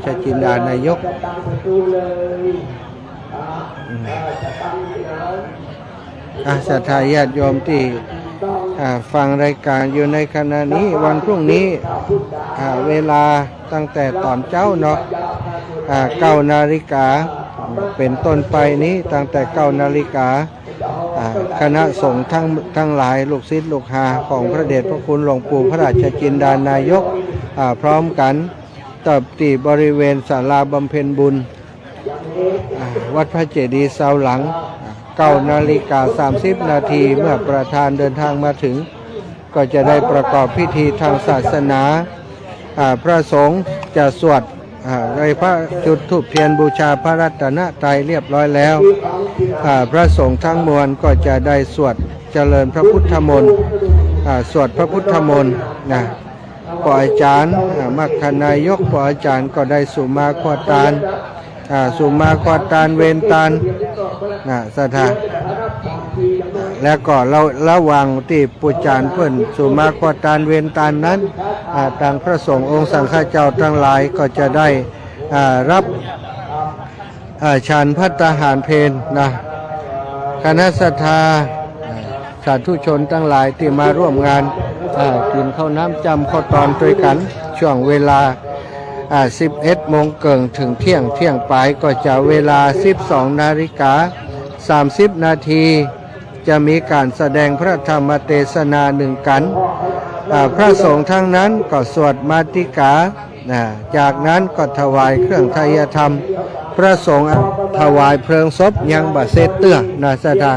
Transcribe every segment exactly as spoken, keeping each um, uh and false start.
ชจินดานายก อืม อ่ะ ศรัทธาญาติโยมตี้ อ่า ฟังรายการอยู่ในขณะนี้ วันพรุ่งนี้ อ่า เวลาตั้งแต่ต๋อนเจ๊าเนาะ อ่า เก้านาฬิกา เป๋นต้นไปนี้ ตั้งแต่เก้านาฬิกา อ่า คณะสงฆ์ทั้ง ทั้งหลาย ลูกศิษย์ลูกหาของพระเดชพระคุณหลวงปู่พระราชจินดานายก อ่า พร้อมกั๋น ตะ ตี้บริเวณศาลาบำเพ็ญบุญ อ่า วัดพระเจดีย์ซาวหลัง อ่า เก้านาฬิกาสามสิบนาที เมื่อประธานเดินทางมาถึง ก็จะได้ประกอบพิธีทางศาสนา อ่า พระสงฆ์จะสวด อ่า ไหว้พระ จุดธูปเทียนบูชาพระรัตนตรัยเรียบร้อยแล้ว อ่า พระสงฆ์ทั้งมวลก็จะได้สวดเจริญพระพุทธมนต์ อ่า สวดพระพุทธมนต์นะ ป้ออาจ๋ารย์ อ่า มัคคานายก ป้ออาจ๋ารย์ก็ได้สุมาควัตตาน อ่า สุมาควัตตานเวนตาน นะ ศรัทธา แล้วก็ระ ระหว่างตี้ป้ออาจ๋ารย์เปิ้นสุมาควัตตานเวนตานนั้น อ่า ตางพระสงฆ์องค์สังฆเจ้าทั้งหลายก็จะได้ อ่า รับ อ่า ฉันภัตตาหารเพลนะ คณะศรัทธา อ่า สาธุชนทั้งหลายตี้มาร่วมงาน อ่า กิ๋นข้าวน้ำจำข้าวตอนตวยกั๋น ช่วงเวลา อ่า สิบเอ็ดโมงเกิ่งเถิงเที่ยง เที่ยงป๋ายก็จะเวลาสิบสองนาฬิกาสามสิบนาที จะมีก๋านแสดงพระธรรมเตสนานึ่งกั๋น อ่า พระสงฆ์ทั้งนั้นก็สวดมาติกา นะ จากนั้นก็ถวายเครื่องไทยธรรม พระสงฆ์ถวายเพลิงศพยังบ่เสร็จเตื้อนะ ศรัทธา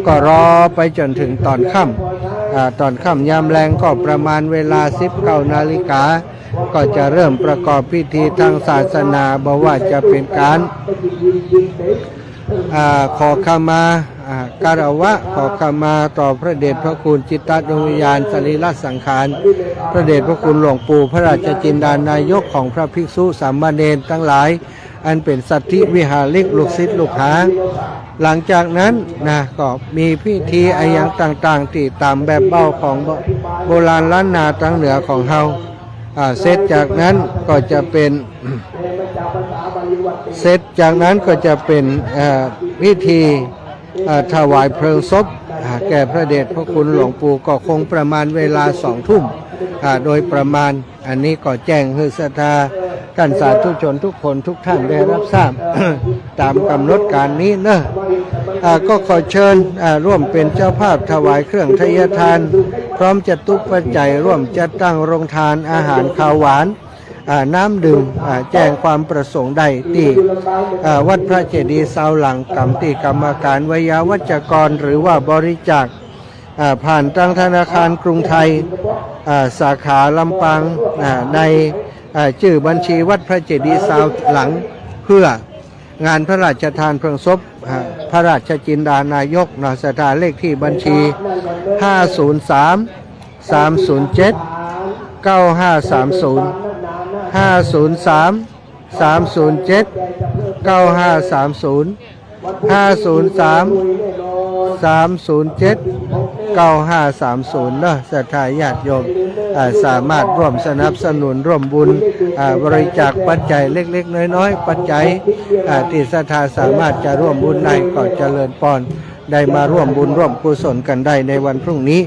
ก็รอไปจ๋นเถิงต๋อนค่ำ อ่า ต๋อนค่ำยามแลงก็ประมาณเวลาสิบเก้านาฬิกา ก็จะเริ่มประกอบพิธีทางศาสนา บ่ว่าจะเป๋นก๋าน อ่า ขอขมา อ่า คารวะ ขอขมาต่อพระเดชพระคุณจิตตดวงวิญญาณสรีระสังขาร พระเดชพระคุณหลวงปู่พระราชจินดานายกของพระภิกษุสามเณรทั้งหลาย อันเป๋นสัตถิวิหาริก ลูกศิษย์ลูกหา หลังจากนั้นนะ ก็มีพิธีอะหยังต่างๆ ตี้ต๋ามแบบเบ้าของโบ โบราณล้านนาตางเหนือของเฮา อ่า เสร็จจากนั้นก็จะเป๋น เสร็จจากนั้นก็จะเป๋น เอ่อ พิธี เอ่อ ถวายเพลิงศพ อ่า แก่พระเดชพระคุณหลวงปู่ ก็คงประมาณเวลาสองทุ่ม อ่า โดยประมาณ อันนี้ก็แจ้งหื้อศรัทธา ท่านสาธุชนทุกคนทุกท่านได้รับทราบ ต๋ามก๋ำหนดก๋านนี้เนาะ อ่า ก็ขอเชิญ อ่า ร่วมเป๋นเจ้าภาพถวายเครื่องไทยทาน พร้อมจตุปัจจัย ร่วมจัดตั้งโรงทานอาหารคาวหวาน อ่า น้ำดื่ม อ่า แจ้งความประสงค์ได้ตี้ อ่า วัดพระเจดีย์ซาวหลัง ก๋ำตี้กรรมการไวยาวัจกร หรือว่าบริจาค อ่า ผ่านตางธนาคารกรุงไทย อ่า สาขาลำปาง อ่า ใน อ่า จื้อบัญชีวัดพระเจดีย์ซาวหลัง เพื่องานพระราชทานเพลิงศพ อ่า พระราชจินดานายกเนาะ ศรัทธา เลขที่บัญชี ห้าศูนย์สาม สามศูนย์เจ็ด เก้าห้าสามศูนย์ ห้าศูนย์สาม สามศูนย์เจ็ด เก้าห้าสามศูนย์ ห้าศูนย์สาม สามศูนย์เจ็ด เก้าห้าสามศูนย์ เนาะ ศรัทธาญาติโยม อ่า สามารถร่วมสนับสนุนร่วมบุญ อ่า บริจาคปัจจัยเล็กๆ น้อยๆ ปัจจัย อ่า ตี้ศรัทธาสามารถจะร่วมบุญได้ก็เจริญพร ได้มาร่วมบุญร่วมกุศลกั๋นได้ในวันพรุ่งนี้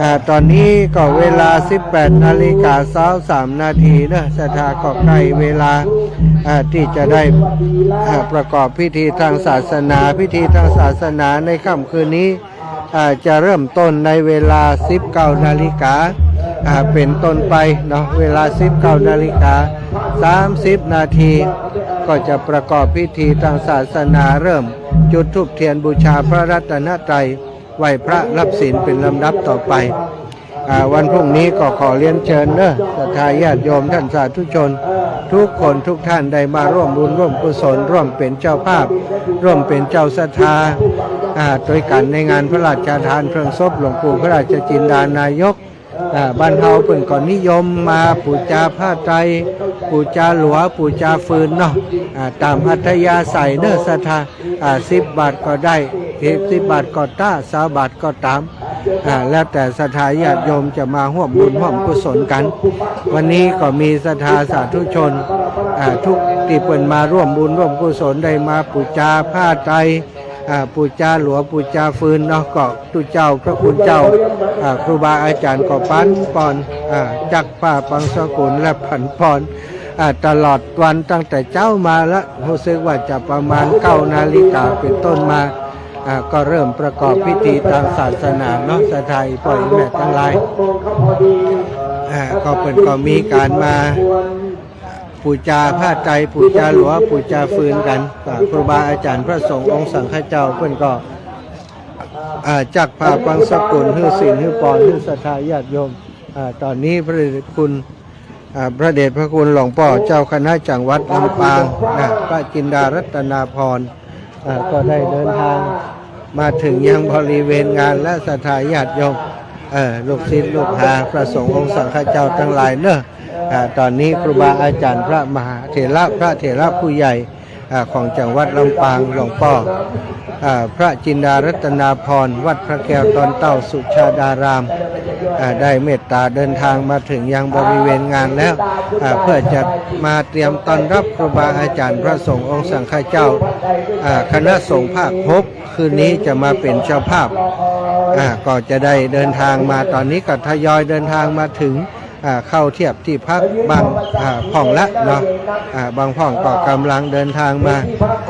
อ่า ต๋อนนี้ก็เวลาสิบแปดนาฬิกาซาวสามนาทีเนาะ ศรัทธา ก็ใก้เวลา อ่า ตี้จะได้ อ่า ประกอบพิธีทางศาสนา พิธีทางศาสนาในค่ำคืนนี้ อ่า จะเริ่มต้นในเวลาสิบเก้านาฬิกา อ่า เป๋นต้นไปเนาะ เวลาสิบเก้านาฬิกาสามสิบนาที ก็จะประกอบพิธีทางศาสนา เริ่มจุดธูปเทียนบูชาพระรัตนตรัย ไหว้พระรับศีลเป๋นลำดับต่อไป อ่า วันพรุ่งนี้ก็ขอเรียนเชิญเนาะ ศรัทธาญาติโยมท่านสาธุชน ทุกคนทุกท่านได้มาร่วมบุญร่วมกุศล ร่วมเป๋นเจ้าภาพ ร่วมเป๋นเจ้าศรัทธา อ่า ตวยกั๋นในงานพระราชทานเพลิงศพหลวงปู่พระราชจินดานายก อ่า บ้านเฮาเปิ้นก็นิยมมาปู๋จาผ้าไตร ปู๋จาหลัว ปู๋จาฟืนเนาะ อ่า ต๋ามอัธยาศัยเนาะ ศรัทธา อ่า สิบบาทก็ได้ สิบบาทก็ตะ ซาวบาทก็ต๋าม อ่า แล้วแต่ศรัทธาญาติโยมจะมาฮ่วมบุญฮ่วมกุศลกั๋น วันนี้ก็มีศรัทธาสาธุชน อ่า ทุกตี้เปิ้นมาฮ่วมบุญฮ่วมกุศล ได้มาปู๋จาผ้าไตร อ่า ปู๋จาหลัว ปู๋จาฟืนเนาะ ก็ตุ๊เจ้าพระคุณเจ้า อ่า ครูบาอาจ๋ารย์ก็ปั๋นปอน อ่า จักผ้าปังสกุลและปั๋นปอน อ่า ตลอดวันตั้งแต่เจ๊ามาละ ฮู้สึกว่าจะประมาณเก้านาฬิกาเป๋นต้นมา อ่า ก็เริ่มประกอบพิธีต๋ามศาสนาเนาะ ศรัทธาอี่ป้ออี่แม่ตังหลาย อ่า ก็เปิ้นก็มีก๋านมาปู๋จาผ้าไตร ปู๋จาหลัว ปู๋จาฟืนกั๋น อ่า ครูบาอาจ๋ารย์พระสงฆ์องค์สังฆเจ้าเปิ้นก็ อ่า จักผ้าปังสกุล หื้อศีล หื้อปอน หื้อศรัทธาญาติโยม อ่า ต๋อนนี้พระเดชพระคุณ อ่า พระเดชพระคุณหลวงป้อเจ้าคณะจังหวัดลำปางนะ พระจินดารัตนาภรณ์ อ่า ก็ได้เดินทางมาเถิงยังบริเวณงานและศรัทธาญาติโยม เอ่อ ลูกศิษย์ลูกหาพระสงฆ์องค์สังฆเจ้าตังหลายเนาะ อ่า ต๋อนนี้ครูบาอาจ๋ารย์พระมหาเถระ พระเถระผู้ใหญ่ อ่า ของจังหวัดลำปาง หลวงป้อ อ่า พระจินดารัตนาภรณ์ วัดพระแก้วตอนเต้าสุชาดาราม อ่า ได้เมตต๋าเดินทางมาเถิงยังบริเวณงานแล้ว อ่า เพื่อจะมาเตรียมต้อนรับครูบาอาจ๋ารย์พระสงฆ์องค์สังฆเจ้า อ่า คณะสงฆ์ภาคหก คืนนี้จะมาเป๋นเจ้าภาพ อ่า ก็จะได้เดินทางมา ต๋อนนี้ก็ทยอยเดินทางมาเถิง อ่า เข้าเทียบตี้พักบาง อ่า พ่องละเนาะ อ่า บางพ่องก็ก่ำลังเดินทางมา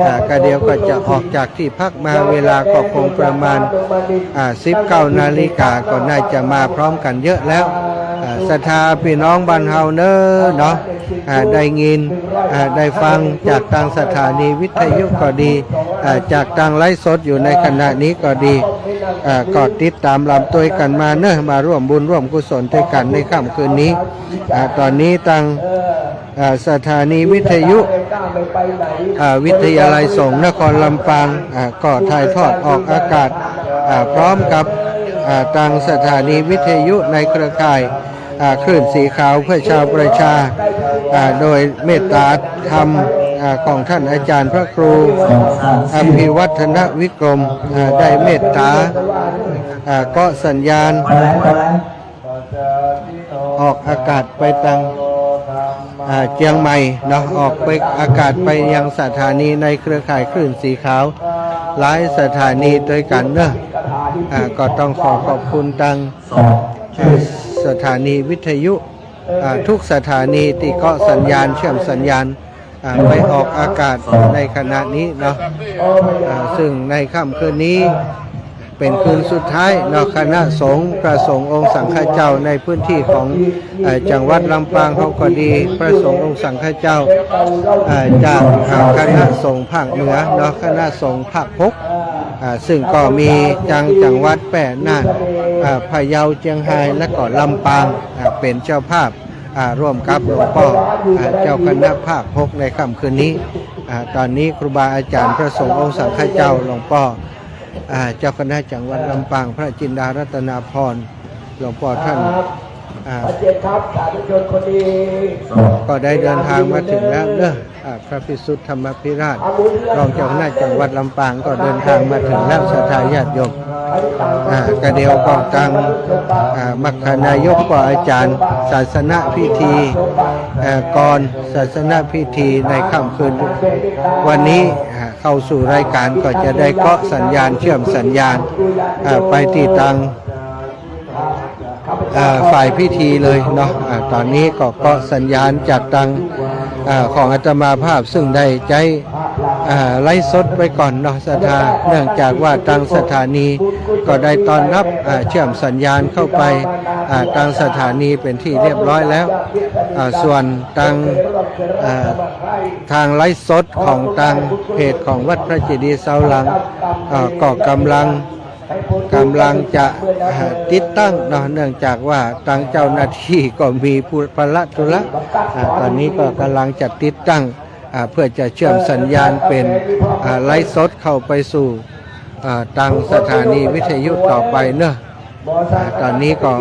อ่า ก็เดี๋ยวก็จะออกจากตี้พักมา เวลาก็คงประมาณ อ่า สิบเก้านาฬิกา ก็น่าจะมาพร้อมกั๋นเยอะแล้ว อ่า ศรัทธาปี้น้องบ้านเฮาเน้อเนาะ อ่า ได้ยิน อ่า ได้ฟังจากตางสถานีวิทยุก็ดี อ่า จากตางไลฟ์สดอยู่ในขณะนี้ก็ดี อ่า ก็ติดต๋ามลำตวยกั๋นมาเนาะ มาฮ่วมบุญฮ่วมกุศลตวยกั๋นในค่ำคืนนี้ อ่า ต๋อนนี้ตาง อ่า สถานีวิทยุ อ่า วิทยาลัยสงฆ์นครลำปาง อ่า ก็ถ่ายทอดออกอากาศ อ่า พร้อมกับ อ่า ตางสถานีวิทยุในเครือข่าย อ่า คลื่นสีขาวเพื่อชาวประชา อ่า โดยเมตต๋าธรรม อ่า ของต้านอาจ๋ารย์พระครูอภิวัฒนวิกรม อ่า ได้เมตต๋า อ่า ก็สัญญาณ ออกอากาศไปตาง อ่า เจียงใหม่เนาะ ออกไปอากาศไปยังสถานีในเครือข่ายคลื่นสีขาว หลายสถานีตวยกั๋นเนาะ อ่า ก็ต้องขอขอบคุณตาง อ่า สถานีวิทยุ อ่า ทุกสถานีตี้เกาะสัญญาณ เชื่อมสัญญาณ อ่า ไปออกอากาศในขณะนี้เนาะ อ่า ซึ่งในค่ำคืนนี้เป๋นคืนสุดท้ายเนาะ คณะสงฆ์ พระสงฆ์องค์สังฆเจ้าในพื้นตี้ของ เอ่อ จังหวัดลำปางเฮาก็ดี พระสงฆ์องค์สังฆเจ้า เอ่อ จาก อ่า คณะสงฆ์ภาคเหนือเนาะ คณะสงฆ์ภาคหก อ่า ซึ่งก็มีตางจังหวัดแป้ น่าน อ่า พะเยา เจียงฮาย และก็ลำปาง อ่า เป๋นเจ้าภาพ อ่า ฮ่วมกับหลวงป้อ อ่า เจ้าคณะภาคหกในค่ำคืนนี้ อ่า ต๋อนนี้ครูบาอาจ๋ารย์พระสงฆ์องค์สังฆเจ้า หลวงป้อ อ่า เจ้าคณะจังหวัดลำปาง พระจินดารัตนาภรณ์ หลวงป้อต้าน อ่า ก็ได้เดินทางมาเถิงแล้วเนาะ อ่า พระภิสุทธิ์ธรรมภิราช รองเจ้าคณะจังหวัดลำปางก็เดินทางมาเถิงแล้ว ศรัทธาญาติโยม อ่า ก็เดี๋ยวก็ตาง อ่า มัคคานายกป้ออาจ๋ารย์ ศาสนพิธี เอ่อ ก่อนศาสนพิธีในค่ำคืนวันนี้ อ่า เข้าสู่รายก๋านก็จะได้เกาะสัญญาณ เชื่อมสัญญาณ อ่า ไปตี้ตาง อ่า ฝ่ายพิธีเลยเนาะ อ่า ต๋อนนี้ก็เกาะสัญญาณจากตาง อ่า ของอาตมาภาพซึ่งได้ใจ๊ อ่า ไลฟ์สดไปก่อนเนาะ ศรัทธา เนื่องจากว่าตางสถานีก็ได้ต้อนรับ อ่า เชื่อมสัญญาณเข้าไป อ่า ตางสถานีเป๋นตี้เรียบร้อยแล้ว อ่า ส่วนตาง อ่า ตางไลฟ์สดของตางเพจของวัดพระเจดีย์เสาหลัง อ่า ก็ก่ำลัง ก่ำลังจะ อ่า ติดตั้งเนาะ เนื่องจากว่าตางเจ้าหน้าตี้ก็มีภาระธุระ อ่า ต๋อนนี้ก็ก่ำลังจะติดตั้ง อ่า เพื่อจะเชื่อมสัญญาณเป๋น อ่า ไลฟ์สดเข้าไปสู่ อ่า ตางสถานีวิทยุต่อไปเนาะ อ่า ต๋อนนี้ก็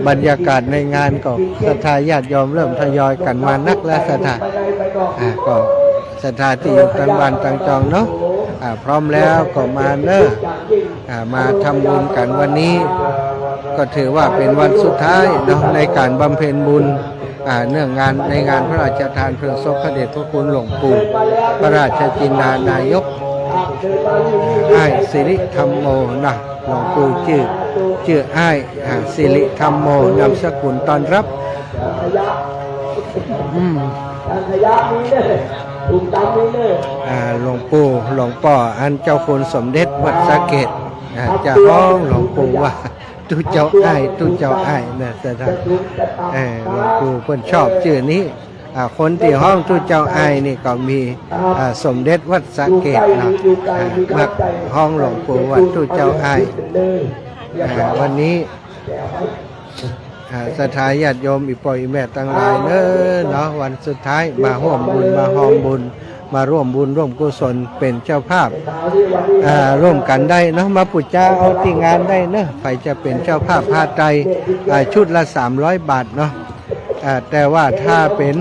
บรรยากาศในงานก็ศรัทธาญาติโยมเริ่มทยอยกั๋นมานักแล้ว ศรัทธา อ่า ก็ศรัทธาตี้อยู่ตางบ้านตางจองเนาะ อ่า พร้อมแล้วก็มาเนาะ อ่า มาทำบุญกั๋นวันนี้ ก็ถือว่าเป๋นวันสุดท้ายเนาะ ในก๋านบำเพ็ญบุญ อ่า เนื่องงาน ในงานพระราชทานเพลิงศพพระเดชพระคุณหลวงปู่ พระราชจินดานายก อ้ายสิริธัมโมนะ หลวงปู่จื้อ จื้ออ้าย อ่า สิริธัมโม นามสกุลต้อนรับ อืม อ่า หลวงปู่ หลวงป้อ อันเจ้าคุณสมเด็จวัดสะเกษ อ่า จะฮ้องหลวงปู่ว่า ตุ๊เจ้าอ้าย ตุ๊เจ้าอ้ายนะ ศรัทธา เออ หลวงปู่เปิ้นชอบจื้อนี้ อ่า คนตี้ฮ้องตุ๊เจ้าอ้ายนี่ก็มี อ่า สมเด็จวัดสะเกษเนาะ อ่า มักฮ้องหลวงปู่ว่าตุ๊เจ้าอ้าย อ่า วันนี้ อ่า ศรัทธาญาติโยมอี่ป้ออี่แม่ตังหลายเน้อเนาะ วันสุดท้ายมาฮ่วมบุญ มาฮอมบุญ มาร่วมบุญร่วมกุศลเป๋นเจ้าภาพ อ่า ร่วมกั๋นได้เนาะ มาปู๋จาเอาตี้งานได้เนาะ ใผจะเป๋นเจ้าภาพผ้าไตร อ่า ชุดละสามร้อยบาทเนาะ อ่า แต่ว่าถ้าเป๋น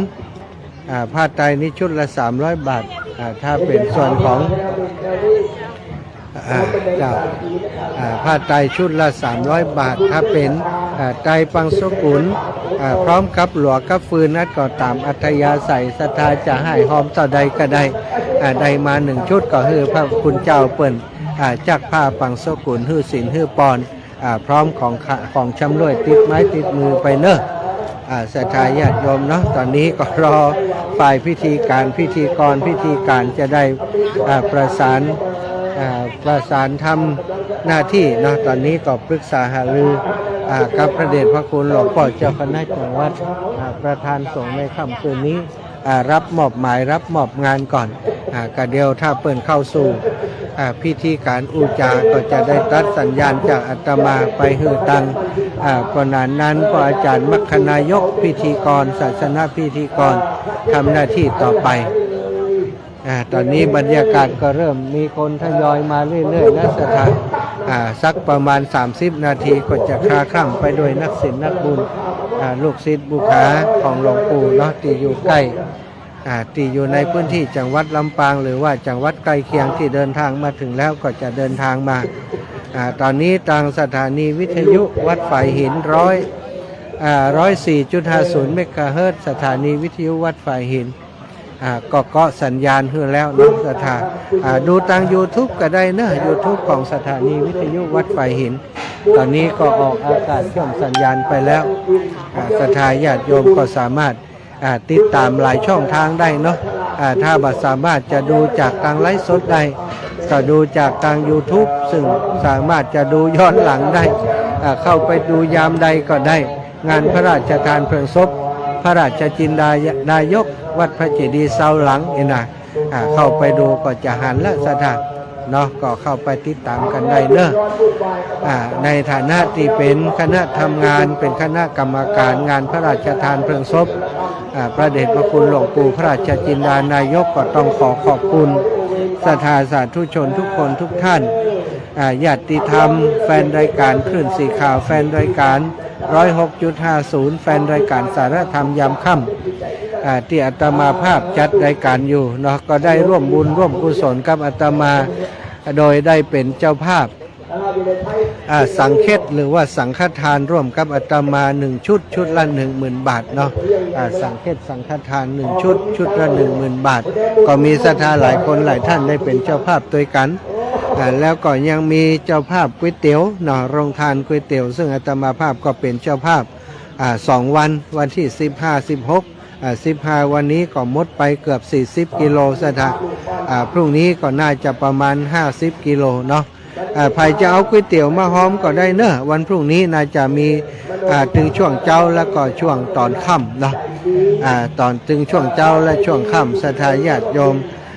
อ่า ผ้าไตรนี่ชุดละสามร้อยบาท อ่า ถ้าเป๋นส่วนของ อ่า เจ้า อ่า ผ้าไตรชุดละสามร้อยบาท ถ้าเป๋น อ่า ไตรปังสุกุล อ่า พร้อมกับหลัวกับฟืนนั้นก็ต๋ามอัธยาศัย ศรัทธาจะหื้อฮอมเต้าใดก็ได้ อ่า ได้มาหนึ่งชุดก็หื้อพระคุณเจ้าเปิ้น อ่า จักผ้าปังสุกุล หื้อศีลหื้อปอน อ่า พร้อมของขะ ของชำร่วยติดไม้ติดมือไปเนาะ อ่า ศรัทธาญาติโยมเนาะ ต๋อนนี้ก็รอฝ่ายพิธีก๋าน พิธีกร พิธีก๋านจะได้ อ่า ประสาน อ่า ประสานทำหน้าตี้เนาะ ต๋อนนี้ก็ปรึกษาหารือ อ่า กับพระเดชพระคุณหลวงป้อเจ้าคณะจังหวัด อ่า ประธานสงฆ์ในค่ำคืนนี้ อ่า รับมอบหมาย รับมอบงานก่อน อ่า ก็เดี๋ยวถ้าเปิ้นเข้าสู่ อ่า พิธีก๋านอู้จ๋า ก็จะได้ตัดสัญญาณจากอาตมาไปหื้อตัง อ่า เพราะนั้นนั้นก็อาจารย์มัคคณายกพิธีกร ศาสนพิธีกร ทำหน้าตี้ต่อไป อ่า ต๋อนนี้บรรยากาศก็เริ่มมีคนทยอยมาเรื่อยๆ นะ ศรัทธา อ่า สักประมาณสามสิบนาทีก็จะคลาคล่ำไปด้วยนักศีลนักบุญ อ่า ลูกศิษย์ลูกหาของหลวงปู่เนาะ ตี้อยู่ใก้ อ่า ตี้อยู่ในพื้นตี้จังหวัดลำปาง หรือว่าจังหวัดใก้เคียงตี้เดินตางมาเถิงแล้วก็จะเดินตางมา อ่า ต๋อนนี้ตางสถานีวิทยุวัดฝายหินร้อย อ่า ร้อยสี่จุดห้าศูนย์เมกะเฮิรตซ์ สถานีวิทยุวัดฝายหิน อ่า ก็เกาะสัญญาณหื้อแล้วเนาะ ศรัทธา อ่า ดูตางยูทูบก็ได้เนาะ ยูทูบของสถานีวิทยุวัดฝายหิน ต๋อนนี้ก็ออกอากาศเชื่อมสัญญาณไปแล้ว อ่า ศรัทธาญาติโยมก็สามารถ อ่า ติดต๋ามหลายช่องตางได้เนาะ อ่า ถ้าบ่สามารถจะดูจากตางไลฟ์สดได้ ก็ดูจากตางยูทูบ ซึ่งสามารถจะดูย้อนหลังได้ อ่า เข้าไปดูยามใดก็ได้ งานพระราชทานเพลิงศพ พระราชจินดานายก วัดพระเจดีย์ซาวหลังนี่นะ อ่า เข้าไปดูก็จะหันละ ศรัทธา เนาะ ก็เข้าไปติดต๋ามกั๋นได้เนาะ อ่า ในฐานะตี้เป๋นคณะทำงาน เป๋นคณะกรรมก๋านงานพระราชทานเพลิงศพ อ่า พระเดชพระคุณหลวงปู่พระราชจินดานายก ก็ต้องขอขอบคุณศรัทธาสาธุชนทุกคนทุกท่าน อ่า ญาติธรรม แฟนรายก๋านคลื่นสีขาว แฟนรายก๋าน ร้อยหกจุดห้าศูนย์ แฟนรายก๋านสารธรรมยามค่ำ อ่า ตี้อาตมาภาพจัดรายก๋านอยู่เนาะ ก็ได้ร่วมบุญร่วมกุศลกับอาตมา โดยได้เป๋นเจ้าภาพ อ่า สังฆเทศน์ หรือว่าสังฆทานร่วมกับอาตมาหนึ่งชุด ชุดละหนึ่งหมื่นบาทเนาะ อ่า สังฆเทศน์ สังฆทานหนึ่งชุด ชุดละหนึ่งหมื่นบาท ก็มีศรัทธาหลายคนหลายท่านได้เป๋นเจ้าภาพตวยกั๋น อ่า แล้วก็ยังมีเจ้าภาพก๋วยเตี๋ยวเนาะ โรงทานก๋วยเตี๋ยว ซึ่งอาตมาภาพก็เป๋นเจ้าภาพ อ่า สองวัน วันตี้สิบห้า สิบหก อ่า สิบห้า วันนี้ก็หมดไปเกือบสี่สิบกิโล ศรัทธา อ่า พรุ่งนี้ก็น่าจะประมาณห้าสิบกิโลเนาะ อ่า ใผจะเอาก๋วยเตี๋ยวมาฮอมก็ได้เนาะ วันพรุ่งนี้น่าจะมี อ่า ตึงช่วงเจ๊าแล้วก็ช่วงต๋อนค่ำเนาะ อ่า ต๋อนตึงช่วงเจ๊าและช่วงค่ำ ศรัทธาญาติโยม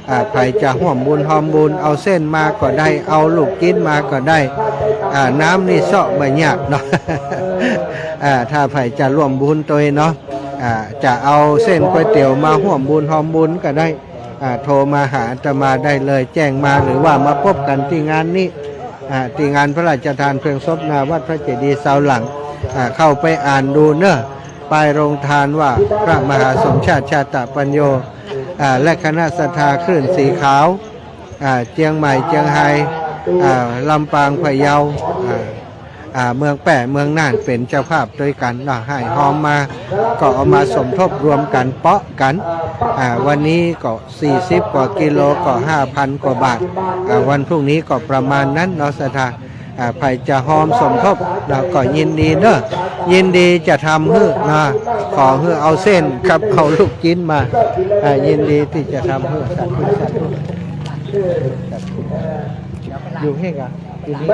อ่า ใผจะฮ่วมบุญฮอมบุญ เอาเส้นมาก็ได้ เอาลูกจิ๊นมาก็ได้ อ่า น้ำนี่เซาะบ่ยากเนาะ อ่า ถ้าใผจะร่วมบุญตวยเนาะ อ่า จะเอาเส้นก๋วยเตี๋ยวมาฮ่วมบุญฮอมบุญก็ได้ อ่า โทรมาหาอาตมาได้เลย แจ้งมา หรือว่ามาพบกั๋นตี้งานนี้ อ่า ตี้งานพระราชทานเพลิงศพหน้าวัดพระเจดีย์ซาวหลัง อ่า เข้าไปอ่านดูเนาะ ป้ายโรงทานว่าพระมหาสมชาติชาตปัญโญ อ่า และคณะศรัทธาคลื่นสีขาว อ่า เจียงใหม่ เจียงไฮ้ อ่า ลำปาง พะเยา อ่า อ่า เมืองแป้ เมืองน่านเป๋นเจ้าภาพตวยกั๋นเนาะ หื้อฮอมมา ก็เอามาสมทบรวมกั๋นเปาะกั๋น อ่า วันนี้ก็สี่สิบกว่ากิโล ก็ห้าพันกว่าบาท อ่า วันพรุ่งนี้ก็ประมาณนั้นเนาะ ศรัทธา อ่า ใผจะฮอมสมทบ เฮาก็ยินดีเนาะ ยินดีจะทำหื้อเนาะ ขอหื้อเอาเส้นกับเอาลูกจิ๊นมา อ่า ยินดีตี้จะทำหื้อ สาธุ สาธุ อยู่เฮ้กะ อยู่นี่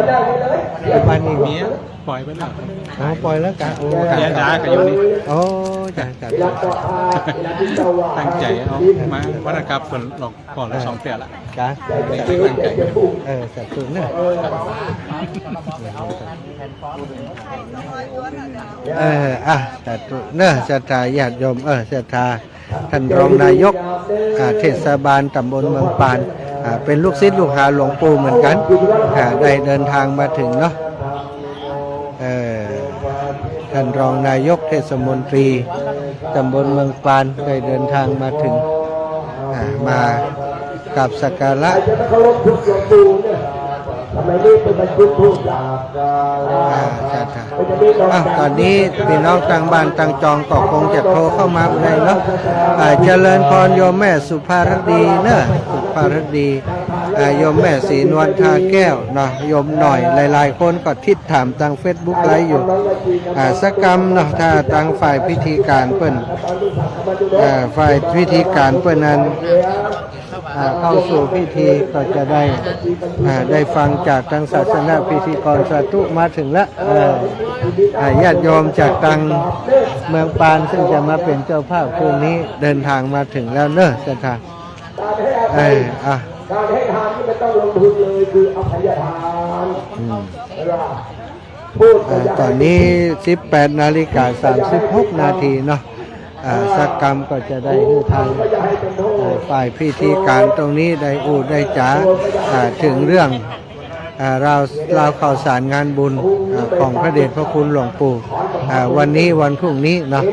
อยู่บ้านนี่ เมียป่อยไปแล้ว อ๋อ ป่อยแล้วกะ โอ้ เมียจ๋าก็อยู่นี่ โอ้ จ้ะ จ้ะ ตั้งใจ๋เอามาวัดนะครับ เปิ้นหลอก ก่อนละสองเตื้อละ จ้ะ ตั้งใจ๋ เออ สาธุเนาะ เออ อ่ะ สาธุเนาะ ศรัทธาญาติโยม เออ ศรัทธา ท่านรองนายก อ่า เทศบาลตำบลเมืองปาน อ่า เป๋นลูกศิษย์ลูกหาหลวงปู่เหมือนกั๋น อ่า ได้เดินทางมาเถิงเนาะ เอ่อ ท่านรองนายกเทศมนตรีตำบลเมืองปานได้เดินทางมาเถิง อ่า มากราบสักการะ อ่า สาธุ อ่ะ ต๋อนนี้ปี้น้องตางบ้านตางจองก็คงจะโทรเข้ามาได้เนาะ อ่า เจริญพรโยมแม่สุภารดีเนาะ สุภารดี อ่า โยมแม่ศรีนวลทาแก้วเนาะ โยมหน่อย หลายๆ คนก็ติดต๋ามตางเฟซบุ๊กไลฟ์อยู่ อ่า สักกำเนาะ ถ้าตางฝ่ายพิธีก๋านเปิ้น อ่า ฝ่ายพิธีก๋านเปิ้นนั้น อ่า เข้าสู่พิธีก็จะได้ อ่า ได้ฟังจากตางศาสนพิธีกร สาธุ มาเถิงละ เออ อ่า ญาติโยมจากตางเมืองปาน ซึ่งจะมาเป๋นเจ้าภาพคืนนี้ เดินทางมาเถิงแล้วเนาะ ศรัทธา เออ อ่ะ การให้ทานนี่ไม่ต้องลงทุนเลย คืออภัยทาน อืม อ่า ต๋อนนี้สิบแปดนาฬิกาสามสิบหกนาทีเนาะ อ่า สักกำก็จะได้หื้อตาง อ่า ฝ่ายพิธีก๋านตรงนี้ได้อู้ได้จ๋า อ่า เถิงเรื่อง อ่า ราว ราวข่าวสารงานบุญ อ่า ของพระเดชพระคุณหลวงปู่ อ่า วันนี้วันพรุ่งนี้เนาะ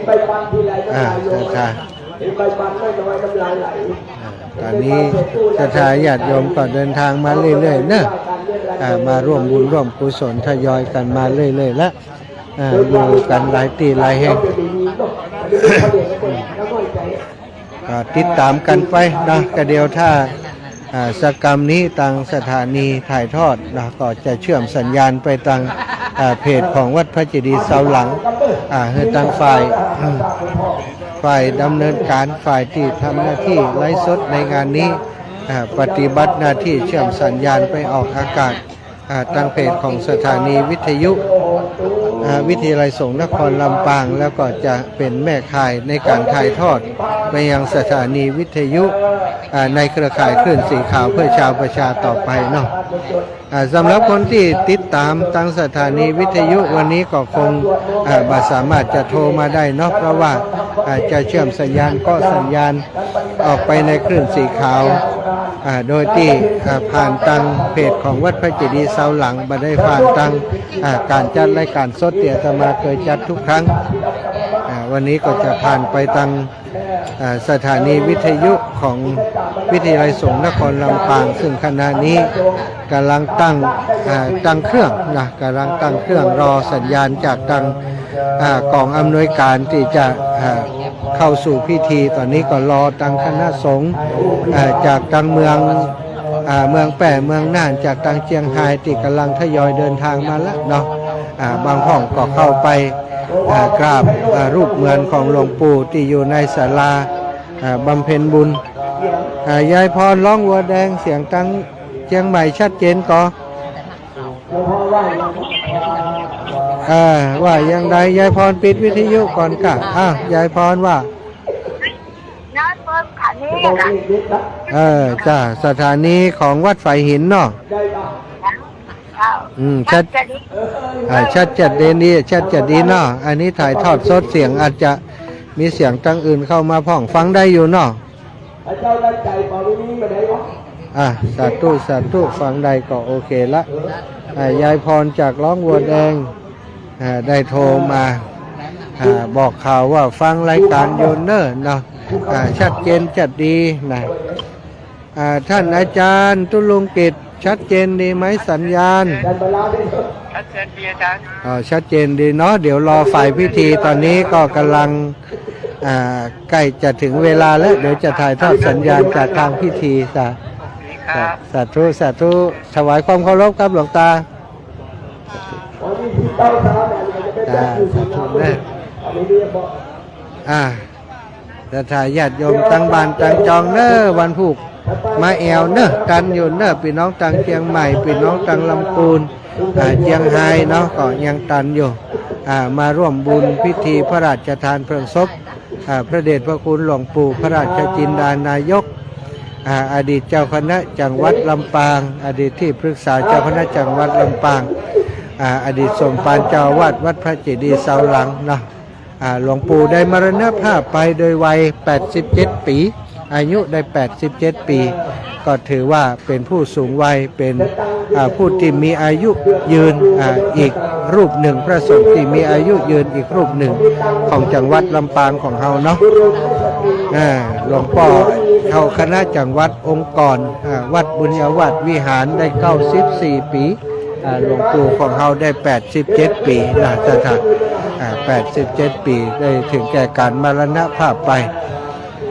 อ่า ศรัทธา อ่า ต๋อนนี้ศรัทธาญาติโยมก็เดินทางมาเรื่อยๆ เนาะ อ่า มาร่วมบุญร่วมกุศลทยอยกั๋นมาเรื่อยๆ ละ อ่า อยู่กั๋นหลายตี้หลายแห่ง อ่า ติดต๋ามกั๋นไปเนาะ ก็เดี๋ยวถ้า อ่า สักกำนี้ตางสถานีถ่ายทอดเนาะ ก็จะเชื่อมสัญญาณไปตาง อ่า เพจของวัดพระเจดีย์เสาหลัง อ่า หื้อตางฝ่าย ฝ่ายดำเนินก๋าน ฝ่ายตี้ทำหน้าตี้ไลฟ์สดในงานนี้ อ่า ปฏิบัติหน้าตี้เชื่อมสัญญาณไปออกอากาศ อ่า ตางเพจของสถานีวิทยุ อ่า วิทยาลัยสงฆ์นครลำปาง แล้วก็จะเป๋นแม่ข่ายในก๋านถ่ายทอดไปยังสถานีวิทยุ อ่า ในเครือข่ายคลื่นสีขาวเพื่อชาวประชาต่อไปเนาะ อ่า สำหรับคนตี้ติดต๋ามตางสถานีวิทยุวันนี้ก็คง อ่า บ่สามารถจะโทรมาได้เนาะ เพราะว่า อ่า จะเชื่อมสัญญาณ เกาะสัญญาณออกไปในคลื่นสีขาว อ่า โดยตี้ อ่า ผ่านตางเพจของวัดพระเจดีย์เสาหลัง บ่ได้ผ่านตาง อ่า ก๋านจัดรายก๋านสดตี้อาตมาเกยจัดทุกครั้ง อ่า วันนี้ก็จะผ่านไปตาง อ่า สถานีวิทยุของวิทยาลัยสงฆ์นครลำปาง ซึ่งขณะนี้ก๋ำลังตั้ง อ่า ตั้งเครื่องนะ ก๋ำลังตั้งเครื่องรอสัญญาณจากตาง อ่า ก๋องอำนวยก๋านตี้จะ อ่า เข้าสู่พิธี ต๋อนนี้ก็รอตางคณะสงฆ์ อ่า จากตางเมือง อ่า เมืองแป้ เมืองน่าน จากตางเจียงฮายตี้ก๋ำลังทยอยเดินทางมาละเนาะ อ่า บางพ่องก็เข้าไป อ่า กราบ อ่า รูปเหมือนของหลวงปู่ตี้อยู่ในศาลา อ่า บำเพ็ญบุญ อ่า ยายพร ร้องวัวแดง เสียงตางเจียงใหม่ชัดเจนก่อ เออ ว่าอย่างใด ยายพร ปิดวิทยุก่อนก่ะ อ้าว ยายพรว่า เออ จ้ะ สถานีของวัดฝายหินเนาะ อืม ชัด อ่า ชัดแจ๋วดี ชัดแจ๋วดีเนาะ อันนี้ถ่ายทอดสด เสียงอาจจะมีเสียงตางอื่นเข้ามาพ่อง ฟังได้อยู่เนาะ อ่ะ สาธุ สาธุ ฟังได้ก็โอเคละ อ่ะ ยายพรจากร้องวัวแดง อ่ะ ได้โทรมา อ่ะ บอกข่าวว่าฟังรายก๋านอยู่เน่อเนาะ อ่ะ ชัดเจนแจ๋วดีนะ อ่ะ ท่านอาจารย์ตุลุงกิต ชัดเจนดีไหมสัญญาณ? ชัดเจนดี อาจ๋ารย์ อ๋อ ชัดเจนดีเนาะ เดี๋ยวรอฝ่ายพิธี ต๋อนนี้ก็ก่ำลัง อ่า ใก้จะเถิงเวลาแล้ว เดี๋ยวจะถ่ายทอดสัญญาณจากตางพิธี สา ครับ สาธุ สาธุ ถวายความเคารพครับหลวงตา อ่า สาธุเน้อ อ่า ศรัทธาญาติโยมตังบ้านตังจองเน้อ วันพูกมาแอ่วเน้อ ตันอยู่เน้อ ปี้น้องตังเจียงใหม่ ปี้น้องตังลำปูน อ่า เจียงฮายเนาะ ก็ยังตันอยู่ อ่า มาร่วมบุญพิธีพระราชทานเพลิงศพ อ่า พระเดชพระคุณหลวงปู่พระราชจินดานายก อ่า อดีตเจ้าคณะจังหวัดลำปาง อดีตที่ปรึกษาเจ้าคณะจังหวัดลำปาง อ่า อดีตสมภารเจ้าอาวาสวัดพระเจดีย์เสาหลังเนาะ อ่า หลวงปู่ได้มรณภาพไปโดยวัยแปดสิบเจ็ดปี๋ อายุได้แปดสิบเจ็ดปี๋ ก็ถือว่าเป๋นผู้สูงวัย เป๋น อ่า ผู้ตี้มีอายุยืน อ่า อีกรูปนึ่ง พระสงฆ์ตี้มีอายุยืนอีกรูปนึ่งของจังหวัดลำปางของเฮาเนาะ อ่า หลวงป้อเฮาคณะจังหวัดองค์กร อ่า วัดบุญญาวาสวิหารได้เก้าสิบสี่ปี๋ อ่า หลวงปู่ของเฮาได้แปดสิบเจ็ดปี๋นะ ศรัทธา อ่า แปดสิบเจ็ดปี๋ ได้เถิงแก่ก๋านมรณภาพไป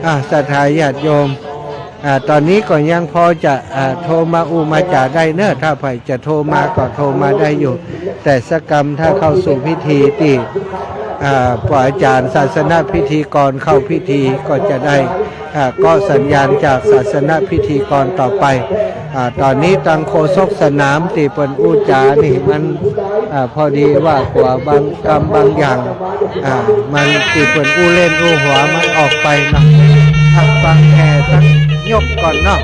อ่า ศรัทธาญาติโยม อ่า ต๋อนนี้ก็ยังพอจะ อ่า โทรมาอู้มาจ๋าได้เน้อ ถ้าใผจะโทรมาก็โทรมาได้อยู่ แต่สักกำถ้าเข้าสู่พิธีตี้ อ่า ป้ออาจ๋ารย์ศาสนพิธีกรเข้าพิธีก็จะได้ อ่า ก็สัญญาณจากศาสนพิธีกรต่อไป อ่า ต๋อนนี้ตังโฆษกสนามตี้เปิ้นอู้จ๋านี่มัน อ่า พอดีว่ากั๋วบางกำบางอย่าง อ่า มันตี้เปิ้นอู้เล่นอู้หัวมันออกไปเนาะ อ่ะ ฟังแห่สักยกก่อนเนาะ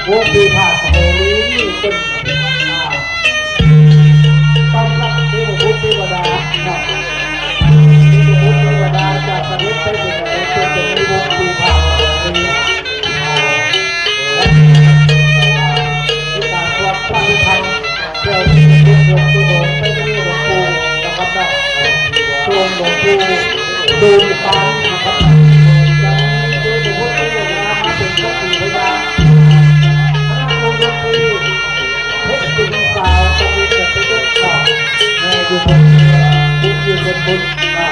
วงปีพาดโหรีนี่เปิ้น อ่า ต้อนรับเทพบุตรเทวดาเนาะ เทพบุตรเทวดาจะเสด็จไปเถิงไหนเปิ้นจะมีวงปีพาดโหรี อ่า และ อ่า มีก๋านสวดพระอภิธรรม เดี๋ยวนี้หลวงปู่หลวงปู่นะครับเนาะ ช่วงหลวงปู่ดูปานนะครับ จะมีเทพบุตรเทวดามาเป๋นสักขีพยาน คณะวงดนตรีเพชรศิลป์ซาวด์ จะมีเกียรติยศต่อ แม่อยู่บนบุญ อยู่บนบุญ อ่า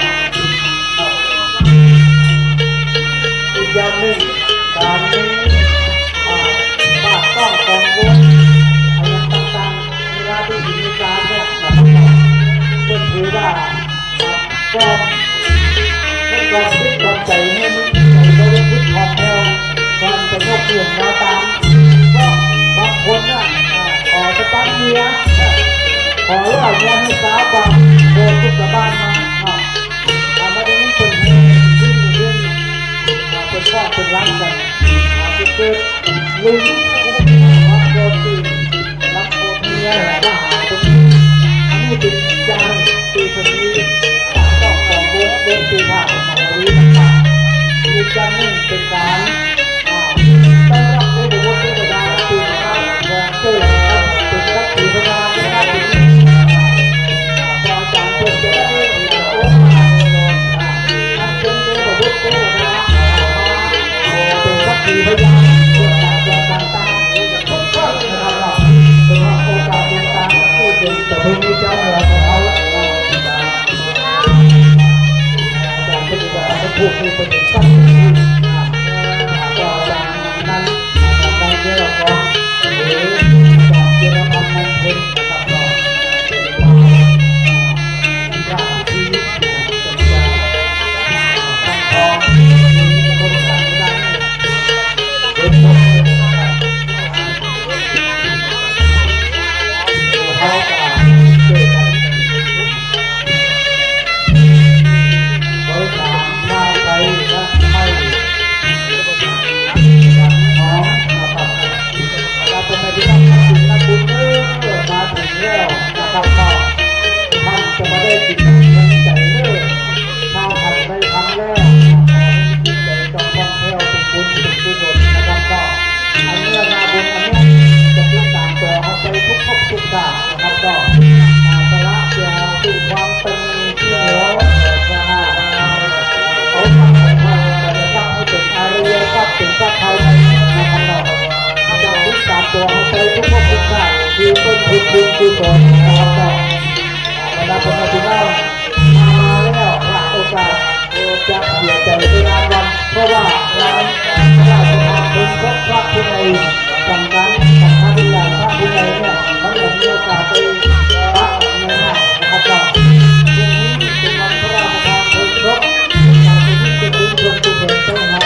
อีกอย่างนึ่ง ก๋านนี้ อ่า ปากต้องของวง อะหยังต่างๆ เวลาตี้มีก๋านเนี่ยนะครับ เปิ้นถือว่า อ่า ก็ ก็คิดความใจ๋นี่มันใจ๋ก็คิดความแนว ความจะยกเรื่องแนวตาง ก็บางคนน่ะ อ่า ขอสตางค์เมีย ขอเหล้าเมียหื้อสาว บางคนทุกชาวบ้านมา อ่า อ่า มาได้ยินเปิ้นหื้อ หื้อ หื้อ อ่า เปิ้นฟ้องเปิ้นร้องกั๋น อ่า เปิ้นเกิดลืม รักโกติ รักโกเมีย หาว่าหาเปิ้น อันนี้เป๋นอย่างตี้เปิ้นมี ต้องของวง วงปีพาดของวงนี้ต่างๆ อีกอย่างนึ่งเป๋นก๋าน อ่า ต้อนรับเทพบุตรเทวดา ปีพาดของเจ้า ครับ เป๋นสักขีพยานนะครับ อ่า พระอาจ๋ารย์เปิ้นจะได้ ต้นทุนบุญกุศลนะครับ ก็บรรดาพ่อแม่พี่น้อง มาแล้วพลาดโอกาส จะเสียใจในงานวัน เพราะว่างานพระราชทานเพลิงศพพระพิไล สังฆา สังฆาธิการพระพิไลเนี่ย มันก็มีโอกาสไปพระในงานนะครับ ก็วันนี้เป็นวันพระราชทานเพลิงศพ เป็นการอุทิศส่วนบุญส่วนกุศลไปหา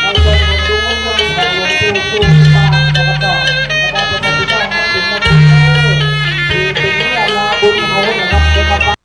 เอาส่วนบุญส่วนกุศลของหลวงปู่ ปู่ปานนะครับ ก็บรรดาพ่อแม่พี่น้อง เป็นบุญเด้อ ที่เป็นเวลาบุญเฮานะครับ เดี๋ยวมาฟัง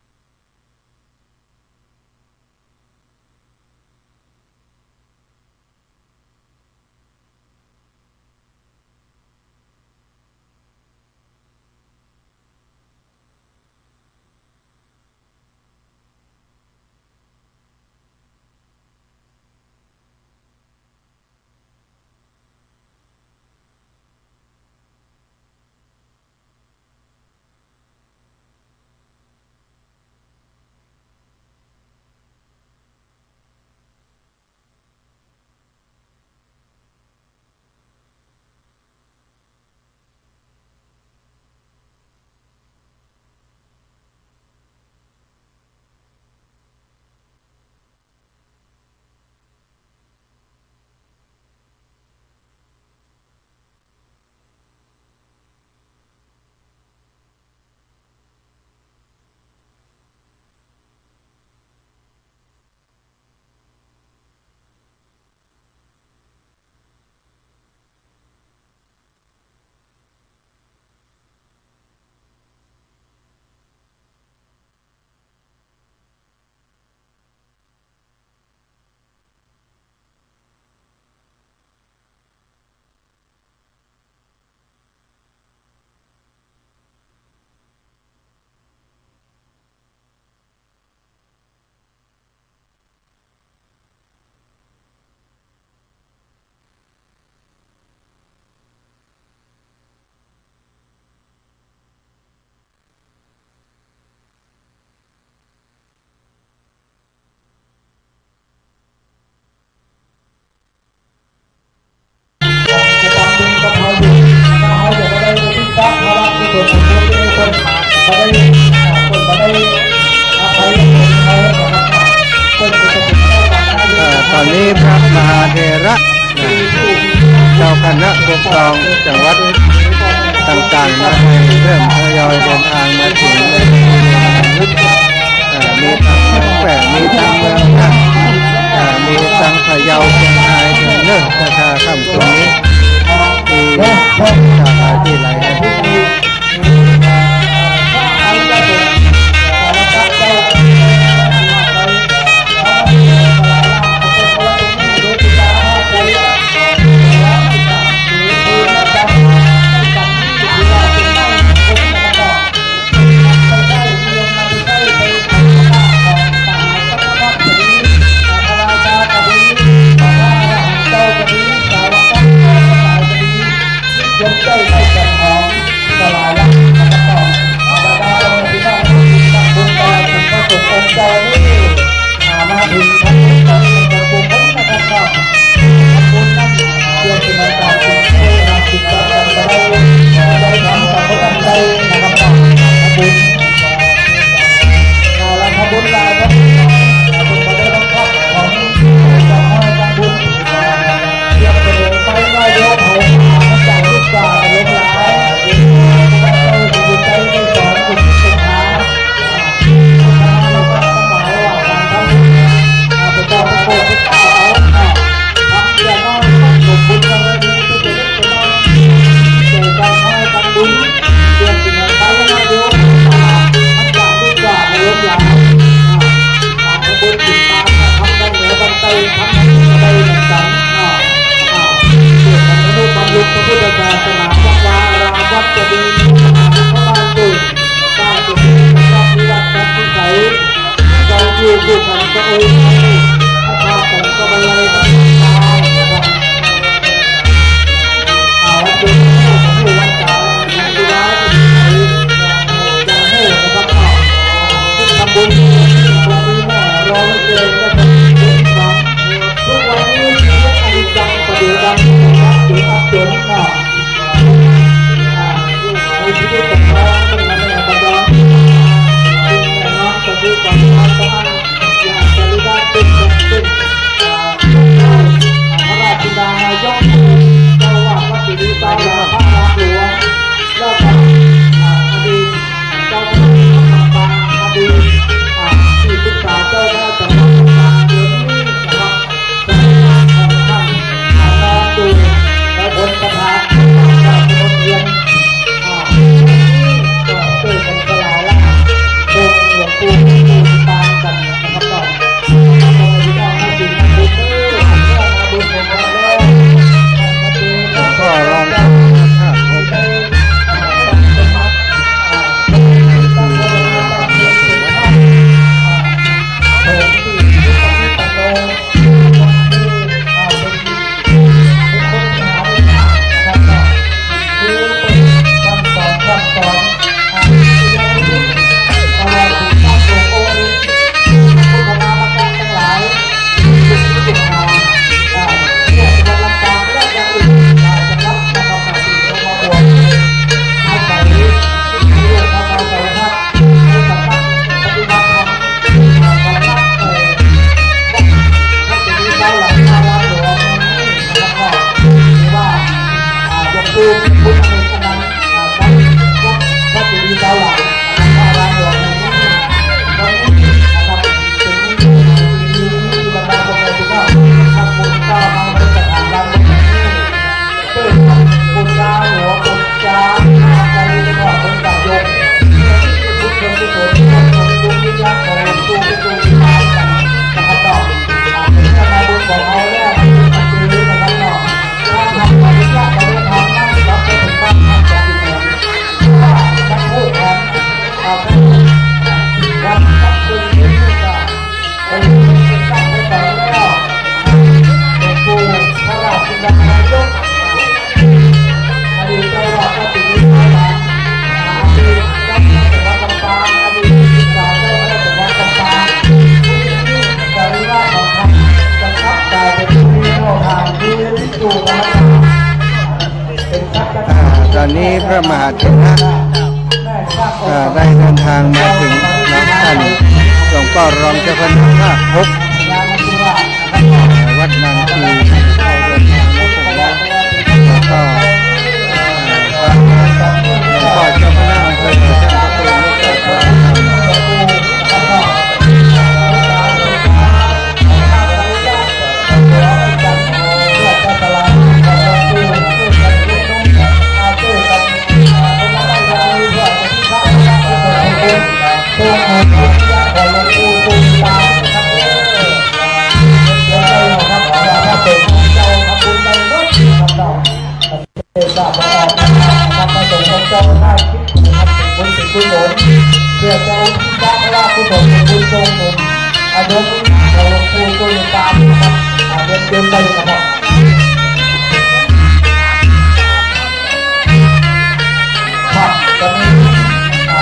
เอ่อ ต๋อนนี้พระมหาเถระ เจ้าคณะปกครองจังหวัดต่างๆ นะ เริ่มทยอยเดินทางมาถึง เอ่อ มีตังเมืองแป้ มีตังเมืองน่าน เอ่อ มีตังพะเยา เจียงราย เถิงเนิ่น ตะทาค่ำตรงนี้ มีสาขาตี้ไหนนะ ยกย่องให้จันหอม สลายรักนะครับ ก็บรรดาพ่อแม่พี่น้องที่ทำบุญตลอดถึงพระสงฆ์องค์เจ้านี้ อ่า มาถึงทางนี้ก็มีแต่บุญนะครับ ก็ทำบุญนั่นเพื่อเป็นการติดเชื้อติดต่อกันไปได้ ได้ทำกับคนใดนะครับ ก็ทำบุญ อ่า แล้วทำบุญหลายครับ อ่า ผมก็ได้รับทรัพย์ของเจ้าน้อยทำบุญ เตรียมเสนอไปว่าเดี๋ยวเผาผลาญจากลูกกาหลงหลาย พระเจ้าอยู่ใจไม่สอนสุขสุขหา อ่า ทั้งหลายว่าการทำบุญ อ่า พระเจ้าพระโคตรพระเจ้าเอา อ่า ทำเสียน้อยต้องสมบุญบารมี เพื่อจะเล็กจะน้อย เกิดการให้ทำบุญ เตรียมเสนอไปว่าเดี๋ยวเผาผลาญจากลูกกาหลงหลาย อ่า ทำบุญติดตาม ทำทางเหนือทางใต้ ทำทางใดเหมือนกัน อ่า อ่า เพื่อทำนุบำรุงพระพุทธศาสนา วัดวาอาราม วัดเจดีย์ พระบ้านตุ่น บ้านตุ่น วัดนิวัตร วัดพิสัย เราอยู่คู่กันก็โอเค ถ้าขาดกันก็ไม่เป็นไร อ่า วันเกิดของผู้วัดกลาง ที่ร้านที่ไหน จะให้นะครับ ทำบุญ ทุกวันนี้ชีวิตอันนี้จัง ประเดี๋ยวดัง เดี๋ยวอับจน อ่า อ่า ในชี ตอนนี้พระมหาเถระ อ่า ได้เดินทางมาถึงนะ ท่านหลวงป้อรองเจ้าคณะภาคหก วัดนางชี ได้เดินทางมาถึงแล้ว แล้วก็ อ่า หลวงป้อเจ้าคณะอำเภอ ท่านพระครูมุตตะ เพื่อจะอุทิศพระราชกุศลเป็นบุญส่วนกุศล อา เดี๋ยวนี้หลวงปู่ตุ้ยตามนะครับ อ่า เรียนเชิญได้เลยนะครับ ครับ ตอนนี้ อ่า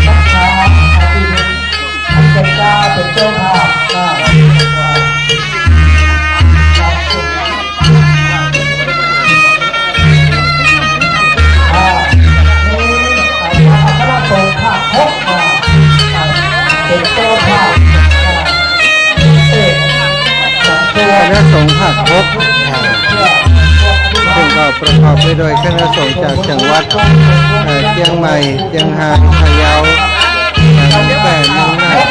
ศรัทธา อ่า ที่เป็น อันเป็นเจ้า เป็นเจ้าภาพ อ่า อ่า มี อ่า คณะสงฆ์ภาคหก อ่า อ่า เป็นเจ้าภาพ อ่า เอก คณะสงฆ์ภาคหก อ่า ซึ่งก็ประกอบไปโดยคณะสงฆ์จากจังหวัด เอ่อ เชียงใหม่ เชียงฮาน พะเยา แปดเมืองน่าน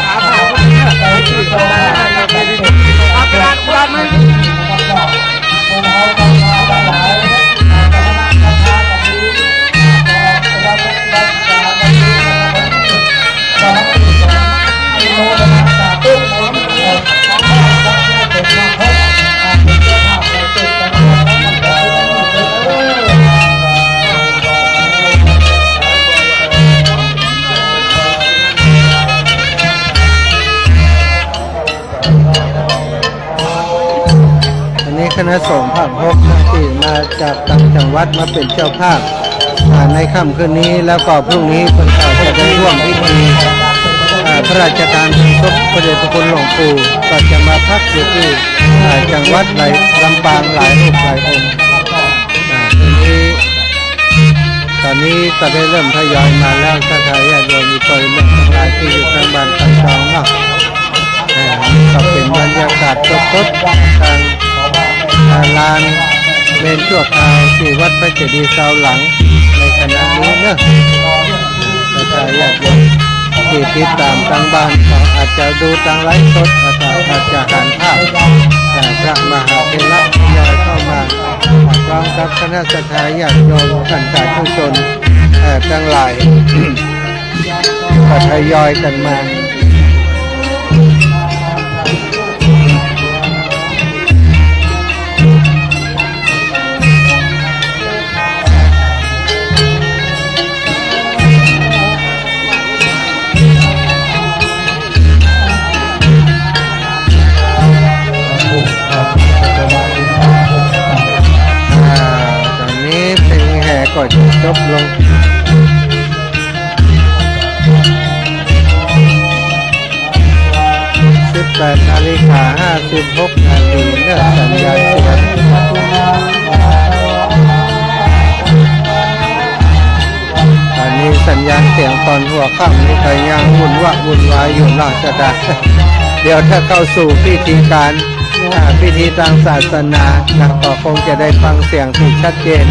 อันนี้คณะสงฆ์ภาคหกนะ ตี้มาจากต่างจังหวัดมาเป๋นเจ้าภาพ อ่า ในค่ำคืนนี้ แล้วก็พรุ่งนี้เปิ้นก็จะได้ร่วมพิธี อ่า พระราชทานเพลิงศพพระเดชพระคุณหลวงปู่ ก็จะมาพักอยู่ตี้ อ่า จังหวัดหลาย ลำปางหลายรูปหลายองค์ อ่า ทีนี้ ต๋อนนี้ก็ได้เริ่มทยอยมาแล้ว ศรัทธาญาติโยมอีกหน่อยเนาะ ทั้งหลายตี้อยู่ตางบ้านตางจองเนาะ อ่า นี่ก็เป๋นบรรยากาศสดๆ ตาง อ่า ลานเมรุชั่วคราวตี้วัดพระเจดีย์ซาวหลังในขณะนี้เนาะ ศรัทธาญาติโยมตี้ติดต๋ามตางบ้านก็อาจจะดูตางไลฟ์สด อาจจะ อาจจะหันภาพ อ่า พระมหาเถระทยอยเข้ามา พร้อมกับคณะศรัทธาญาติโยมท่านสาธุชน เอ่อ ตังหลาย ก็ทยอยกั๋นมา อ่า ต๋อนนี้เพลงแห่ก็จะจบลง สิบแปดนาฬิกาห้าสิบหกนาทีเนาะ สัญญาณเสียง ต๋อนนี้สัญญาณเสียงต๋อนหัวค่ำนี่ก็ยังวุ่นวะวุ่นวายอยู่เนาะ ศรัทธา เดี๋ยวถ้าเข้าสู่พิธีการ อ่า พิธีตางศาสนานะ ก็คงจะได้ฟังเสียงตี้ชัดเจน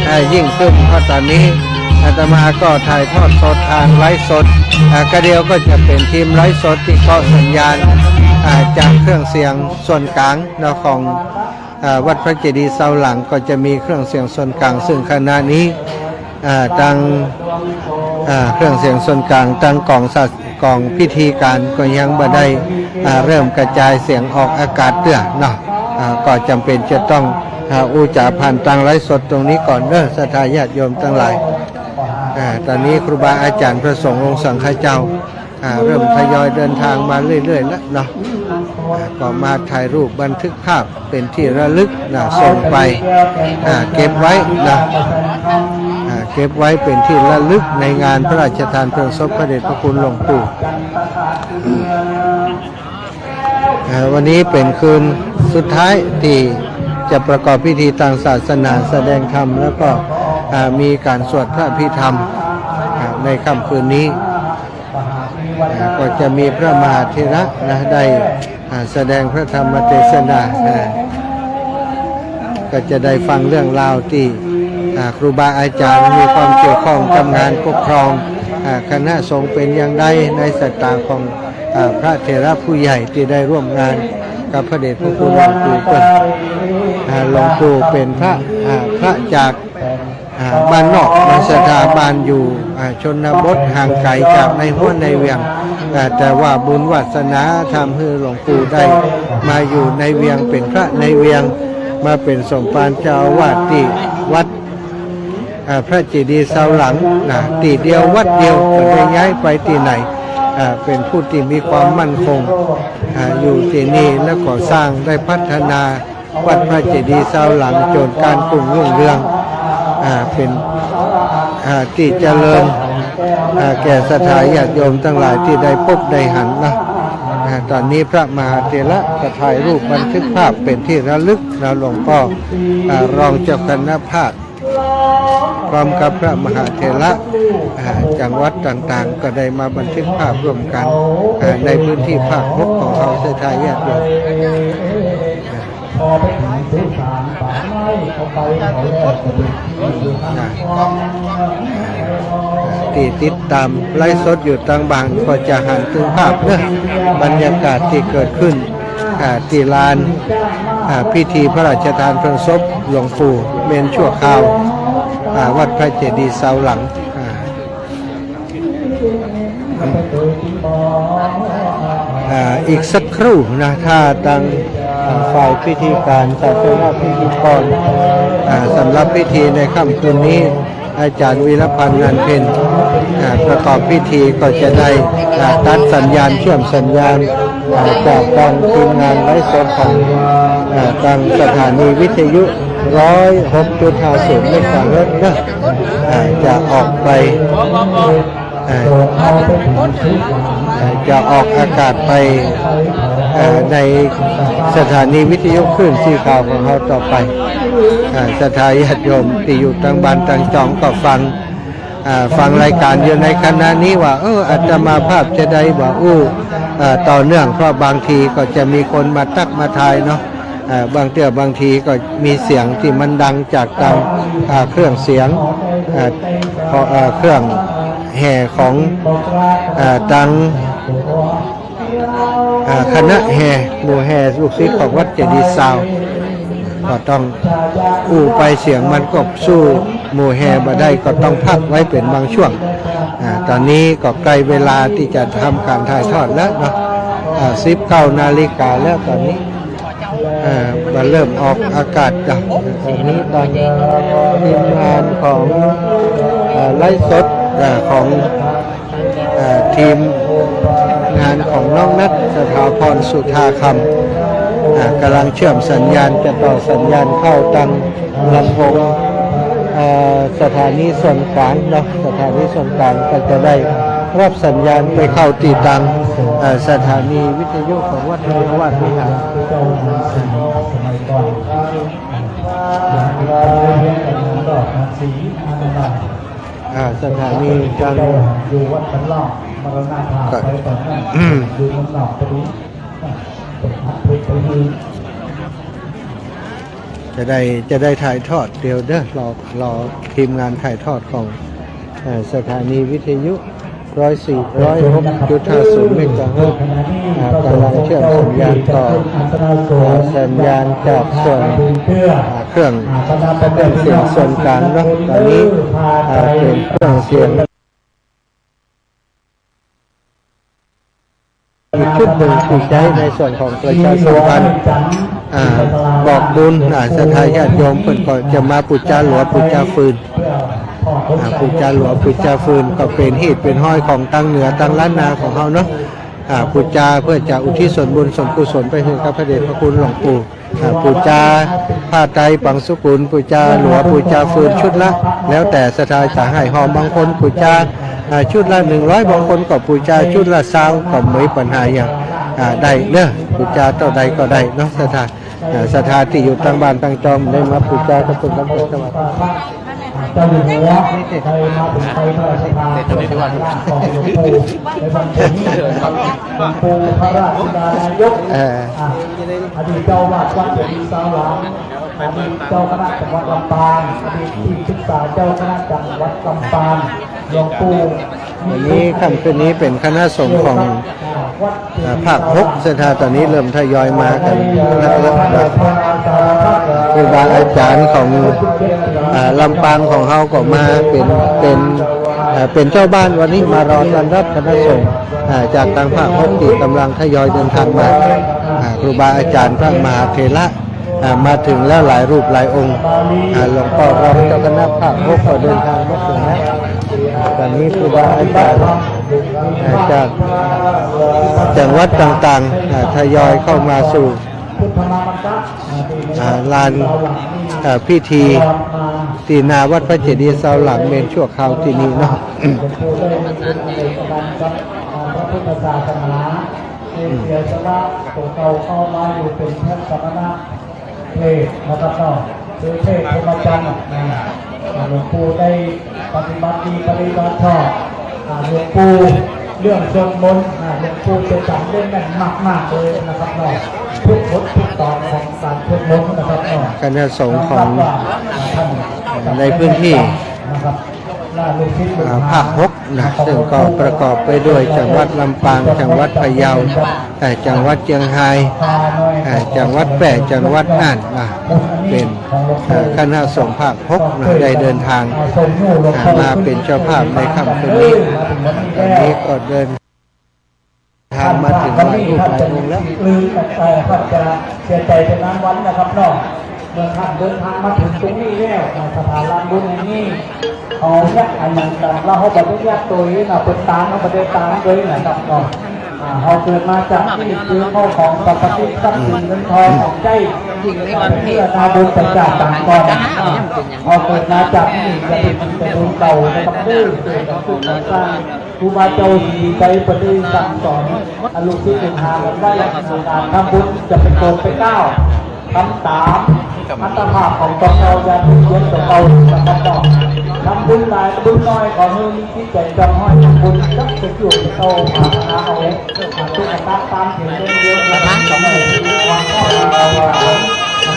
อ่า ยิ่งขึ้น เพราะต๋อนนี้อาตมาก็ถ่ายทอดสดตางไลฟ์สด อ่า กะเดี่ยวก็จะเป๋นทีมไลฟ์สดตี้เกาะสัญญาณ อ่า จากเครื่องเสียงส่วนกลางเนาะ ของ อ่า วัดพระเจดีย์ซาวหลังก็จะมีเครื่องเสียงส่วนกลาง ซึ่งขณะนี้ อ่า ตาง อ่า เครื่องเสียงส่วนกลาง ตางก๋องศาส ก๋องพิธีการก็ยังบ่ได้ อ่า เริ่มกระจายเสียงออกอากาศเตื้อเนาะ อ่า ก็จ๋ำเป๋นจะต้อง อ่า อู้จ๋าผ่านตางไลฟ์สดตรงนี้ก่อนเนาะ ศรัทธาญาติโยมตังหลาย อ่า ต๋อนนี้ครูบาอาจ๋ารย์พระสงฆ์องค์สังฆเจ้า อ่า เริ่มทยอยเดินทางมาเรื่อยๆ แล้วเนาะ อ่า ก็มาถ่ายรูปบันทึกภาพเป๋นตี้ระลึกนะ ส่งไป อ่า เก็บไว้นะ อ่า เก็บไว้เป๋นตี้ระลึกในงานพระราชทานเพลิงศพพระเดชพระคุณหลวงปู่ อ่า วันนี้เป๋นคืนสุดท้ายตี้จะประกอบพิธีตางศาสนา แสดงธรรม แล้วก็ อ่า มีก๋านสวดพระอภิธรรม อ่า ในค่ำคืนนี้ อ่า ก็จะมีพระมหาเถระนะ ได้ อ่า แสดงพระธรรมเทศนา อ่า ก็จะได้ฟังเรื่องราวตี้ อ่า ครูบาอาจ๋ารย์มีความเกี่ยวข้องกับงานปกครอง อ่า คณะสงฆ์เป๋นอย่างใด ในสายต๋าของ อ่า พระเถระผู้ใหญ่ตี้ได้ร่วมงานกับพระเดชพระคุณหลวงปู่เปิ้น อ่า หลวงปู่เป๋นพระ อ่า พระจาก อ่า บ้านนอก มาศรัทธาบ้านอยู่ อ่า ชนบทห่างไก๋จากในหัวในเวียง อ่า แต่ว่าบุญวาสนาทำหื้อหลวงปู่ได้มาอยู่ในเวียง เป๋นพระในเวียง มาเป๋นสมภารเจ้าอาวาสตี้วัด อ่า พระเจดีย์ซาวหลังนะ ตี้เดียววัดเดียว บ่ได้ย้ายไปตี้ไหน อ่า เป๋นผู้ตี้มีความมั่นคง อ่า อยู่ตี้นี่ แล้วก็สร้างได้พัฒนา วัดพระเจดีย์ซาวหลังจ๋นก้านกุ้งรุ่งเรือง อ่า เป๋น อ่า ตี้เจริญ อ่า แก่ศรัทธาญาติโยมตังหลายตี้ได้ปบได้หันนะ อ่า ต๋อนนี้พระมหาเถระก็ถ่ายรูปบันทึกภาพเป๋นตี้ระลึกนะ หลวงป้อ อ่า รองเจ้าคณะภาค พร้อมกับพระมหาเถระ อ่า จังหวัดต่างๆ ก็ได้มาบันทึกภาพร่วมกั๋น อ่า ในพื้นที่ภาคหกของเฮา ศรัทธาญาติโยม อ่า พอไปถึงสุสานป่าไม้ เขาไปเขาแล้วก็ไปที่ อ่า ตี้ติดต๋ามไลฟ์สดอยู่ตางบ้านก็จะหันเถิงภาพเนาะ บรรยากาศตี้เกิดขึ้น อ่า ตี้ลาน อ่า พิธีพระราชทานเพลิงศพหลวงปู่เมนชั่วคราว อ่า วัดพระเจดีย์ซาวหลัง อ่า อ่า อีกสักครู่นะ ถ้าตาง อ่า ฝ่ายพิธีการศาสนพิธีกร อ่า สำหรับพิธีในค่ำคืนนี้ อาจ๋ารย์วีรพันธ์ นันเพ็ญ อ่า ประกอบพิธีก็จะได้ อ่า ตัดสัญญาณ เชื่อมสัญญาณ อ่า จากตางทีมงานไลฟ์สดของ อ่า ตางสถานีวิทยุ ร้อยหกจุดห้าศูนย์ เมกะเฮิรตซ์นะ อ่า จะออกไป อ่า อ่า จะออกอากาศไป อ่า ในสถานีวิทยุคลื่นสีขาวของเฮาต่อไป อ่า ศรัทธาญาติโยมตี้อยู่ตางบ้านตางจองก็ฟัง อ่า ฟังรายการอยู่ในขณะนี้ว่า เออ อาตมาภาพจะได้บ่อู้ อ่า ต่อเนื่อง เพราะบางทีก็จะมีคนมาตั๊กมาทายเนาะ อ่า บางเตื้อบางทีก็มีเสียงตี้มันดังจากตาง อ่า เครื่องเสียง อ่า เพราะ อ่า เครื่องแห่ของ อ่า ตาง อ่า คณะแห่ หมู่แห่ลูกศิษย์ของวัดเจดีย์ซาว ก็ต้องอู้ไป เสียงมันก็สู้หมู่แห่บ่ได้ ก็ต้องพักไว้เป๋นบางช่วง อ่า ต๋อนนี้ก็ใก้เวลาตี้จะทำก๋านถ่ายทอดแล้วเนาะ อ่า สิบเก้านาฬิกาแล้วต๋อนนี้ อ่า มาเริ่มออกอากาศจ้ะ ต๋อนนี้ตางทีมงานของ อ่า ไลฟ์สด อ่า ของ อ่า ทีมงานของน้องนัท สถาพร สุธาคำ อ่า ก่ำลังเชื่อมสัญญาณ จะต่อสัญญาณเข้าตางลำโพง อ่า สถานีส่วนก๋างเนาะ สถานีส่วนก๋างก็จะได้ฮับสัญญาณไปเข้าตี้ตาง อ่า สถานีวิทยุของวัดเทวราชวิหาร อ่า สถานีตาง อยู่วัดสันล่าง มรณภาพไปต๋อนนั้น อืม อยู่เมืองนอกพอดี จะได้ จะได้ถ่ายทอด เดี๋ยวเด้อ รอ รอทีมงานถ่ายทอดของ เอ่อ สถานีวิทยุ ร้อยสี่ ร้อยหกจุดห้าศูนย์ เมกะเฮิรตซ์ อ่า ก่ำลังเชื่อมสัญญาณต่อ อ่า สัญญาณจากส่วน อ่า เครื่อง เครื่องเสียงส่วนก๋างเนาะ ต๋อนนี้ อ่า เป๋นเครื่องเสียง อีกชุดนึ่งตี้ใจ๊ในส่วนของประชาสัมพันธ์ อ่า บอกบุญ อ่า ศรัทธาญาติโยมเปิ้นก็จะมาปู๋จาหลัวปู๋จาฟืน อ่า ปู๋จาหลัวปู๋จาฟืนก็เป๋นฮีตเป๋นฮอยของตางเหนือตางล้านนาของเฮาเนาะ อ่า ปู๋จาเพื่อจะอุทิศส่วนบุญส่วนกุศลไปหื้อกับพระเดชพระคุณหลวงปู่ อ่า ปู๋จาผ้าไตรปังสุกุล ปู๋จาหลัว ปู๋จาฟืนชุดละ แล้วแต่ศรัทธาจะหื้อหอม บางคนปู๋จา อ่า ชุดละหนึ่งร้อย บางคนก็ปู๋จาชุดละซาว ก็บ่มีปัญหาหยัง อ่า ได้เนาะ ปู๋จาเต้าใดก็ได้เนาะ ศรัทธา อ่า ศรัทธาตี้อยู่ตางบ้านตางจองได้มาปู๋จากับเปิ้น กับเปิ้น กับเปิ้น เจ้าอยู่หัวได้มาถึงไปพระราชทานพระราชทานร่างของหลวงปู่ในวันนี้นะครับ หลวงปู่พระราชบิดานายก เออ อ่ะ อดีตเจ้าอาวาสวัดเจดีย์ซาวหลาง อดีตเจ้าคณะจังหวัดลำปาง อดีตที่ปรึกษาเจ้าคณะจังหวัดลำปาง หลวงปู่ วันนี้ค่ำคืนนี้เป๋นคณะสงฆ์ของ อ่า ภาคหก ศรัทธาต๋อนนี้เริ่มทยอยมากั๋นแล้ว ครูบาอาจ๋ารย์ของ อ่า ลำปางของเฮาก็มาเป๋น เป๋น อ่า เป๋นเจ้าบ้านวันนี้มารอต้อนรับคณะสงฆ์ อ่า จากตางภาคหกตี้ก่ำลังทยอยเดินทางมา อ่า ครูบาอาจ๋ารย์พระมหาเถระ อ่า มาเถิงแล้วหลายรูปหลายองค์ อ่า หลวงป้อรองเจ้าคณะภาคหกก็เดินทางมาเถิงแล้ว อ่า ต๋อนนี้ครูบาอาจ๋ารย์ อ่า จากจังหวัดต่างๆ อ่า ทยอยเข้ามาสู่ อ่า ลาน อ่า พิธีตี้หน้าวัดพระเจดีย์ซาวหลางเมนชั่วคราวตี้นี่เนาะ พระพุทธศาสนา เสียสละตั๋วเก่าเข้ามาอยู่เป๋นพระสมณะ เทศน์นะครับเนาะ คือเทศน์พรหมจรรย์นะ อ่า หลวงปู่ได้ปฏิบัติดีปฏิบัติชอบ อ่า หลวงปู่เรื่องสวดมนต์ อ่า หลวงปู่จะจ๋ำได้แม่นมากๆ เลยนะครับเนาะ ทุกบททุกตอนของการสวดมนต์นะครับเนาะ คณะสงฆ์ของ ยอมรับว่า อ่า ท่าน ในพื้นที่ นะครับ อ่า ภาคหกนะ ซึ่งก็ประกอบไปด้วยจังหวัดลำปาง จังหวัดพะเยา เอ่อ จังหวัดเจียงฮาย เอ่อ จังหวัดแป้ จังหวัดน่านนะ เป๋น เอ่อ คณะสงฆ์ภาคหกนะ ได้เดินทาง อ่า มาเป๋นเจ้าภาพในค่ำคืนนี้ ต๋อนนี้ก็เดิน ทางมาเถิงหลายรูปหลายองค์แล้ว ลืม เอ่อ ท่านจะเสียใจ๋เป๋นบางวันนะครับเนาะ เมื่อท่านเดินทางมาเถิงตรงนี้แล้ว อ่า สถานลานบุญแห่งนี้ เขาเนี่ย อันนั้นกัน แล้วเขาบ่ได้แยกตัวนะ เปิดตาม เขาบ่ได้ตามเลยนะครับเนาะ อ่า เขาเกิดมาจากนี่ คือข้าวของสรรพสิ่ง ทรัพย์สินเงินทองของใจ๊ เพื่อนาบุญประจาต่างก่อน อ่า เขาเกิดมาจากนี่ จะเป็นบุญเก่านะครับ เด้อ เกิดกับผู้ก่อสร้าง ครูบาเจ้าศรีวิไชเปิ้นได้สั่งสอน อันลูกศิษย์ลูกหากั๋นไว้ การทำบุญจะเป๋นตนเป๋นก้าว ทำต๋ามอัตภาพของตนเฮา อย่าเบียดเบียนตั๋วเก่านะครับเนาะ ทำบุญหลายบุญน้อย ขอหื้อมีจิตใจ๋จองห้อยทำบุญ จักจะอยู่เต้าปรารถนาเอา อาตุ๊กตาตามเถิงเรื่องเดียว ประมาณสองหมื่น นะ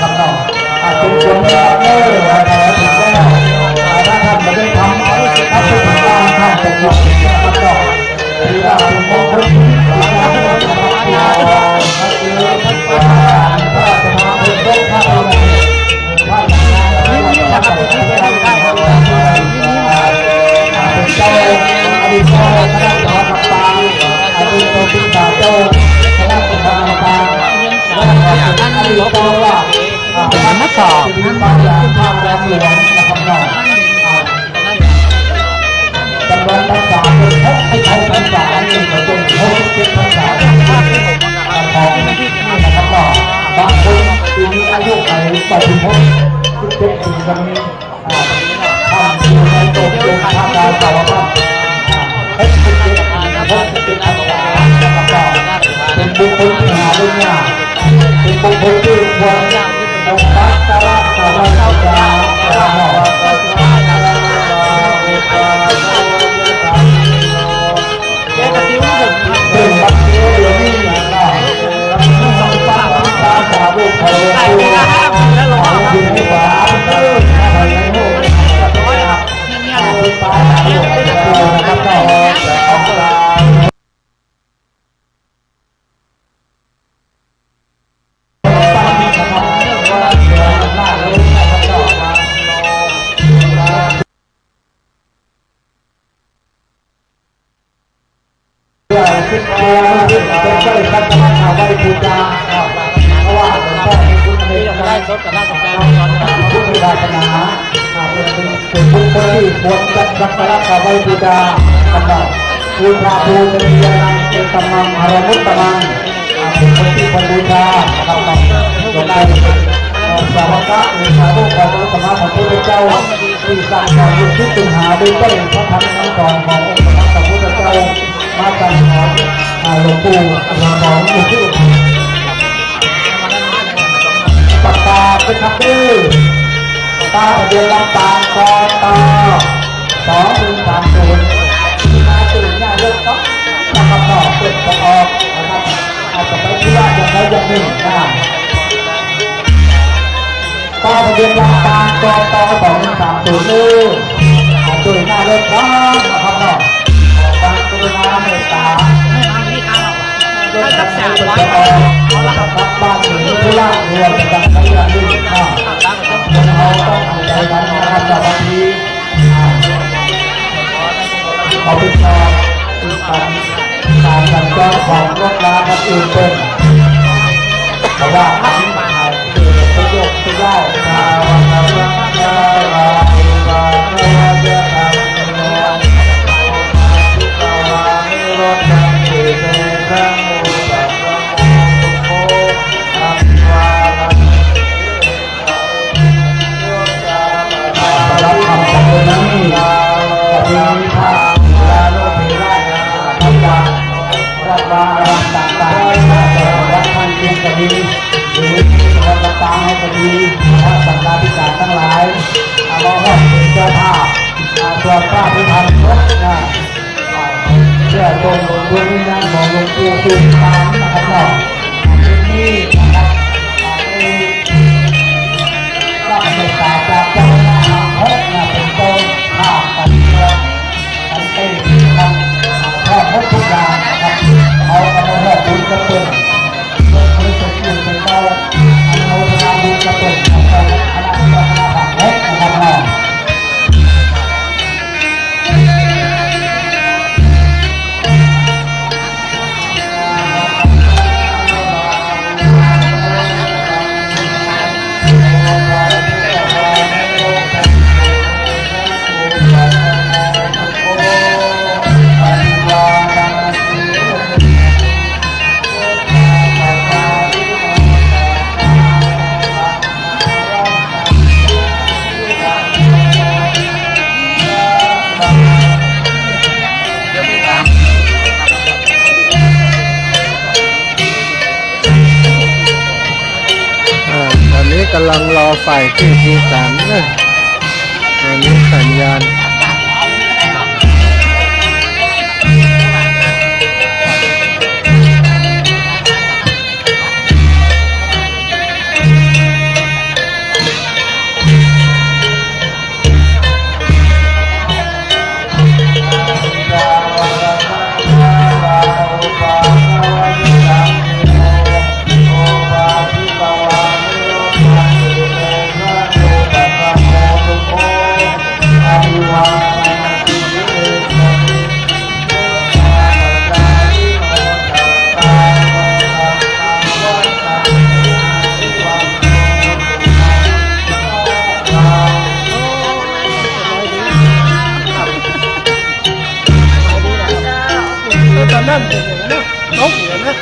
ครับเนาะ อ่า เป็นส่วนหนึ่งครับ เออ อ่า ถึงแล้ว อ่า ถ้าท่านบ่ได้ทำ ถ้าเป็นทางการ ท่านจะหยุดนะครับเนาะ ถือว่าเป็นมงคลชีวิต เป็นเจ้า อดีตเจ้าคณะจังหวัดลำปาง อดีตเจ้าคณะจังหวัดลำปาง จำนวนพรรษาเป็นหกสิบเจ็ดพรรษา เป็นหกสิบเจ็ดพรรษา ของนี่นะครับ ก็บางคนปีนี้อายุไข แปดสิบหก สิบเจ็ดปี ก็มี อ่า ท่านอยู่ในโลกโลกธาตุดาวเสาร์ครับ อ่า หกสิบเจ็ด หกสิบเจ็ดพรรษา นะครับ ก็เป็นบุคคลที่หาได้ยาก เป็นบุคคลที่ควรองค์พระสารามสามัญญา นะครับ คิดตัวมันคิดเป็นเจ้าสัตว์มาไหว้บูชา เพราะว่าหลวงพ่อเป็นพุทธเจ้า พุทธศาสนา เป็นบุคคลที่ควรจะสักการะไหว้บูชา บูชาภูชนียานัง เอตมัง หรมุตตมัง อ่า เป็นคนที่ควรบูชานะครับ หลวงปู่ เอ่อ สาวกะหรือสาวกขององค์สมมาพระพุทธเจ้า ที่สั่งสอนลูกศิษย์ลูกหาโดยใช้พระธรรมคำสอนขององค์สมมาพระพุทธเจ้า มาสั่งสอน อ่า หลวงปู่ สั่งสอนลูกศิษย์ลูกหา ประกาศนะครับเด้อ ทะเบียนลำปาง กต สองหนึ่งสามศูนย์ มาถึงหน้ารถครับ นะครับ ก็เปิดจะออกนะครับ อาจจะไปธุระอย่างใดอย่างหนึ่งนะครับ ป้ายทะเบียนลำปาง กต สองหนึ่งสามศูนย์ เด้อ อ่า ช่วยหน้ารถครับ นะครับเนาะ ขอความกรุณาเมตตา รถคันนี้เปิดจะออก นะครับ บ้านหนีธุระ เรือจะไปไหนอย่างหนึ่งนะครับ เราต้องทำใจกันนะครับ เจ้าหน้าที่ อ่า เขาเป็นชาว การสัญจรของรถราคันอื่นเป็น เพราะว่าอันนี้มันเกิดประโยชน์ไม่ได้ สำหรับคำสอนนี้ ก็มีพระเถรานุเถระ พระยา วัดวาอารามต่างๆ วัดข้างเคียงก็ดี หรือวัดลำปางก็ดี พระสังฆาธิการทั้งหลาย เอามาร่วมเป็นเจ้าภาพ อ่า สวดพระอภิธรรมศพนะ เพื่อส่งดวงวิญญาณของหลวงปู่สู่สวรรค์นะครับเนาะ ที่นี่นะครับ อ่า ได้รับเมตตาจากเจ้าคณะอำเภอนะ เป็นเจ้าภาพกันเพื่อกันเต้นนะครับ พร้อมหมดทุกอย่างนะครับ เอากำลังบุญกระเบื้อง บริสุทธิ์อยู่เป็นเจ้า อนุโมทนาบุญกระเบื้อง ของเจ้าคณะอำเภอคณะผักเล็กนะครับเนาะ อ่า ตอนนี้กำลังรอฝ่ายพิธีสารนะ ตอนนี้สัญญาณ ตอนนั้นเป็นอย่างนั้นเนาะ นกเหลือนะ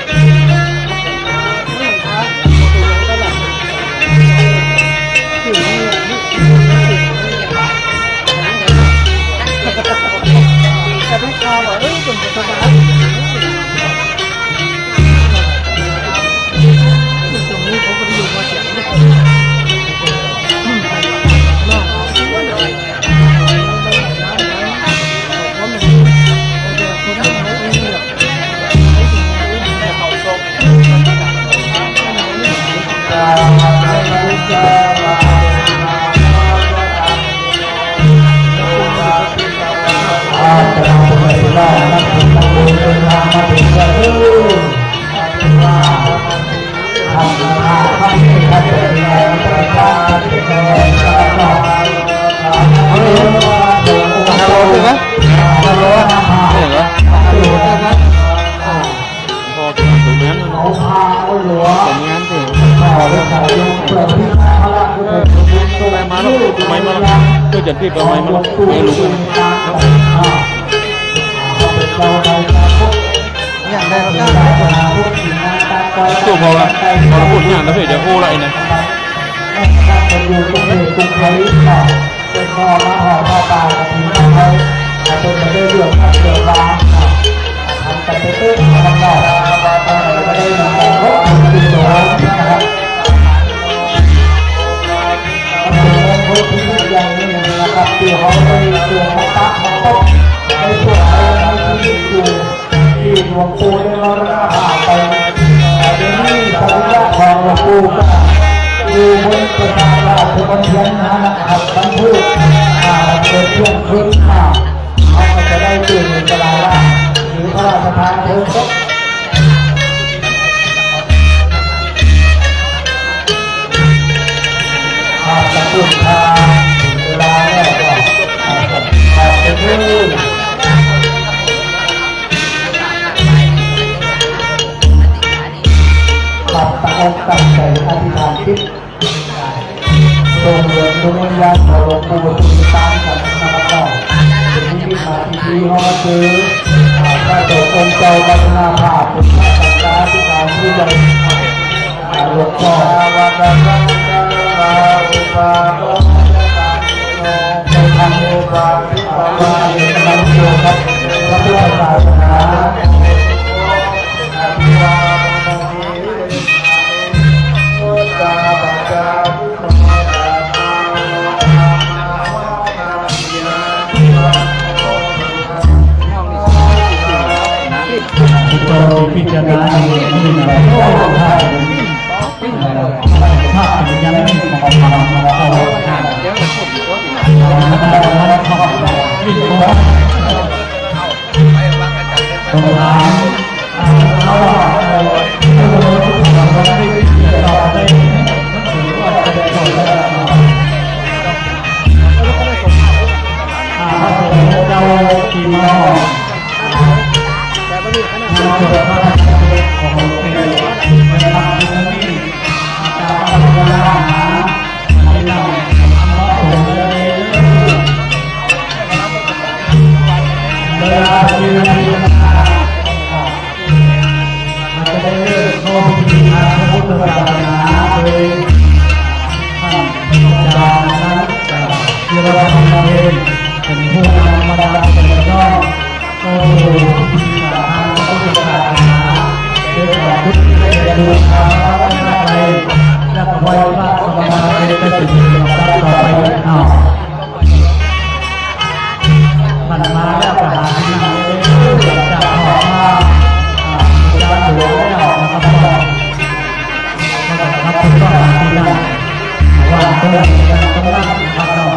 แต่ทุกคราวอะ เอ้ย มันจะสบาย ตรงนี้ผมก็ได้ยินมาเสียง ฮัลโหล ฮัลโหล ฮัลโหล พอถึงตรงนั้น ตรงนั้นสิ ไปมาแล้ว ไปมาแล้ว ก็จะที่ไปมาแล้ว ไม่รู้นะ อย่างใดเราได้ ตู้พอละ พอละพูดอย่างนั้นเถอะ จะอู้อะไรนะ เป็นพ่อมาห่อผ้าป่ากฐินของเขา เป็นมาด้วยเรื่องของเรื่องราว ทำกันไปเถอะนะครับ ก็ได้นำไปพบคุณผู้ชมนะครับ เป็นเรื่องที่ อยู่บนประสาทราชมณฑลนะครับ บรรทุก อ่า เกิดเครื่องขึ้นมา เขาก็จะได้ตื่นตลาดล่า หรือพระราชทานเพลิงศพ ครับ ขอบคุณครับ ถึงเวลาแล้วก็ ครับ ขอบคุณ ครับ ตั้งอกตั้งใจ๋อธิษฐานจิต ส่งดวงวิญญาณของหลวงปู่บุญชูตามกันนะครับ เป็นนิมิตหมายที่ดีฮอดคือ อ่า พระสงฆ์องค์เจ้าวัฒนาภาพ เป็นพระสังฆาธิการผู้ใหญ่ อ่า หลวงพ่อ วัดพระสังฆาอุปาโลก ครับ พระพุทธศาสนา ผู้ชมพิจารณาอยู่นี่นะ ภาพเป็นยังไงของเรา ตรงนั้น เวลา เราจะได้เริ่มเข้าพิธีทางพระพุทธศาสนา โดยท่านอาจารย์นั้น เอ่อ ธีรพันธ์ บำเพ็ญ เป็นผู้นำบรรดาสงฆ์น้อมเข้าสู่พิธีทางพระพุทธศาสนา ด้วยการจุดเทียนบูชาพระรัตนตรัย และถวายพระสมณะเป็นพระสิริมงคลต่อไป อ้าว ท่านมาแล้วก็หาที่นั่งเลย หลังจากถอดผ้า อ่า จานหลวงแล้วนะครับ ก็ ก็จะรับทุกท่านที่นั่ง ว่างตรงไหนนั่งตรงนั้นนะครับเนาะ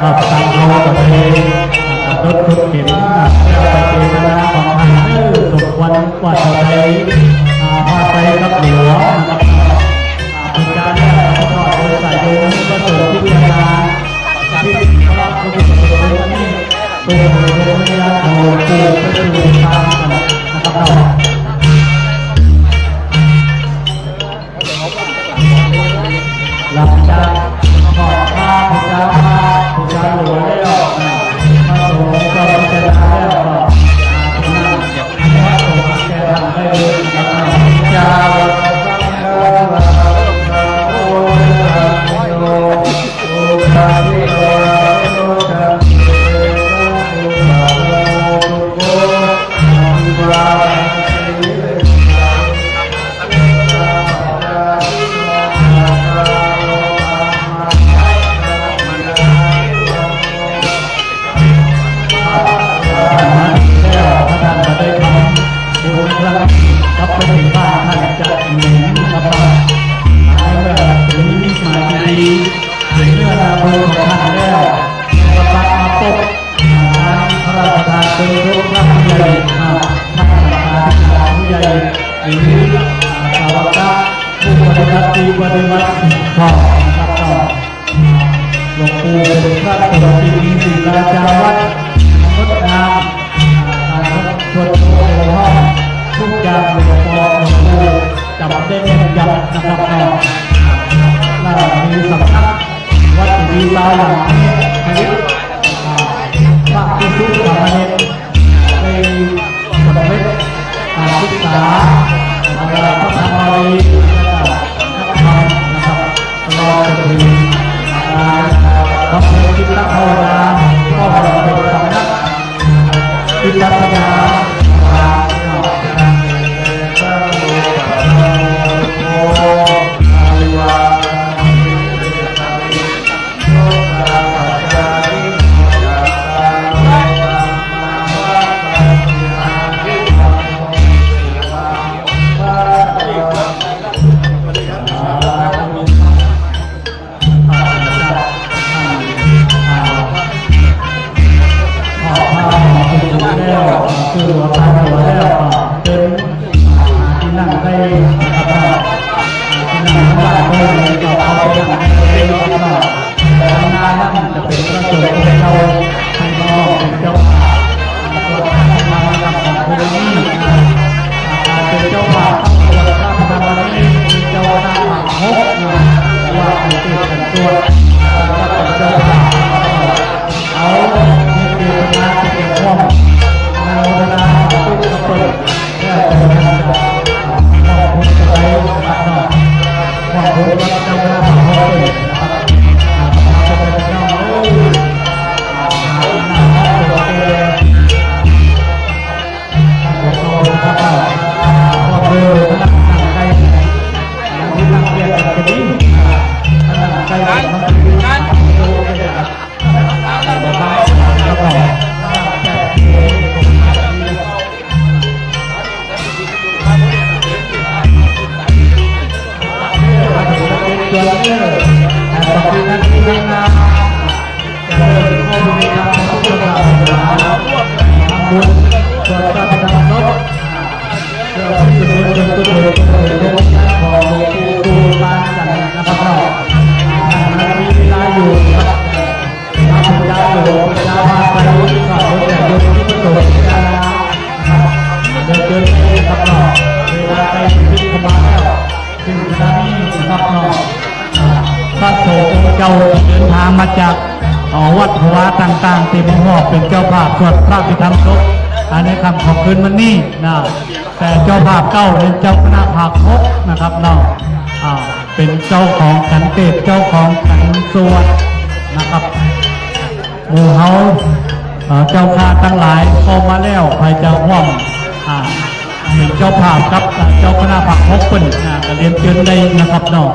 ครับ ตางเฮาก็ได้ อ่า กำหนดกฎเกณฑ์ อ่า เพื่อไปเจตนาของท่าน เออ สมควรกว่าเท่าใด อ่า พาไปกับหลวงนะครับ อ่า อาจารย์เนี่ย ขอโทษ โดยสายโยม พระสงฆ์พิจารณา ที่พระพุทธศาสนานี้ เป็นดวงวิญญาณของหลวงปู่พระครูตามกันนะครับ หลังจากถอดผ้าบูชาพระบูชาหลวงแล้ว พระสงฆ์ก็พิจารณาแล้วก็ อ่า พระสงฆ์แก่ท่านได้เลยนะครับ แล้วท่านก็ได้ทำบุญครั้งนี้ กลับไปถึงบ้านท่านจะเหม็นนะครับ ในเมื่อถึงนิมิตหมายดี ถึงเวลาบุญของท่านแล้ว ก็กลับมาพบงานพระราชทานเพลิงศพพระผู้ใหญ่ อ่า ท่านสังฆาธิการผู้ใหญ่ หรือ อ่า สาวกะผู้ปฏิบัติดีปฏิบัติชอบนะครับ หลวงปู่เป็นพระสงฆ์ที่มีศีลาจาวัตรงดงาม อ่า การสวดมนต์ในห้อง ทุกอย่างหลวงพ่อหลวงปู่จำได้แม่นยำนะครับเนาะ และมีสำนักวัดศรีสาหลังนี้ ผลิต อ่า พระภิกษุสามเณร ได้สำเร็จ อ่า ศึกษา อ่า พระธรรมบาลี และก็นักธรรมนะครับ ตลอดจนถึง อ่า บำเพ็ญจิตภาวนา ว่าผู้ที่เป็นตัว เอาเจตนาเป็นอย่างร่วม โมทนาสาธุกับเปิ้น เพื่อจะนำมอบบุญไปนะครับเนาะ มอบบุญกับเจ้าคณะพระเปิ้นนะครับ อ่า ขอเจ้าคณะเอ้ย อ่า หน้าพระเปิ้นเอ้ย พระสงฆ์องค์เจ้าเดินทางมาจาก เอ่อ วัดวาต่างๆ ตี้มาฮอดเป๋นเจ้าภาพสวดพระอภิธรรมศพ อ่า ในค่ำของคืนวันนี้นะ แต่เจ้าภาพเก่าเป๋นเจ้าคณะภาคหกนะครับเนาะ อ่า เป๋นเจ้าของขันเตศน์ เจ้าของขันสวดนะครับ หมู่เฮา เอ่อ เจ้าข้าตังหลายเข้ามาแล้ว ใผจะฮ่วม อ่า เป๋นเจ้าภาพกับเจ้าคณะภาคหกเปิ้น อ่า ก็เรียนเจิญได้นะครับเนาะ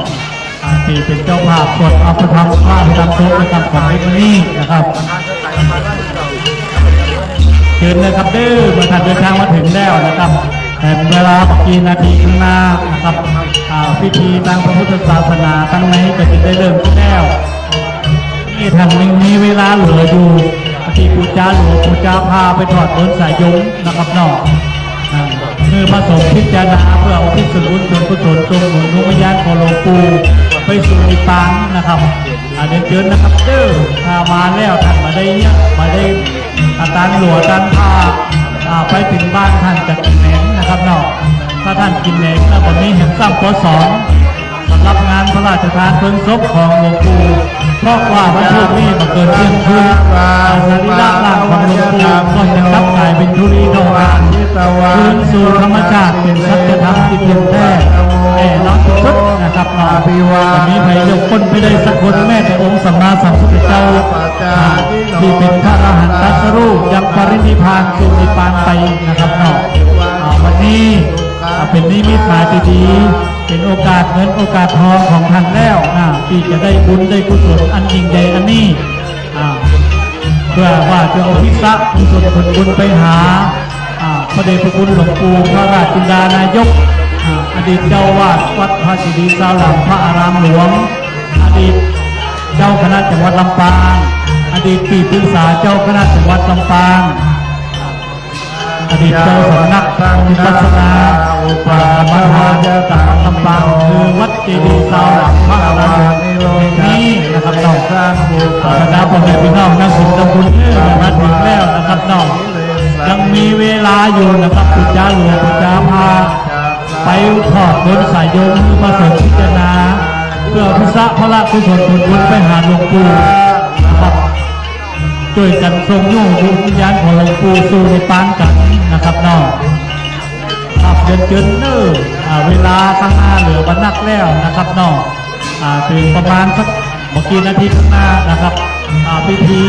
อ่า ตี้เป๋นเจ้าภาพสวดอภิธรรม พระอภิธรรมศพนะครับ ของในวันนี้นะครับ เจิญนะครับเด้อ เมื่อท่านเดินทางมาเถิงแล้วนะครับ แต่เวลาบ่กี่นาทีข้างหน้านะครับ อ่า พิธีตางพระพุทธศาสนาตังในก็จะได้เริ่มขึ้นแล้ว นี่ท่านยังมีเวลาเหลืออยู่ ตี้ปู๋จาหลวง ปู๋จาผ้าไปถอดโดนสายโยมนะครับเนาะ อ่า เมื่อพระสงฆ์พิจารณาเพื่ออุทิศส่วนบุญส่วนกุศล ส่งดวงวิญญาณของหลวงปู่ไปสู่นิพพานนะครับ อ่า เรียนเจิญนะครับเด้อ ถ้ามาแล้วท่านบ่ได้เนี่ย บ่ได้ อ่า ตานหลวงตานผ้า อ่า ไปเถิงบ้านท่านจะกิ๋นแหนงนะครับเนาะ ถ้าท่านกิ๋นแหนงแล้วบ่มีแหมซ้ำปอสอง สำหรับงานพระราชทานเพลิงศพของหลวงปู่ เพราะว่าวันศุกร์นี้บ่เกินเที่ยงคืน สรีระร่างของหลวงปู่ก็จะกลับกลายเป๋นธุลีทองคำ คืนสู่ธรรมชาติเป๋นสัจธรรมตี้เที่ยงแท้ แน่นอนที่สุดนะครับเนาะ บ่มีใผจะค้นไปได้สักคน แม้แต่องค์สัมมาสัมพุทธเจ้า ตี้เป๋นพระอรหันต์ตรัสรู้ ยังปรินิพพานสู่นิพพานไปนะครับเนาะ อ่า วันนี้ อ่า เป๋นนิมิตหมายตี้ดี เป๋นโอกาสเงินโอกาสทองของท่านแล้วนะ ตี้จะได้บุญได้กุศลอันยิ่งใหญ่อันนี้ อ่า เพื่อว่าจะอุทิศส่วนผลบุญไปหา อ่า พระเดชพระคุณหลวงปู่พระราชจินดานายก อ่า อดีตเจ้าอาวาสวัดพระเจดีย์ซาวหลามพระอารามหลวง อดีตเจ้าคณะจังหวัดลำปาง อดีตตี้ปรึกษาเจ้าคณะจังหวัดลำปาง อดีตเจ้าสำนักวิปัสสนาอุปาสกกรรมฐานจังหวัดลำปาง คือวัดเจดีย์ซาวหลามพระอารามแห่งนี้นะครับเนาะ บรรดาพ่อแม่พี่น้องนักบุญนักบุญเอ้ย มาเถิงแล้วนะครับเนาะ ยังมีเวลาอยู่นะครับ ปู๋จาหลวง ปู๋จาผ้า ไปถอดโดนสายโยม คือพระสงฆ์พิจารณา เพื่ออุทิศพระกุศลผลบุญไปหาหลวงปู่นะครับ จ้วยกั๋นส่งดวงวิญญาณของหลวงปู่สู่นิพพานกั๋นนะครับเนาะ ครับ เจิญเจิญเน้อ อ่า เวลาข้างหน้าเหลือบ่นักแล้วนะครับเนาะ อ่า เถิงประมาณสักบ่กี่นาทีข้างหน้านะครับ อ่า พิธี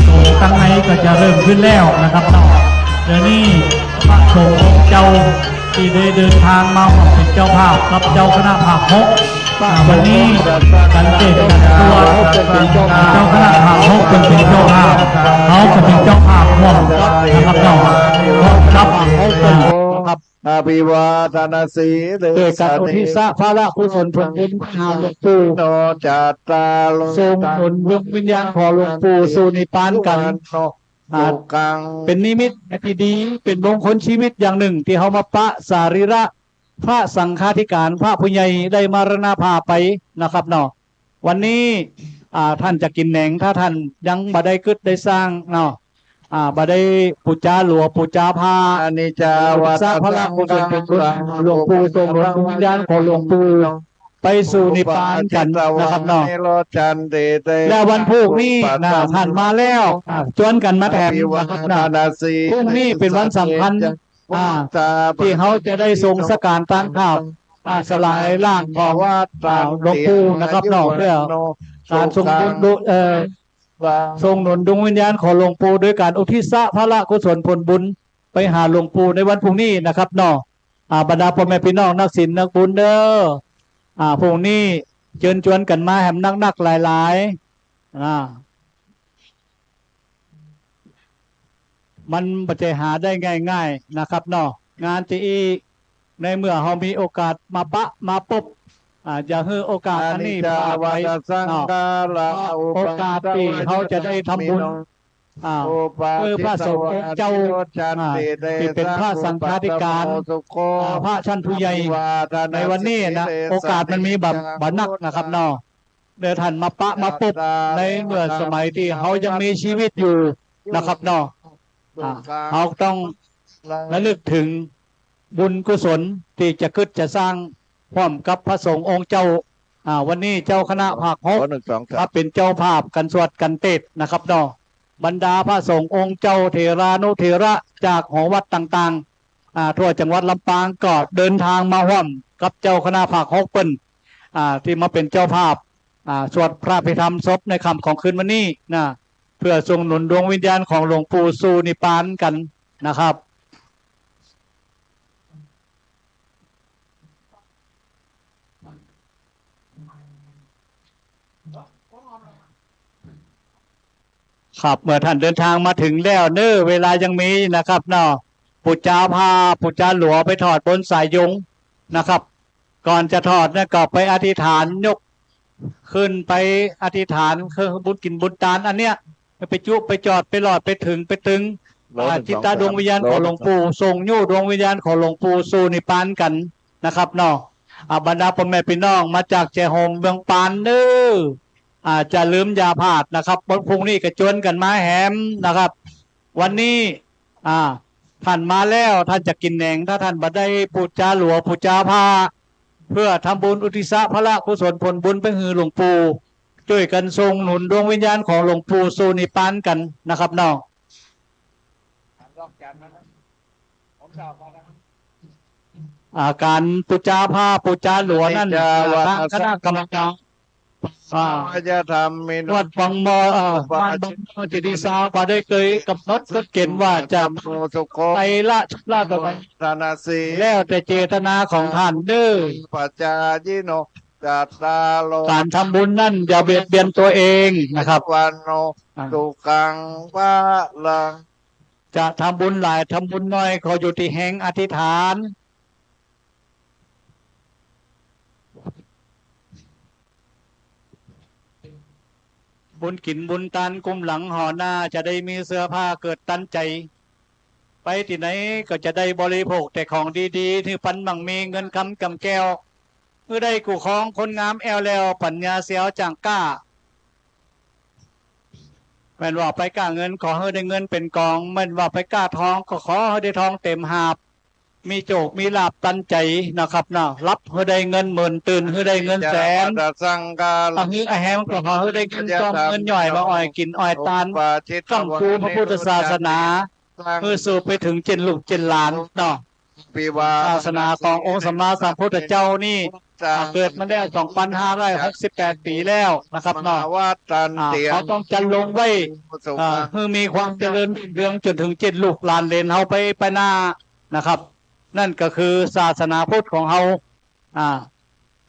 สงฆ์ตังในก็จะเริ่มขึ้นแล้วนะครับเนาะ เดี๋ยวนี้พระสงฆ์องค์เจ้าตี้ได้เดินทางมาเป๋นเจ้าภาพกับเจ้าคณะภาคหก อ่า วันนี้สังเกตกันตัว เจ้าคณะภาคหกเปิ้นเป๋นเจ้าภาพ เฮาก็เป๋นเจ้าภาพร่วมนะครับเนาะ ร่วมกับ อ่า อภิวาทนสีลิสนิจังวุฒาภรณะ เพื่อการอุทิศพระกุศลผลบุญหาหลวงปู่ โนจัตตาโร ส่งดวงวิญญาณของหลวงปู่สู่นิพพานกั๋น อ่า เป๋นนิมิตตี้ดี เป๋นมงคลชีวิตอย่างนึ่ง ตี้เฮามาปะสรีระพระสังฆาธิการ พระผู้ใหญ่ได้มรณภาพไปนะครับเนาะ วันนี้ อ่า ท่านจะกิ๋นแหนง ถ้าท่านยังบ่ได้กึ๊ดได้สร้างเนาะ อ่า บ่ได้ปู๋จาหลวง ปู๋จาผ้า อนิจจาวัตตัง อุทิศพระกุศลผลบุญหาหลวงปู่ ส่งดวงวิญญาณของหลวงปู่ ไปสู่นิพพานกั๋นนะครับเนาะ แล้ววันพรุ่งนี้นะ ท่านมาแล้ว อ่า จวนกั๋นมาแถมนะครับเนาะ พรุ่งนี้เป๋นวันสำคัญ อ่า ตี้เฮาจะได้ส่งสังฆทานตานข้าว อ่า สลายร่างของ อ่า หลวงปู่นะครับเนาะ เพื่อก๋านส่งบุญดู เอ่อ ส่งหนุนดวงวิญญาณของหลวงปู่ โดยก๋านอุทิศพละกุศลผลบุญไปหาหลวงปู่ในวันพรุ่งนี้นะครับเนาะ อ่า บรรดาป้อแม่ปี้น้องนักศีลนักบุญเด้อ อ่า พรุ่งนี้เจิญจวนกั๋นมาแหมนักๆ หลายๆ อ่า มันบ่ใจ้หาได้ง่ายๆ นะครับเนาะ งานจะอี้ ในเมื่อเฮามีโอกาสมาปะมาปบ อ่า อย่าหื้อโอกาสอันนี้พลาดไปเนาะ โอกาสตี้เฮาจะได้ทำบุญ อ่า คือพระสงฆ์องค์เจ้า อ่า ตี้เป๋นพระสังฆาธิการ อ่า พระชั้นผู้ใหญ่ ในวันนี้นะ โอกาสมันมีบ่ บ่นักนะครับเนาะ เดี๋ยวท่านมาปะมาปบในเมื่อสมัยตี้เฮายังมีชีวิตอยู่นะครับเนาะ อ่า เฮาต้องระลึกเถิงบุญกุศลตี้จะกึ๊ดจะสร้างพร้อมกับพระสงฆ์องค์เจ้า อ่า วันนี้เจ้าคณะภาคหก ขอหนึ่ง สอง สาม มาเป๋นเจ้าภาพกั๋นสวดกั๋นเตสน์นะครับเนาะ บรรดาพระสงฆ์องค์เจ้าเถรานุเถระจากหอวัดต่างๆ อ่า ทั่วจังหวัดลำปางก็เดินทางมาฮ่วมกับเจ้าคณะภาคหกเปิ้น อ่า ตี้มาเป๋นเจ้าภาพ อ่า สวดพระอภิธรรมศพในค่ำของคืนวันนี้นะ เพื่อส่งหนุนดวงวิญญาณของหลวงปู่สู่นิพพานกั๋นนะครับ ครับ เมื่อท่านเดินทางมาเถิงแล้วเนาะ เวลายังมีนะครับเนาะ ปู๋จ๋าผ้า ปู๋จ๋าหลัวไปถอดบนสายยงนะครับ ก่อนจะถอดเนี่ยก็ไปอธิษฐานยกขึ้นไปอธิษฐานคือบุญกิ๋นบุญตานอันเนี้ย ไปจุไปจอดไปหลอดไปเถิงไปตึง อ่า จิตตาดวงวิญญาณของหลวงปู่ ส่งยู้ดวงวิญญาณของหลวงปู่สู่นิพพานกั๋นนะครับเนาะ อ่า บรรดาป้อแม่ปี้น้องมาจากแจ่โฮมเมืองปานเนาะ อ่า จะลืมอย่าพลาดนะครับ วันพรุ่งนี้ก็จวนกั๋นมาแหมนะครับ วันนี้ อ่า ท่านมาแล้ว ท่านจะกิ๋นแหนง ถ้าท่านบ่ได้ปู๋จ๋าหลัวปู๋จ๋าผ้า เพื่อทำบุญอุทิศพละกุศลผลบุญไปหื้อหลวงปู่ จ้วยกั๋นส่งหนุนดวงวิญญาณของหลวงปู่สู่นิพพานกั๋นนะครับเนาะ อ่า ก๋านปู๋จ๋าผ้าปู๋จ๋าหลัวนั้น ทางคณะกรรมการ อ่า วัดบางบ่อ เอ่อ บ้านบางบ่อ เจดีย์ซาว บ่ได้เกยก๋ำหนดกฎเกณฑ์ว่าจะ ไตรละชุดละเต้าใด แล้วแต่เจตนาของท่านเนาะ ก๋านทำบุญนั้นอย่าเบียดเบียนตัวเองนะครับ อ่า จะทำบุญหลายทำบุญน้อยก็อยู่ตี้แฮงอธิษฐาน บุญกิ๋นบุญตานกุมหลังห่อหน้า จะได้มีเสื้อผ้าเกิดตันใจ๋ ไปตี้ไหนก็จะได้บริโภคแต่ของดีๆ หื้อปันมั่งมีเงินคำกำแก้ว หื้อได้กู้ครองคนงามแอ่วแหลว ปัญญาเสียวจ่างกล้า แม่นว่าไปก้าเงินขอหื้อได้เงินเป๋นกอง แม่นว่าไปก้าทองก็ขอหื้อได้ทองเต๋มหาบ มีโจคมีลาภตันใจ๋นะครับเนาะ หลับหื้อได้เงินหมื่น ตื่นหื้อได้เงินแสน อะหื้ออะแฮมก็ขอหื้อได้เงินกองเงินย่อยมาอ่อยกิ๋นอ่อยตาน ค้ำคูพระพุทธศาสนา หื้อสืบไปเถิงเจนลูกเจนหลานเนาะ ศาสนาขององค์สัมมาสัมพุทธเจ้านี่ เกิดมาแล้วสองปันห้าร้อยหกสิบแปดปี๋แล้วนะครับเนาะ อ่า เฮาต้องจันลงไว้ อ่า หื้อมีความเจริญรุ่งเรืองจ๋นเถิงเจนลูกหลานเหลนเฮาไป ไปหน้านะครับ นั่นก็คือศาสนาพุทธของเฮา อ่า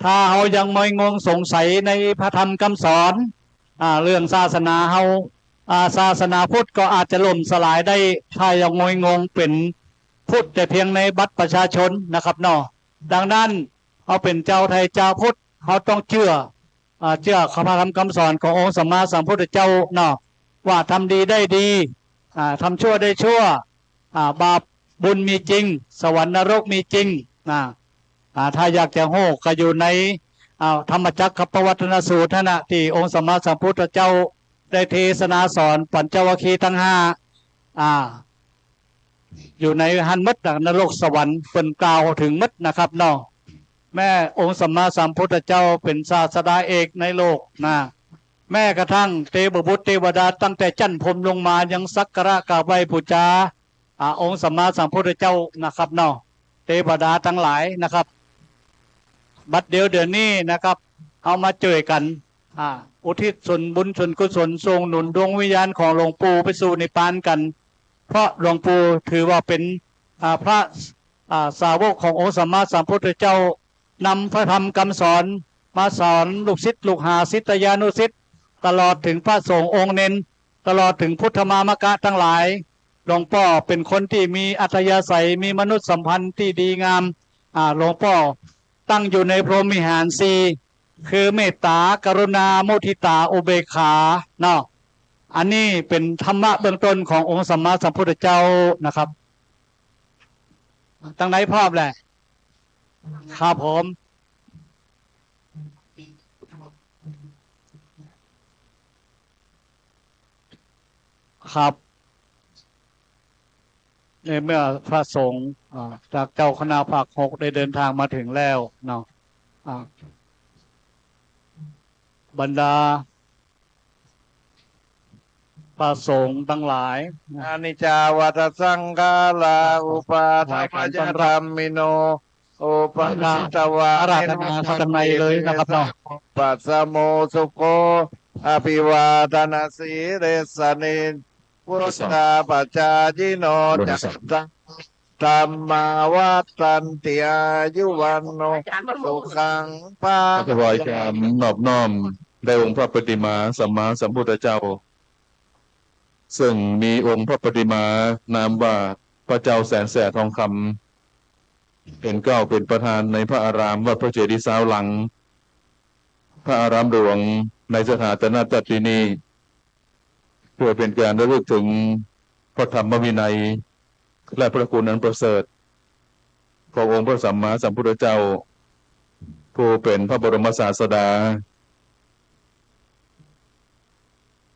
ถ้าเฮายังมอยงงสงสัยในพระธรรมคำสอน อ่า เรื่องศาสนาเฮา อ่า ศาสนาพุทธก็อาจจะล่มสลายได้ ถ้ายังมอยงงเป๋นพุทธแต่เพียงในบัตรประชาชนนะครับเนาะ ดังนั้น เฮาเป๋นจาวไทยจาวพุทธ เฮาต้องเจื้อ อ่า เจื้อพระธรรมคำสอนขององค์สัมมาสัมพุทธเจ้าเนาะ ว่าทำดีได้ดี อ่า ทำชั่วได้ชั่ว อ่า บาปบุญมีจริง สวรรค์นรกมีจริง อ่า อ่า ถ้าอยากจะฮู้ก็อยู่ใน อ่า ธรรมจักรกัปปวัตตนสูตรนั่นน่ะ ตี้องค์สัมมาสัมพุทธเจ้าได้เทศนาสอนปัญจวัคคีย์ตังห้า อ่า อยู่ในหั้นหมดน่ะ นรกสวรรค์เปิ้นกล่าวเถิงหมดนะครับเนาะ แม้องค์สัมมาสัมพุทธเจ้าเป๋นศาสดาเอกในโลกนะ แม้กระทั่งเตวบุตรเตวดาตั้งแต่จั๊นพรหมลงมายังสักการะกราบไหว้ปู๋จา อ่า องค์สัมมาสัมพุทธเจ้านะครับเนาะ เตวดาตังหลายนะครับ บัดเดี๋ยวเดี๋ยวนี้นะครับ เฮามาจ้วยกั๋น อ่า อุทิศส่วนบุญส่วนกุศล ส่งหนุนดวงวิญญาณของหลวงปู่ไปสู่นิพพานกั๋น เพราะหลวงปู่ถือว่าเป๋น อ่า พระ อ่า สาวกขององค์สัมมาสัมพุทธเจ้า นำพระธรรมคำสอนมาสอนลูกศิษย์ลูกหา ศิษยานุศิษย์ ตลอดเถิงพระสงฆ์องค์เณร ตลอดเถิงพุทธมามกะตังหลาย หลวงป้อเป๋นคนตี้มีอัธยาศัย มีมนุษยสัมพันธ์ตี้ดีงาม อ่า หลวงป้อตั้งอยู่ในพรหมวิหารสี่ คือเมตต๋า กรุณา มุทิตา อุเบกขา เนาะ อันนี้เป๋นธรรมะเบื้องต้นขององค์สัมมาสัมพุทธเจ้านะครับ ตังไหนพร้อมแหละ ครับผม ครับ ในเมื่อพระสงฆ์ อ่า จากเจ้าคณะภาคหกได้เดินทางมาถึงแล้วเนาะ อ่า บรรดา พระสงฆ์ตังหลาย อนิจจาวัฏฏะสังขารา อุปาทาน พากั๋นต้อนรับ ยะธัมมิโน อุปาทิตวา อาราธนามาตังในเลยนะครับเนาะ ปัสสะโมสุโข อภิวาทะนะสีลิสสะนิจ วุฑฒาปะจายิโน จัตตา ธัมมาวัฑฒันติ อายุ วัณโณ สุขัง พะ ถวายความนอบน้อมแด่องค์พระปฏิมาสัมมาสัมพุทธเจ้า ซึ่งมีองค์พระปฏิมานามว่าพระเจ้าแสนแสบทองคำ เป๋นเกล้าเป๋นประธานในพระอารามวัดพระเจดีย์ซาวหลัง พระอารามหลวงในสถาปนจัดตี้นี่ เพื่อเป๋นก๋านระลึกเถิงพระธรรมวินัย และพระคุณอันประเสริฐขององค์พระสัมมาสัมพุทธเจ้า ผู้เป๋นพระบรมศาสดา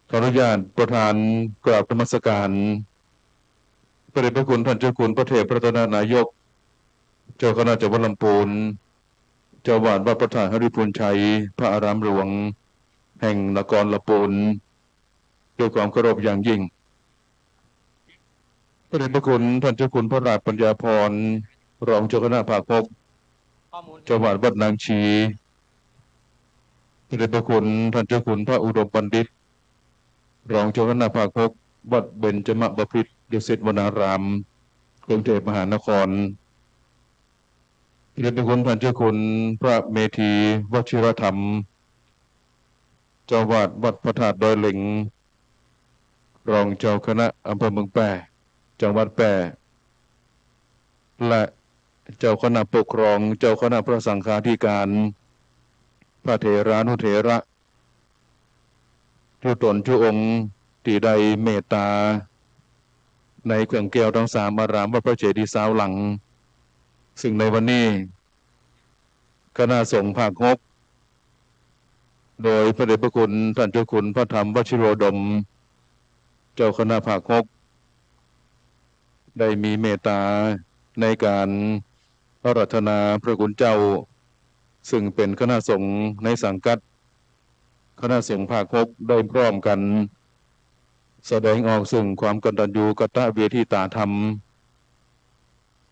ขออนุญาตประธานกราบนมัสการ พระเดชพระคุณท่านเจ้าคุณพระเทพรัตนนายก เจ้าคณะจังหวัดลำพูน เจ้าอาวาสวัดพระธาตุหริภุญชัย พระอารามหลวงแห่งนครลำพูน ด้วยความเคารพอย่างยิ่ง พระเดชพระคุณท่านเจ้าคุณพระราชปัญญาภรณ์ รองเจ้าคณะภาคหก เจ้าอาวาสวัดนางชี พระเดชพระคุณท่านเจ้าคุณพระอุดมบัณฑิต รองเจ้าคณะภาคหก วัดเบญจมบพิตรดุสิตวนาราม กรุงเทพมหานคร พระเดชพระคุณท่านเจ้าคุณพระเมธีวชิรธรรม เจ้าอาวาสวัดพระธาตุดอยเหล็ง รองเจ้าคณะอำเภอเมืองแป้ จังหวัดแป้ และเจ้าคณะปกครอง เจ้าคณะพระสังฆาธิการ พระเถรานุเถระ ทุกต๋นทุกองค์ตี้ได้เมตต๋า ในข่วงแก้วตังสามอารามวัดพระเจดีย์ซาวหลัง ซึ่งในวันนี้ คณะสงฆ์ภาคหก โดยพระเดชพระคุณท่านเจ้าคุณพระธรรมวชิโรดม เจ้าคณะภาคหก ได้มีเมตต๋าในก๋านอาราธนาพระคุณเจ้า ซึ่งเป๋นคณะสงฆ์ในสังกัดคณะสงฆ์ภาคหก ได้พร้อมกั๋น แสดงออกซึ่งความกตัญญูกตเวทิตาธรรม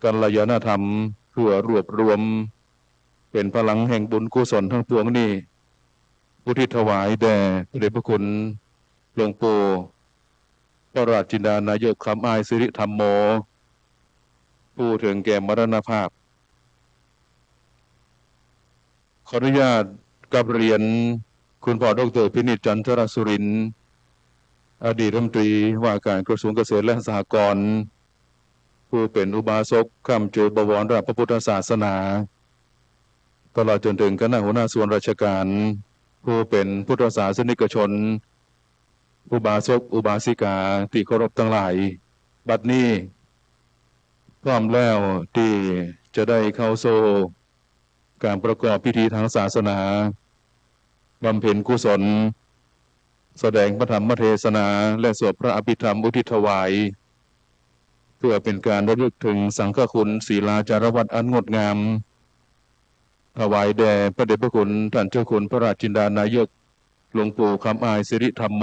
กัลยาณธรรม เพื่อรวบรวมเป๋นพลังแห่งบุญกุศลตังปวงนี้ อุทิศถวายแด่พระเดชพระคุณหลวงปู่พระราชจินดานายก คำอ้ายสิริธัมโม ผู้เถิงแก่มรณภาพ ขออนุญาตกราบเรียนคุณพ่อดอกเตอร์พินิจ จันทรสุรินทร์ อดีตรัฐมนตรีว่าการกระทรวงเกษตรและสหกรณ์ ผู้เป๋นอุบาสกค้ำจุนบวรพระพุทธศาสนา ตลอดจ๋นเถิงคณะหัวหน้าส่วนราชการ ผู้เป๋นพุทธศาสนิกชน อุบาสกอุบาสิกาตี้เคารพตังหลาย บัดนี้ พร้อมแล้วตี้จะได้เข้าสู่ก๋านประกอบพิธีตางศาสนา บำเพ็ญกุศล แสดงพระธรรมเทศนา และสวดพระอภิธรรมอุทิศถวาย เพื่อเป๋นก๋านระลึกเถิงสังฆคุณศีลาจารวัตรอันงดงาม ถวายแด่พระเดชพระคุณท่านเจ้าคุณพระราชจินดานายก หลวงปู่คำอาย สิริธัมโม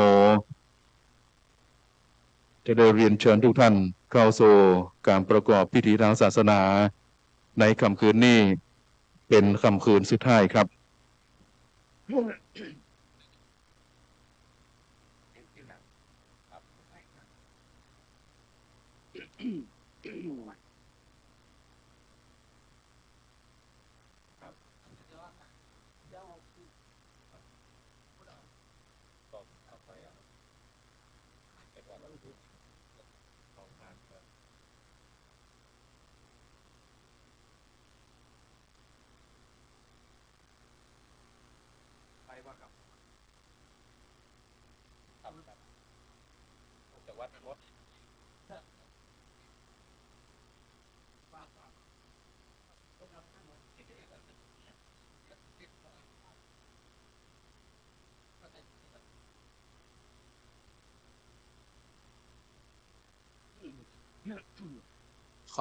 จะได้เรียนเชิญทุกท่านเข้าสู่การประกอบพิธีทางศาสนาในค่ำคืนนี้ เป็นค่ำคืนสุดท้ายครับ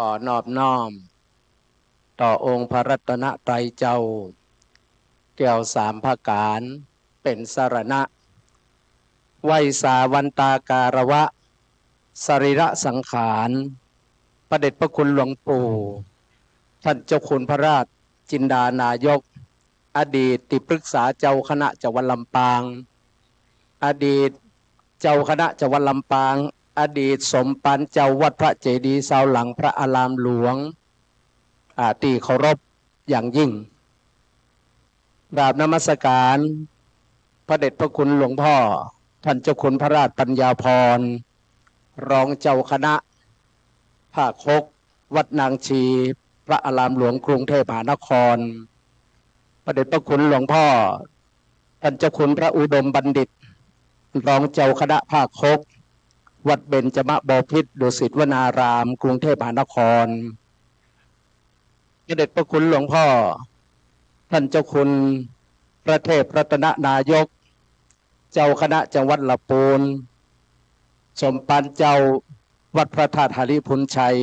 ขอนอบน้อมต่อองค์พระรัตนตรัยเจ้า แก้วสามประก๋านเป๋นสรณะ ไหว้สาวันตาคารวะ สรีระสังขาร พระเดชพระคุณหลวงปู่ ท่านเจ้าคุณพระราชจินดานายก อดีตตี้ปรึกษาเจ้าคณะจังหวัดลำปาง อดีตเจ้าคณะจังหวัดลำปาง อดีตสมภารเจ้าวัดพระเจดีย์ซาวหลังพระอารามหลวง อ่า ตี้เคารพอย่างยิ่ง กราบนมัสการพระเดชพระคุณหลวงพ่อ ท่านเจ้าคุณพระราชปัญญาภรณ์ รองเจ้าคณะภาคหก วัดนางชี พระอารามหลวงกรุงเทพมหานคร พระเดชพระคุณหลวงพ่อ ท่านเจ้าคุณพระอุดมบัณฑิต รองเจ้าคณะภาคหก วัดเบญจมบพิตรดุสิตวนาราม กรุงเทพมหานคร พระเดชพระคุณหลวงพ่อ ท่านเจ้าคุณพระเทพรัตนนายก เจ้าคณะจังหวัดละปูน สมภารเจ้าวัดพระธาตุหริภุญชัย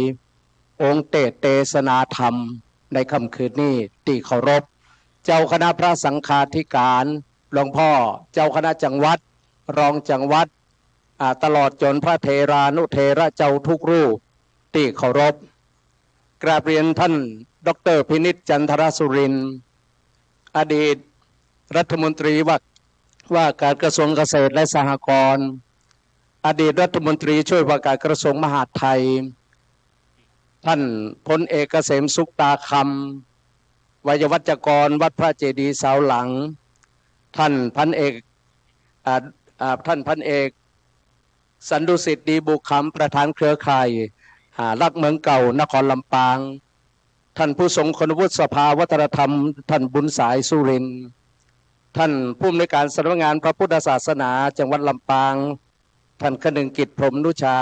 องค์เตสน์เตสนาธรรมในค่ำคืนนี้ตี้เคารพ เจ้าคณะพระสังฆาธิการ หลวงพ่อเจ้าคณะจังหวัด รองจังหวัด อ่า ตลอดจ๋นพระเถรานุเถระเจ้าทุกรูปตี้เคารพ กราบเรียนท่านด็อกเตอร์พินิจ จันทรสุรินทร์ อดีตรัฐมนตรีว่า ว่าการกระทรวงเกษตรและสหกรณ์ อดีตรัฐมนตรีช่วยว่าการกระทรวงมหาดไทย ท่านพลเอกเกษมสุข ตาคำ ไวยาวัจกรวัดพระเจดีย์ซาวหลัง ท่านพันเอก อ่า อ่า ท่านพันเอก สันดุสิต ดีบุกขำ ประธานเครือข่าย อ่า รักเมืองเก่านครลำปาง ท่านผู้ทรงคุณวุฒิสภาวัฒนธรรม ท่านบุญสาย สุรินทร์ ท่านผู้อำนวยการสำนักงานพระพุทธศาสนาจังหวัดลำปาง ท่านคนึงกิจ พรหมนุชา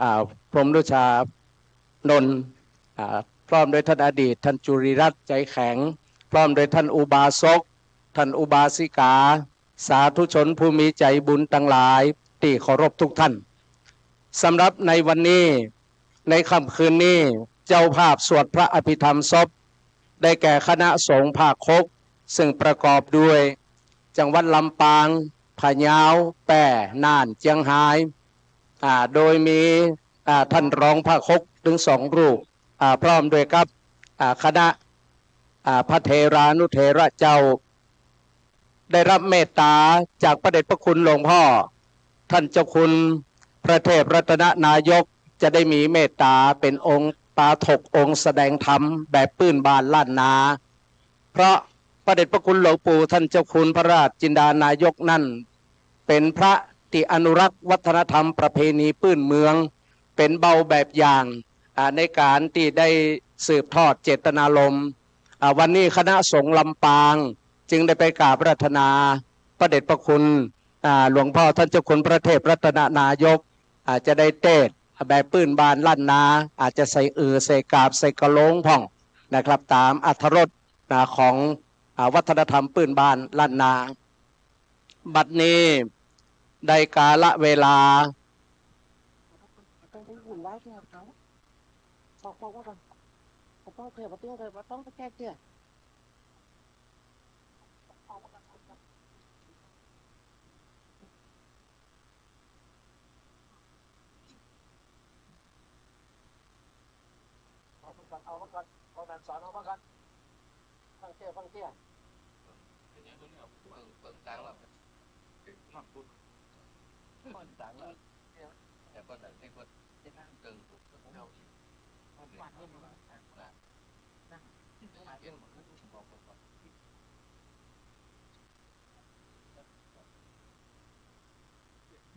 อ่า พรหมนุชานนท์ อ่า พร้อมด้วยท่านอดีต ท่านจุริรัตน์ ใจแข็ง พร้อมด้วยท่านอุบาสก ท่านอุบาสิกา สาธุชนผู้มีใจบุญตังหลายตี้เคารพทุกท่าน สำหรับในวันนี้ ในค่ำคืนนี้ เจ้าภาพสวดพระอภิธรรมศพ ได้แก่คณะสงฆ์ภาคหก ซึ่งประกอบด้วย จังหวัดลำปาง พะเยา แป้ น่าน เจียงฮาย อ่า โดยมี อ่า ท่านรองภาคหกถึงสองรูป อ่า พร้อมด้วยกับ อ่า คณะ อ่า พระเถรานุเถระเจ้า ได้รับเมตต๋าจากพระเดชพระคุณหลวงพ่อ ท่านเจ้าคุณพระเทพรัตนนายก จะได้มีเมตต๋าเป๋นองค์ปาฐกองค์แสดงธรรมแบบปื้นบ้านล้านนา เพราะพระเดชพระคุณหลวงปู่ท่านเจ้าคุณพระราชจินดานายกนั้น เป๋นพระตี้อนุรักษ์วัฒนธรรมประเพณีปื้นเมือง เป๋นเบาแบบอย่าง อ่า ในก๋านตี้ได้สืบทอดเจตนารมณ์ อ่า วันนี้คณะสงฆ์ลำปางจึงได้ไปกราบอาราธนาพระเดชพระคุณ อ่า หลวงพ่อท่านเจ้าคุณพระเทพรัตนนายก อ่า จะได้เตสน์แบบปื้นบ้านล้านนา อาจจะใส่อือ ใส่กาบ ใส่กะโหลงพ่องนะครับ ต๋ามอรรถรส นะ ของ อ่า วัฒนธรรมปื้นบ้านล้านนา บัดนี้ได้กาละเวลา ต้องไปหุ่นไหว้เถอะครับ บอก บอกว่าก่อน บอกว่าเถอะ ว่าต้องเถอะ ว่าต้องไปแก้เถอะ เอามาก่อน เอานั่นสอนเอามาก่อน ฟังเตี้ย ฟังเตี้ย เปิด เปิดตางแล้ว เปิดตางแล้ว แต่ก็ได้ แต่ก็ได้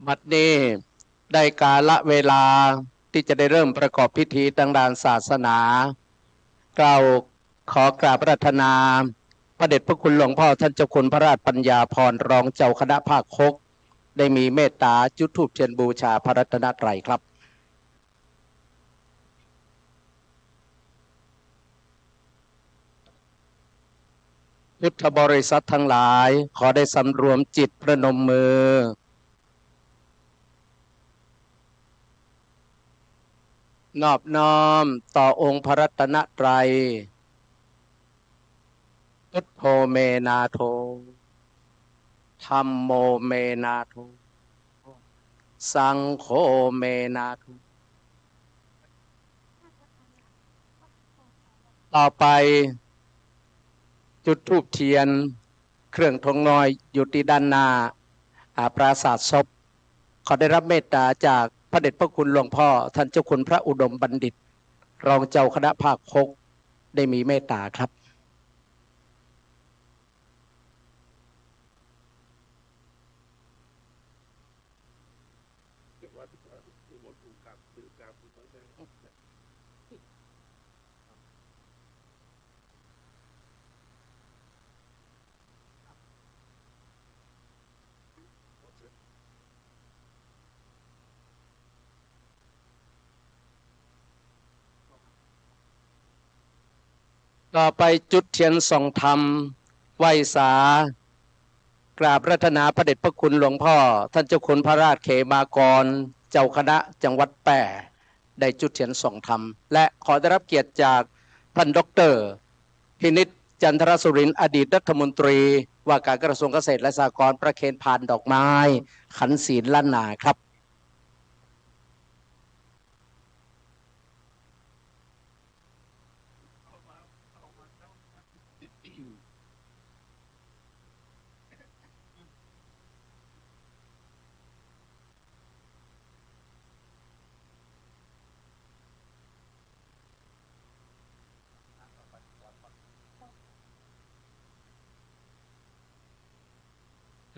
บัดนี้ได้กาละเวลาตี้จะได้เริ่มประกอบพิธีตางด้านศาสนา เกล้าขอกราบอาราธนา พระเดชพระคุณหลวงพ่อท่านเจ้าคุณพระราชปัญญาภรณ์ รองเจ้าคณะภาคหก ได้มีเมตตาจุดธูปเทียนบูชาพระรัตนตรัยครับ พุทธบริษัททั้งหลาย ขอได้สำรวมจิตประนมมือ นอบน้อมต่อองค์พระรัตนตรัย พุทโธ เม นาโถ ธัมโม เม นาโถ สังโฆ เม นาโถ ต่อไป จุดธูปเทียน เครื่องธงน้อยอยู่ตี้ด้านหน้า อ่า ปราสาทศพ ขอได้รับเมตตาจากพระเดชพระคุณหลวงพ่อท่านเจ้าคุณพระอุดมบัณฑิต รองเจ้าคณะภาคหก ได้มีเมตตาครับ ต่อไปจุดเทียนส่องธรรม ไหว้สา กราบอาราธนาพระเดชพระคุณหลวงพ่อท่านเจ้าคุณพระราชเขมากร เจ้าคณะจังหวัดแป้ ได้จุดเทียนส่องธรรม และขอได้รับเกียรติจากท่านด็อกเตอร์ พินิจ จันทรสุรินทร์ อดีตรัฐมนตรีว่าการกระทรวงเกษตรและสหกรณ์ ประเคนพานดอกไม้ขันศีลล้านนาครับ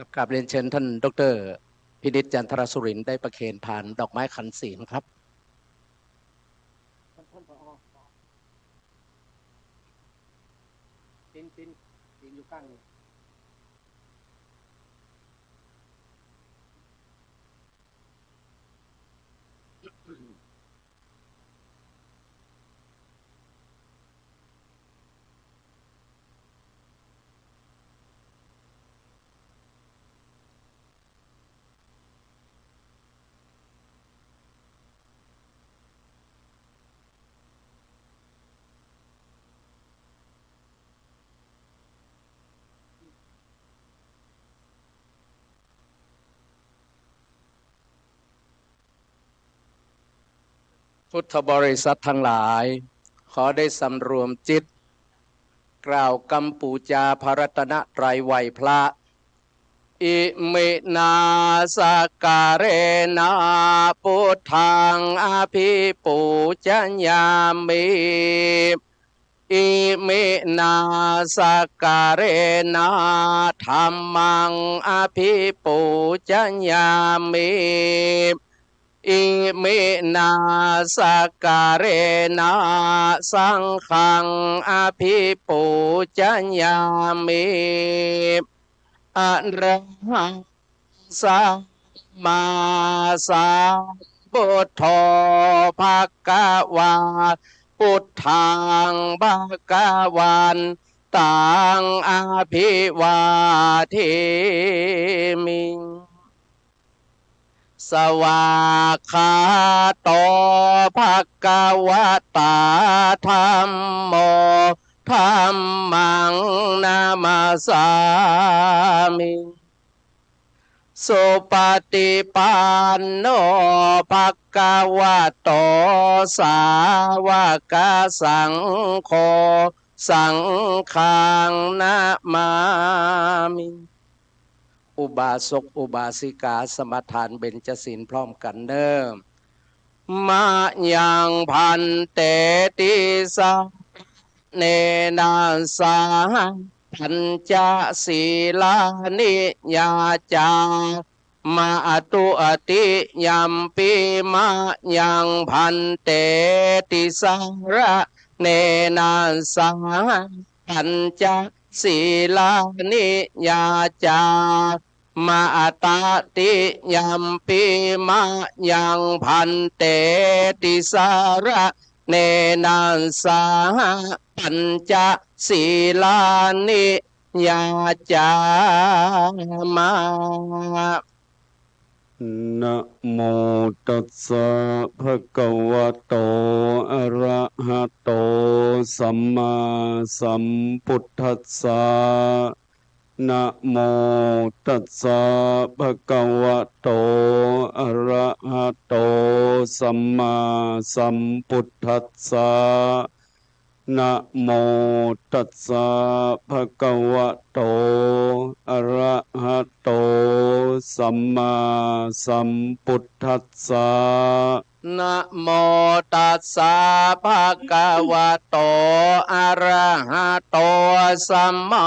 ครับ กราบเรียนเชิญท่านด็อกเตอร์ พินิจ จันทรสุรินทร์ ได้ประเคนพานดอกไม้ขันศีลครับ ติน ติน ตินอยู่ข้างนี้ พุทธบริษัททั้งหลาย ขอได้สำรวมจิต กล่าวกำปู๋จาพระรัตนตรัยไหว้พระ อิมินาสักการะนะ พุทธังอภิปูจยามิ อิมินาสักการะนะ ธัมมังอภิปูจยามิ อิมินาสักการะนะ สังฆังอภิปูจยามิ อะระหัง สัมมาสัมพุทโธ ภะคะวา พุทธัง ภะคะวันตัง อะภิวาเทมิ สวากขาโต ภะคะวะตา ธัมโม ธัมมัง นะมัสสามิ สุปฏิปันโน ภะคะวะโต สาวกสังโฆ สังฆังนะมามิ อุบาสกอุบาสิกา สมาทานเบญจศีลพร้อมกั๋นเน่อ มะยัง ภันเต ติสะ เนนะ สะหะ ปัญจะ สีลานิ ยาจา มะ ตุติยัมปิ มะยัง ภันเต ติสะระ เนนะ สะหะ ปัญจะ สีลานิ ยาจา มะ ตะติยัมปิ มะยัง ภันเต ติสะระ เนนะ สะหะ ปัญจะ สีลานิ ยาจามา นะโมตัสสะ ภะคะวะโต อะระหะโต สัมมาสัมพุทธัสสะ นะโมตัสสะ ภะคะวะโต อะระหะโต สัมมาสัมพุทธัสสะ นะโมตัสสะ ภะคะวะโต อะระหะโต สัมมาสัมพุทธัสสะ นะโมตัสสะ ภะคะวะโต อะระหะโต สัมมา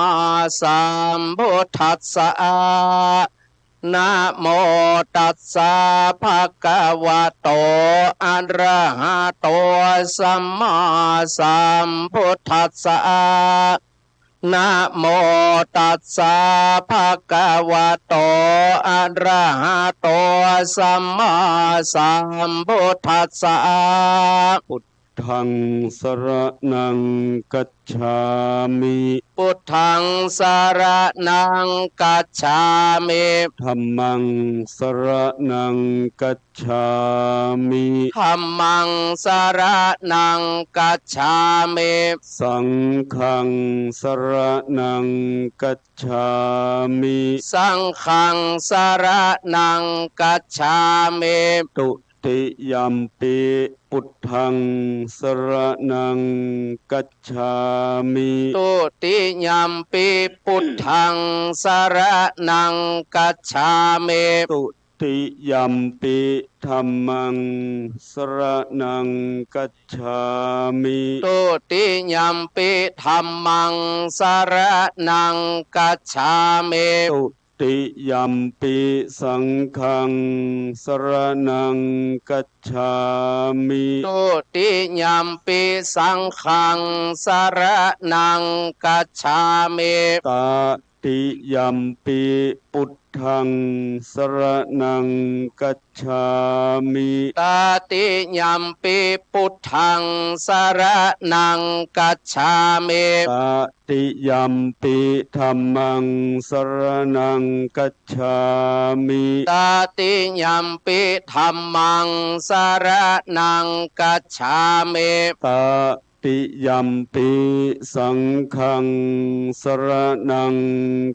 สัมพุทธัสสะ นะโมตัสสะ ภะคะวะโต อะระหะโต สัมมาสัมพุทธัสสะ นะโมตัสสะ ภะคะวะโต อะระหะโต สัมมาสัมพุทธัสสะ พุทธัง สะระณัง กัจฉามิ พุทธัง สะระณัง กัจฉามิ ธัมมัง สะระณัง กัจฉามิ ธัมมัง สะระณัง กัจฉามิ สังฆัง สะระณัง กัจฉามิ สังฆัง สะระณัง กัจฉามิ ตุติยัมปิ พุทธัง สะระณัง กัจฉามิ ตุติยัมปิ พุทธัง สะระณัง กัจฉามิ ตุติยัมปิ ธัมมัง สะระณัง กัจฉามิ ตุติยัมปิ ธัมมัง สะระณัง กัจฉามิ ตุติยัมปิ สังฆัง สะระณัง กัจฉามิ ตุติยัมปิ สังฆัง สะระณัง กัจฉามิ ตะติยัมปิ พุทธัง สะระณัง กัจฉามิ ตะติยัมปิ พุทธัง สะระณัง กัจฉามิ ตะติยัมปิ ธัมมัง สะระณัง กัจฉามิ ตะติยัมปิ ธัมมัง สะระณัง กัจฉามิ ตะติยัมปิ สังฆัง สะระณัง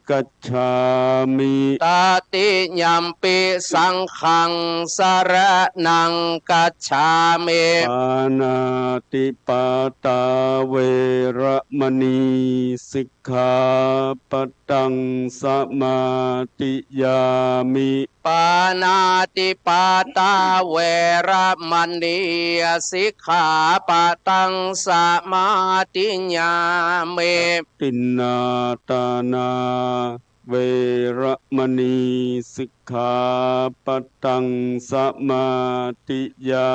กัจฉามิ ตะติยัมปิ สังฆัง สะระณัง กัจฉามิ ปาณาติปาตา เวระมะนี สิกขาปะตัง สะมาธิยามิ ปาณาติปาตา เวระมะนี สิกขาปะตัง สะมาธิยามิ ทินนาทานา เวระมะนี สิกขาปะตัง สะมาธิยา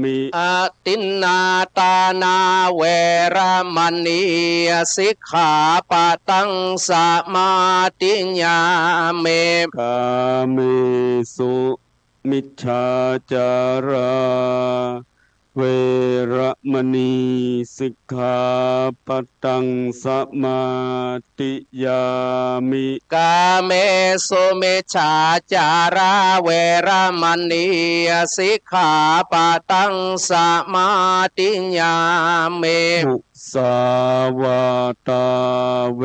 มิ อทินนาทานา เวระมะนี สิกขาปะตัง สะมาธิยามิ กาเมสุ มิจฉาจารา เวระมะนี สิกขาปะตัง สะมาธิยามิ กาเมสุมิจฉาจารา เวระมะนี สิกขาปะตัง สะมาธิยามิ มุสาวาทา เว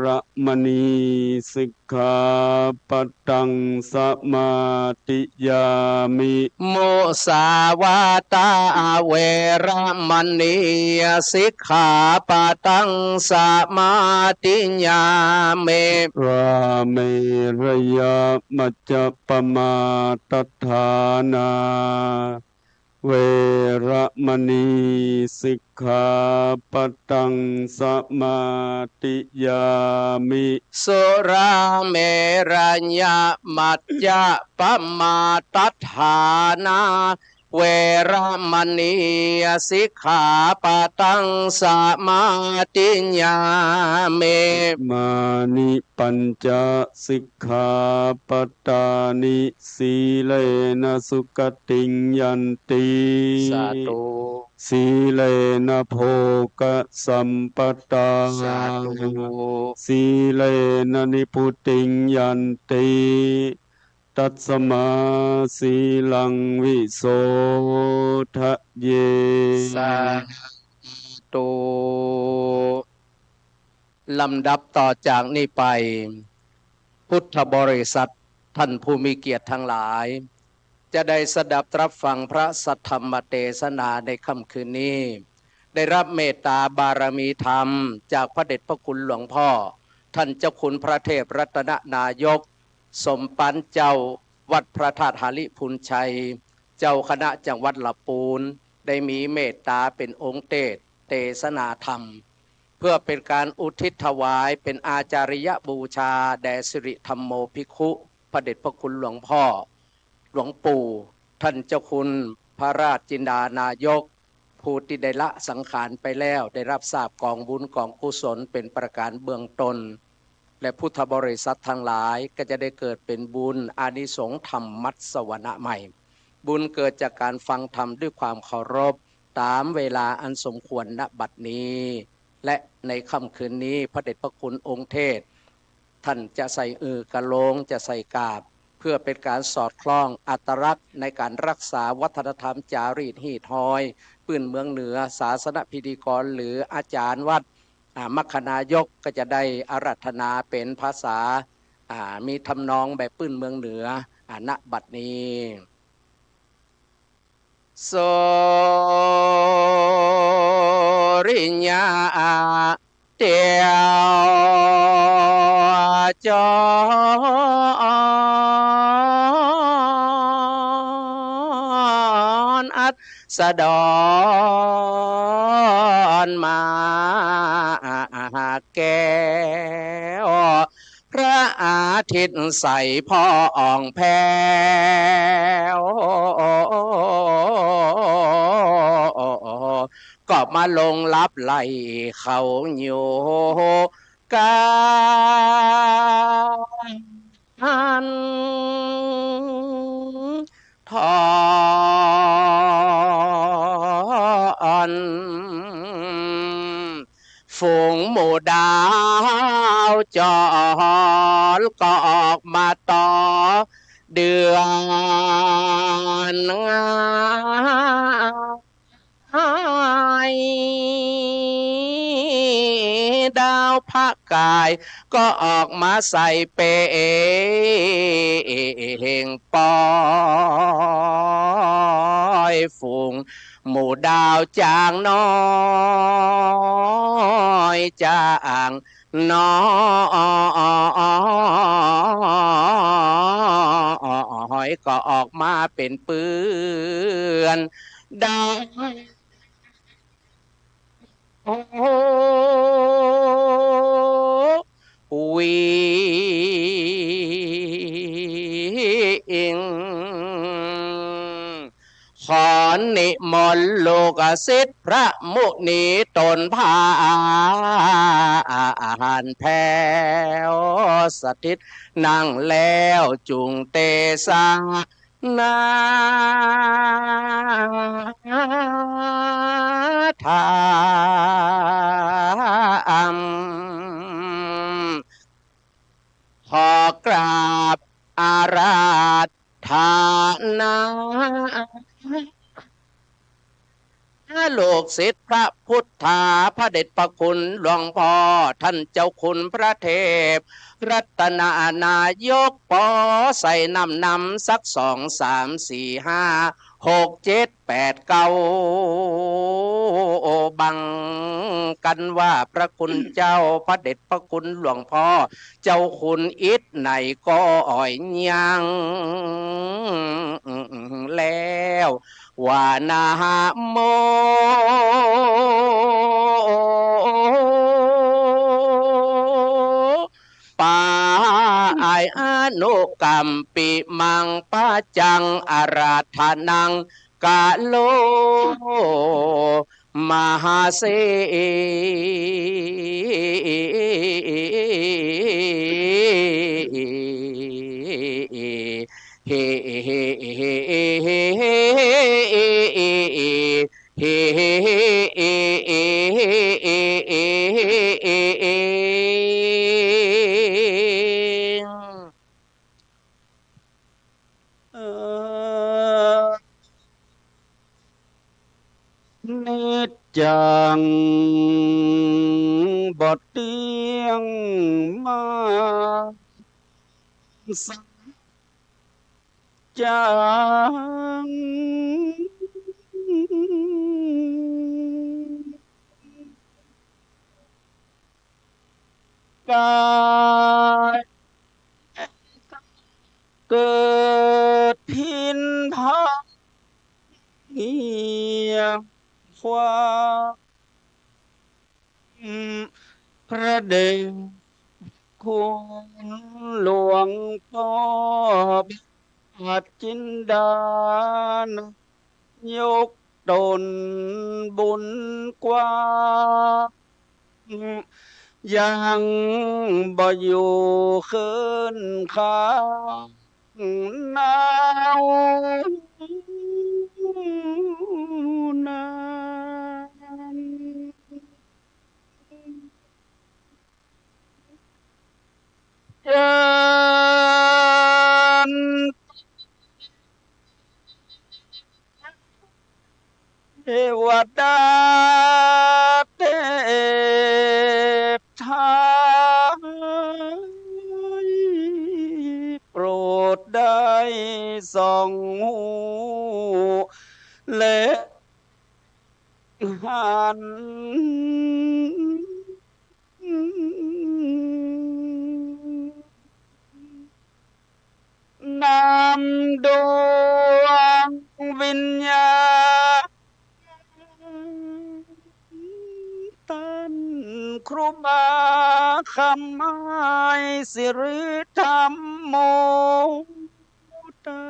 ระ มณี สิกขาปะตังสมาธิยามิ มุสาวาทา เวระมณี สิกขาปะตังสมาธิยามิ สุราเมรยะมัจจปมาทัฏฐานา เวระมณี สิกขาปะตังสมาธิยามิ สุราเมรยะมัจจปมาทัฏฐานา เวระมณี สิกขาปะตังสมาธิยามิ มานิ ปัญจสิกขาปะตานิ สีเลนะสุขติงยันติ สาธุ สีเลนะโภคะสัมปะทา สาธุ สีเลนะนิพพุติงยันติ ตัสมาสีลังวิโสทะเย สาธุ ลำดับต่อจากนี้ไป พุทธบริษัทท่านผู้มีเกียรติทั้งหลาย จะได้สดับตรับฟังพระสัทธรรมเตสนาในค่ำคืนนี้ ได้รับเมตตาบารมีธรรมจากพระเดชพระคุณหลวงพ่อ ท่านเจ้าคุณพระเทพรัตนนายก สมปันเจ้าวัดพระธาตุหริภุญชัย เจ้าคณะจังหวัดละปูน ได้มีเมตตาเป็นองค์เตสน์เตสนาธรรม เพื่อเป็นการอุทิศถวายเป็นอาจาริยบูชาแด่สิริธัมโมภิกขุ พระเดชพระคุณหลวงพ่อ หลวงปู่ ท่านเจ้าคุณพระราชจินดานายก ผู้ที่ได้ละสังขารไปแล้ว ได้รับทราบกองบุญกองกุศลเป็นประการเบื้องต้น และพุทธบริษัททั้งหลายก็จะได้เกิดเป็นบุญอานิสงส์ธรรมมัสสวนะใหม่ บุญเกิดจากการฟังธรรมด้วยความเคารพ ตามเวลาอันสมควร ณ บัดนี้ และในค่ำคืนนี้พระเดชพระคุณองค์เตสน์ ท่านจะใส่อือกะโลง จะใส่กาบ เพื่อเป็นการสอดคล้องอัตลักษณ์ในการรักษาวัฒนธรรมจารีตฮีตฮอย ปื้นเมืองเหนือ ศาสนพิธีกรหรืออาจารย์วัด อ่า มัคคณายกก็จะได้อาราธนาเป็นภาษา อ่า มีทำนองแบบปื้นเมืองเหนือ อ่า ณ บัดนี้ สุริยะ เตียวจรอัสดรมาแก้ว พระอาทิตย์ใสผ่องแผ้ว ก็มาลงลับไล่เขาอยู่ กันทอน ฝูงหมู่ดาวจรก็ออกมาต่อเดือน ดาวพระกายก็ออกมาใส่เปงปอย ฝูงหมู่ดาวจางน้อยจาง น้อยก็ออกมาเป๋นเปื้อนดาววิง ขอนิมนต์ลูกศิษย์พระมุนีตนผ่านแผ้ว สถิตนั่งแล้วจุ่งเตสนาธรรม ขอกราบอาราธ ธนา ลูกศิษย์พระพุทธา พระเดชพระคุณหลวงพ่อ ท่านเจ้าคุณพระเทพ รัตนนายก ปอใส่น้ำนำสักสอง สาม สี่ ห้า หก เจ็ด แปด เก้า บังกั๋นว่าพระคุณเจ้า พระเดชพระคุณหลวงพ่อ เจ้าคุณอิทธิ์ไหนก็อ่อยยัง แล้วว่านะโม ปาอายอนุกัมปิมัง ปะจังอาราธนัง กะโล มหาเส เฮ เฮ เฮ เฮ เฮ เฮ เฮ เฮ เฮ เฮ เฮ เฮ เฮ เฮ เฮ เออ นิจจัง บ่เตี้ยง มา สัจจัง กาย เกิดผินผัน เหี่ย ความ พระเดชคุณหลวงป้อ พระจินดา นายกต๋นบุญกว้าง ยังบ่อยู่คืนคา หนาวนาน เจิญ เทวดาเทพไทย โปรดได้ส่องฮู้ และหัน นำดวงวิญญาณ ต้านครูบาคำอ้าย สิริธัมโม ต้า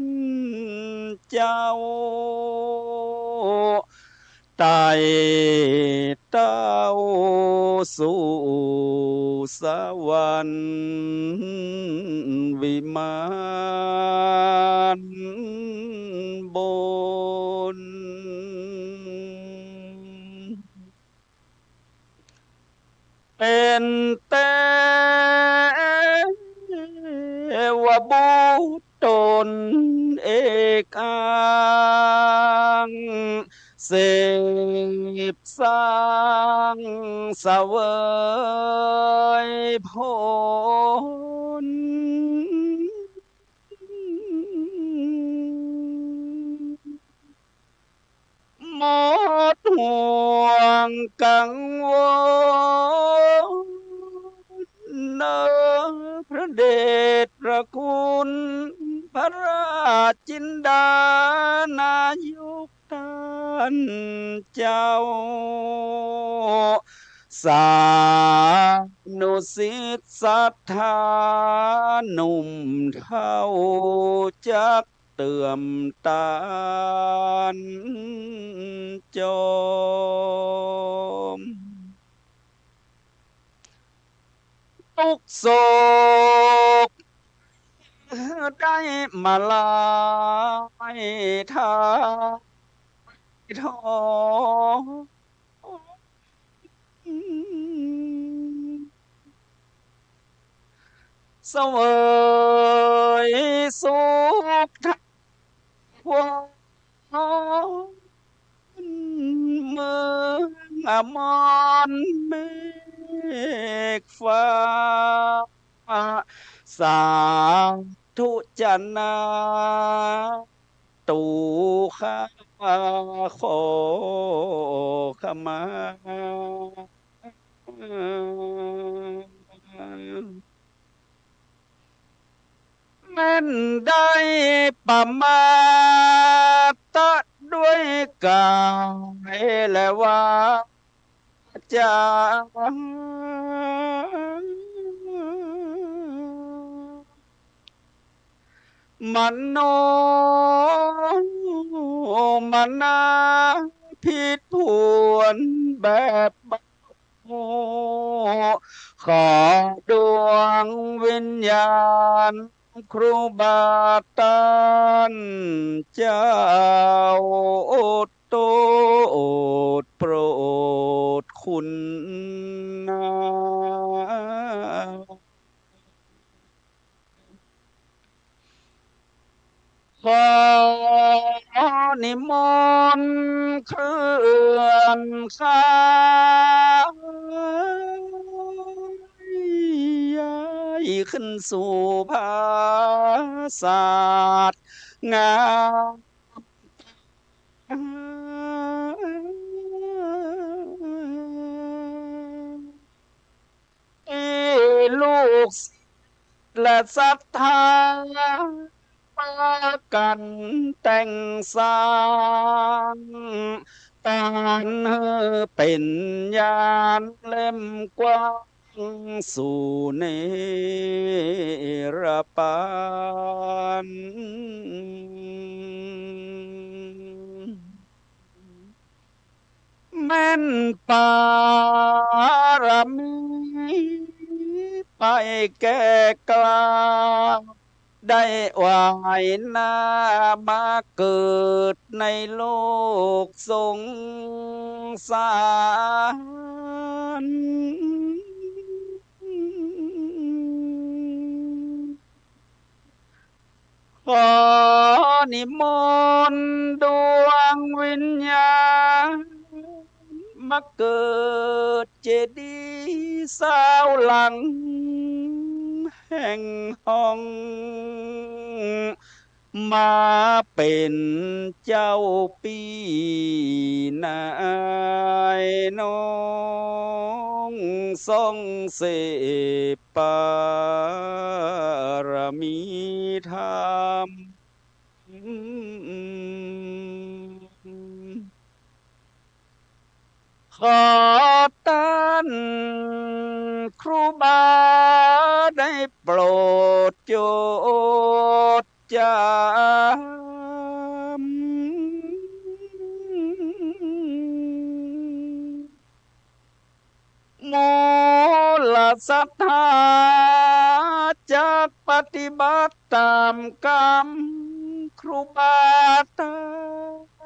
นเจ้า ไต่เต้าสู่สวรรค์วิมานบน เป๋นเตวบุตรต๋นเอกอ้าง เสพสร้างเสวยผล หมดห่วงกังวล เนอพระเดชพระคุณ พระราชจินดานายกต้านเจ้า สานุสิทธิ์ศรัทธาหนุ่มเฒ่า จักเติมต้านจอม ตุ๊กข์โศกได้มาลายถอยถอน เสวยสุขทั้งควร อมรเมฆฟ้า สาธุจะนา ตูข้าขอขมา แม้นได้ประมาทตะด้วยก๋ายและวาจา มโนมนาผิดผวนแบบเบา ขอดวงวิญญาณครูบาต้านเจ้า โอดโตดโปรดคุณนา ขอนิมนต์เคลื่อนขยายขึ้นสู่ผาสาทงาม ตี้ลูกศิษย์และศรัทธา ปากั๋นแต่งสร้าง ตานหื้อเป๋นญาณเล่มกว้าง สู่เนรปาน แม้นปารมีไปแก่กล้า ได้ไหว้หน้ามาเกิดในโลกสงสาร ขอนิมนต์ดวงวิญญาณ มาเกิดเจดีย์ซาวหลังแห่งห้อง มาเป๋นเจ้าปี้นายน้อง ส่งเสพปารมีธรรม ขอต้านครูบาได้โปรดโจทย์จ๋ำ หมู่ศรัทธาจักปฏิบัติต๋ามกำครูบาต้า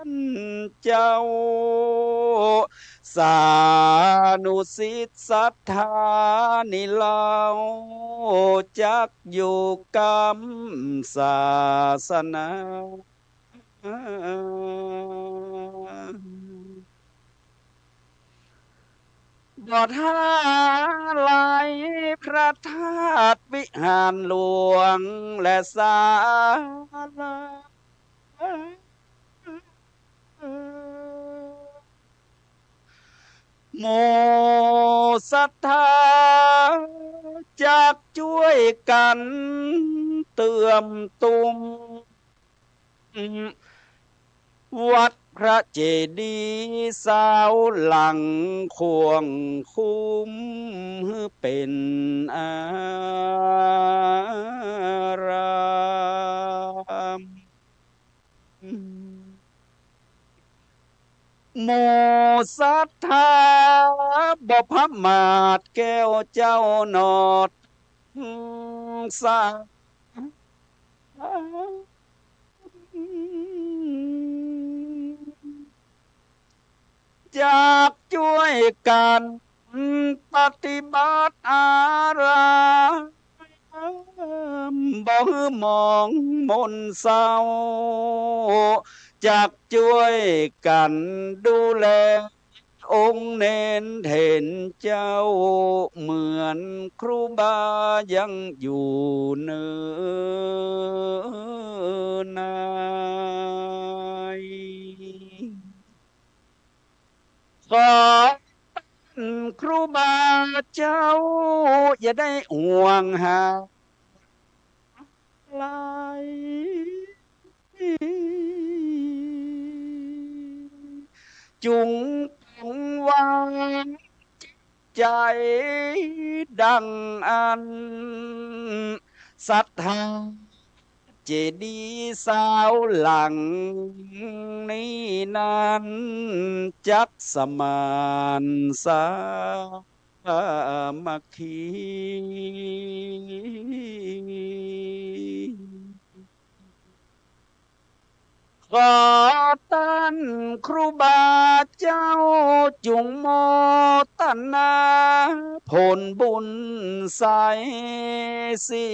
นเจ้า สานุศิษย์ศรัทธานี้เล่า จักอยู่กำศาสนา บ่ถ้าไหลพระธาตุวิหารหลวงและศาลา หมู่ศรัทธาจักจ้วยกั๋นเติมตุ้ม วัดพระเจดีย์ซาวหลังควงคุ้มหื้อเป๋นอาราม หมู่ศรัทธาบ่ประมาทแก้วเจ้านอดสา จักจ้วยกั๋นปฏิบัติอาราม บ่หื้อหมองหม่นเศร้า จักจ้วยกั๋นดูแล องค์เณรเถรเจ้า เหมือนครูบายังอยู่เนินนาย ขอต้านครูบาเจ้า อย่าได้ห่วงหา ลาย จุ่งปงวางจิตใจ๋ดั่งอั้น ศรัทธาเจดีย์สาวหลังนี้นั้น จักสมานสามัคคี ขอต้านครูบาเจ้า จุ่งโมตนาผลบุญใสศรี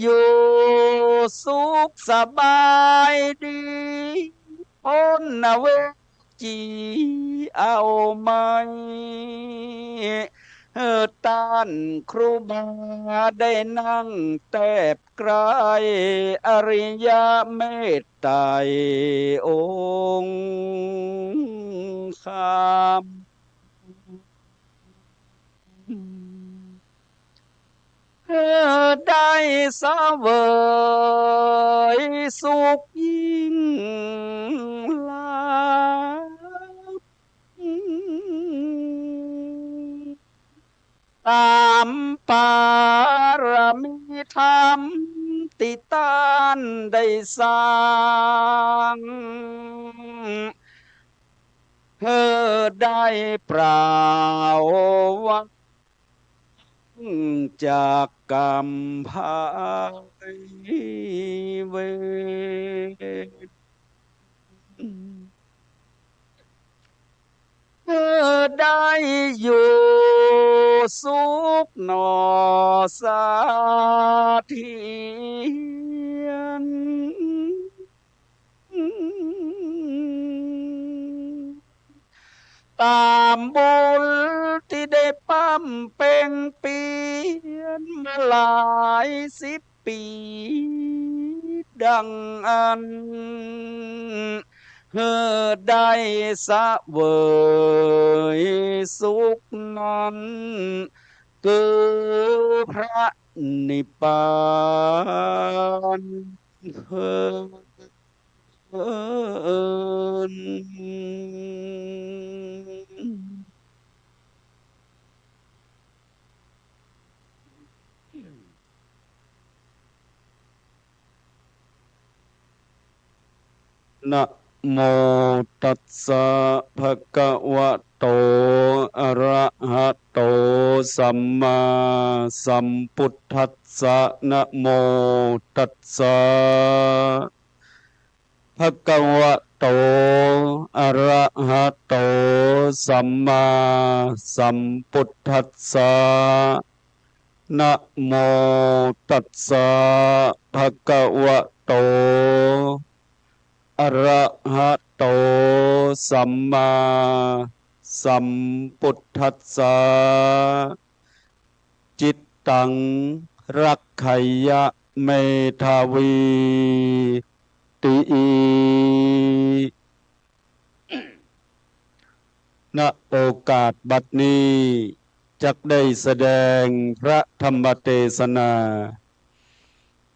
อยู่สุขสบายดี พ้นเวร จีเอาไหม เออ ต้านครูบาได้นั่งแตบใกล้อริยเมตไตรองค์คำ เออ ได้เสวยสุขยิ่งหลาย ต๋ามปารมีธรรมตี้ต้านได้สร้าง เออ ได้ปราวา จากกรรมภัยเวร เออ ได้อยู่สุขหนอเสถียร ต๋ามบุญตี้ได้บำเพ็งเปียรมาหลายสิบปี๋ดังอั้น เออ ได้เสวยสุขนั้น คือพระนิพพาน เทอญ นะโมตัสสะ ภะคะวะโต อะระหะโต สัมมาสัมพุทธัสสะ นะโมตัสสะ ภะคะวะโต อะระหะโต สัมมาสัมพุทธัสสะ นะโมตัสสะ ภะคะวะโต อะระหะโต สัมมาสัมพุทธัสสะ จิตตัง รักขัยยะ เมธาวี ติ ณ โอกาสบัดนี้ จักได้แสดงพระธรรมเตสนา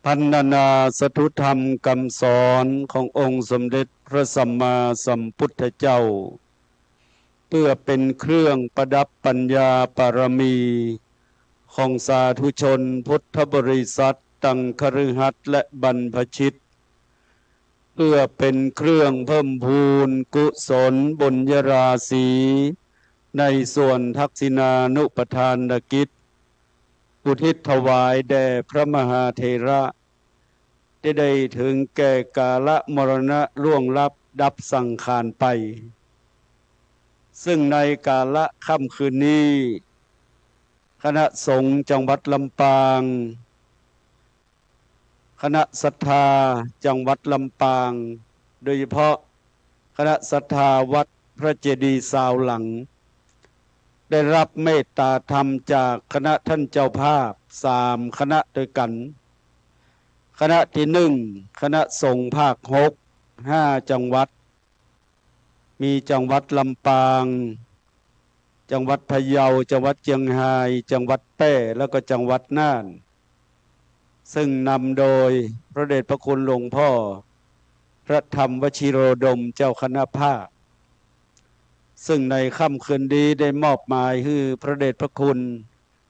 พรรณนาสาธุธรรมกำสอนขององค์สมเด็จพระสัมมาสัมพุทธเจ้า เพื่อเป็นเครื่องประดับปัญญาปารมี ของสาธุชนพุทธบริษัทตังคฤหัสถ์และบรรพชิต เพื่อเป็นเครื่องเพิ่มพูนกุศลบุญญาราศี ในส่วนทักษิณานุปทานกิจ อุทิศถวายแด่พระมหาเถระ ที่ได้ถึงแก่กาลมรณะล่วงลับดับสังขารไป ซึ่งในกาละค่ำคืนนี้ คณะสงฆ์จังหวัดลำปาง คณะศรัทธาจังหวัดลำปาง โดยเฉพาะคณะศรัทธาวัดพระเจดีย์ซาวหลัง ได้รับเมตตาธรรมจากคณะท่านเจ้าภาพสามคณะด้วยกัน คณะที่หนึ่ง คณะสงฆ์ภาคหก ห้าจังหวัด มีจังหวัดลำปาง จังหวัดพะเยา จังหวัดเจียงฮาย จังหวัดแป้ แล้วก็จังหวัดน่าน ซึ่งนำโดยพระเดชพระคุณหลวงพ่อพระธรรมวชิโรดมเจ้าคณะภาค ซึ่งในค่ำคืนนี้ได้มอบหมายหื้อพระเดชพระคุณ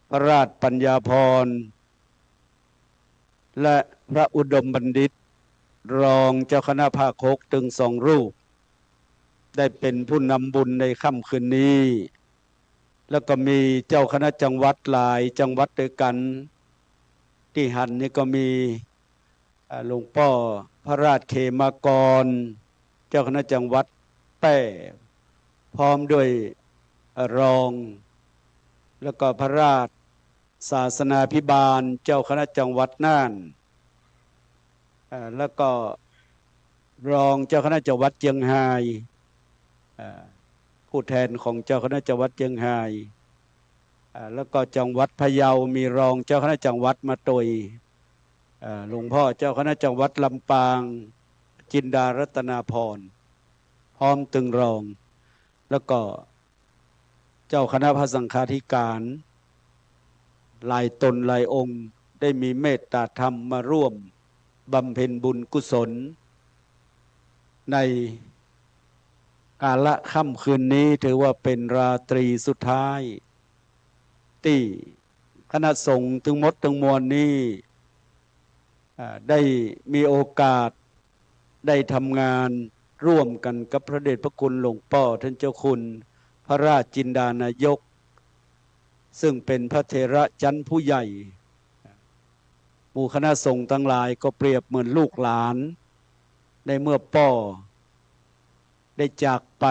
พระราชปัญญาภรณ์ และพระอุดมบัณฑิต รองเจ้าคณะภาคหกตึงสองรูป ได้เป็นผู้นำบุญในค่ำคืนนี้ แล้วก็มีเจ้าคณะจังหวัดหลายจังหวัดด้วยกัน ตี้หันนี่ก็มี อ่า หลวงป้อพระราชเขมากร เจ้าคณะจังหวัดแป้ พร้อมด้วย เอ่อ รอง แล้วก็พระราชศาสนาภิบาล เจ้าคณะจังหวัดน่าน อ่า แล้วก็รองเจ้าคณะจังหวัดเจียงฮาย อ่า ผู้แทนของเจ้าคณะจังหวัดเจียงฮาย อ่า แล้วก็จังหวัดพะเยามีรองเจ้าคณะจังหวัดมาตวย อ่า หลวงพ่อเจ้าคณะจังหวัดลำปาง จินดารัตนาภรณ์ พร้อมตึงรอง แล้วก็เจ้าคณะพระสังฆาธิการ หลายตนหลายองค์ ได้มีเมตตาธรรมมาร่วมบำเพ็ญบุญกุศล ในกาละค่ำคืนนี้ ถือว่าเป็นราตรีสุดท้าย ตี้คณะสงฆ์ตึงหมดตึงมวลนี้ อ่า ได้มีโอกาสได้ทำงานร่วมกันกับพระเดชพระคุณหลวงป้อท่านเจ้าคุณพระราชจินดานายก ซึ่งเป็นพระเถระชั้นผู้ใหญ่ หมู่คณะสงฆ์ทั้งหลายก็เปรียบเหมือนลูกหลาน ในเมื่อป้อได้จากไป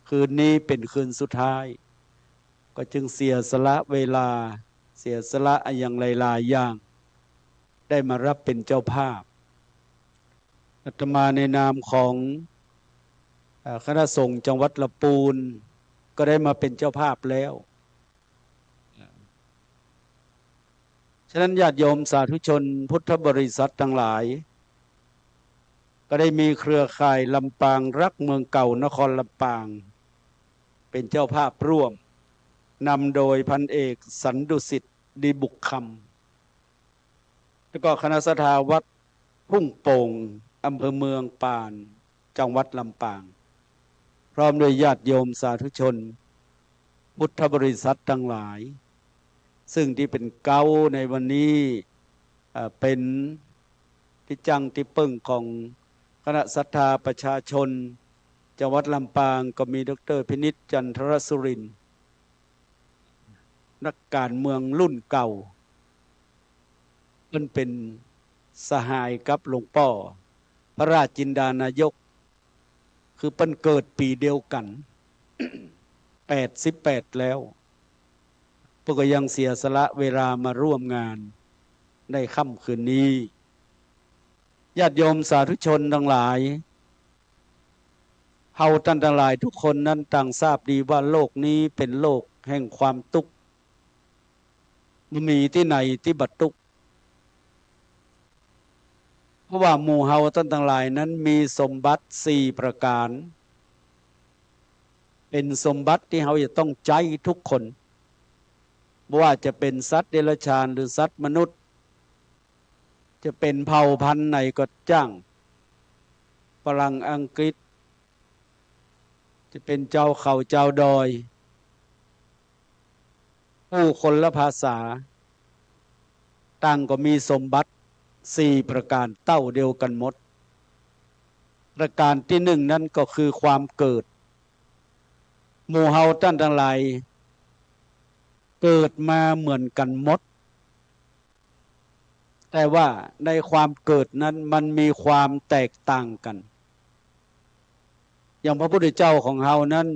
คืนนี้เป็นคืนสุดท้าย ก็จึงเสียสละเวลา เสียสละอะหยังหลายๆ อย่าง ได้มารับเป็นเจ้าภาพ อาตมาในนามของ เอ่อ คณะสงฆ์จังหวัดละปูน ก็ได้มาเป็นเจ้าภาพแล้ว ฉะนั้นญาติโยมสาธุชนพุทธบริษัททั้งหลาย ก็ได้มีเครือข่ายลำปางรักเมืองเก่านครลำปาง เป็นเจ้าภาพร่วม นำโดยพันเอกสันดุสิต ดีบุกคำ แล้วก็คณะศรัทธาวัดทุ่งโป่ง อำเภอเมืองปาน จังหวัดลำปาง พร้อมด้วยญาติโยมสาธุชนพุทธบริษัททั้งหลาย ซึ่งตี้เป๋นเก๊าในวันนี้ เอ่อ เป๋นตี้จั้งตี้เปิ้งของคณะศรัทธาประชาชน จังหวัดลำปาง ก็มีดอกเตอร์พินิจ จันทรสุรินทร์ นักการเมืองรุ่นเก่า เปิ้นเป๋นสหายกับหลวงป้อพระราชจินดานายก คือเปิ้นเกิดปี๋เดียวกั๋น แปดสิบแปดแล้ว เปิ้นก็ยังเสียสละเวลามาร่วมงานในค่ำคืนนี้ ญาติโยมสาธุชนทั้งหลาย เฮาต้านตังหลายทุกคนนั้นต่างทราบดีว่าโลกนี้เป๋นโลกแห่งความตุ๊กข์ บ่มีตี้ไหนตี้บ่ตุ๊กข์ เพราะว่าหมู่เฮาต้านตังหลายนั้นมีสมบัติสี่ประก๋าน เป๋นสมบัติตี้เฮาจะต้องใจ๊ทุกคน บ่ว่าจะเป๋นสัตว์เดรัจฉานหรือสัตว์มนุษย์ จะเป๋นเผ่าพันธุ์ไหนก็จ้าง ฝรั่งอังกฤษ จะเป๋นจาวเขาจาวดอย ผู้คนละภาษา ต่างก็มีสมบัติสี่ประก๋านเต้าเดียวกั๋นหมด ประก๋านตี้หนึ่งนั้นก็คือความเกิด หมู่เฮาต้านตังหลาย เกิดมาเหมือนกั๋นหมด แต่ว่าในความเกิดนั้นมันมีความแตกต่างกั๋น อย่างพระพุทธเจ้าของเฮานั้น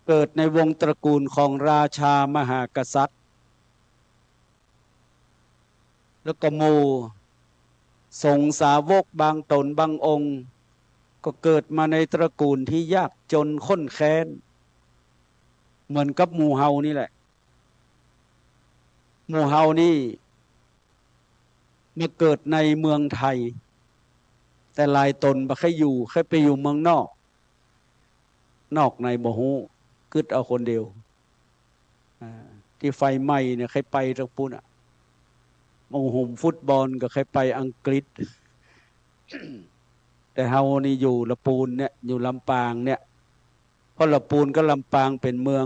เกิดในวงศ์ตระกูลของราชามหากษัตริย์ แล้วก็หมู่สงฆ์สาวกบางต๋นบางองค์ ก็เกิดมาในตระกูลตี้ยากจ๋นข้นแค้น เหมือนกับหมู่เฮานี่แหละ หมู่เฮานี่มาเกิดในเมืองไทย แต่หลายต๋นบ่ใค่อยู่ ใค่ไปอยู่เมืองนอก นอกในบ่ฮู้ กึ๊ดเอาคนเดียว อ่า ตี้ไฟไหม้เนี่ยใค่ไปตางปู๊นอะ หมู่โฮมฟุตบอลก็ใค่ไปอังกฤษ แต่เฮานี่อยู่ละปูนเนี่ย อยู่ลำปางเนี่ย เพราะละปูนกับลำปางเป๋นเมือง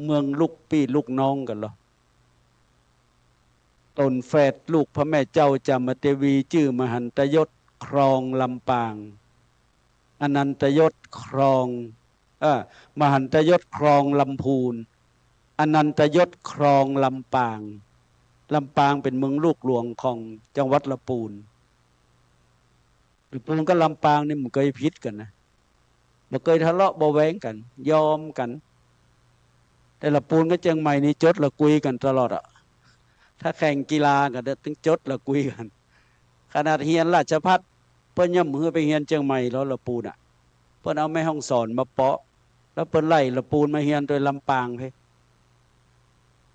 เมืองลูกปี้ลูกน้องกั๋นลอ ต๋นแฝดลูกพระแม่เจ้าจามเทวีจื้อมหันตยศครองลำปาง อนันตยศครอง เอ่อ มหันตยศครองลำพูน อนันตยศครองลำปาง ลำปางเป๋นเมืองลูกหลวงของจังหวัดละปูน ละปูนกับลำปางนี่บ่เกยผิดกั๋นนะ บ่เกยทะเลาะเบาะแว้งกั๋น ยอมกั๋น แต่ละปูนกับเจียงใหม่นี่จดละกุยกั๋นตลอดอะ ถ้าแข่งกีฬาก็ต้องจดละกุยกั๋น ขนาดเฮียนราชภัฏ เปิ้นยังบ่หื้อไปเฮียนเจียงใหม่ลอ ละปูนอะ เปิ้นเอาแม่ฮ่องสอนมาเปาะ แล้วเปิ้นไล่ละปูนมาเฮียนตวยลำปางเพ่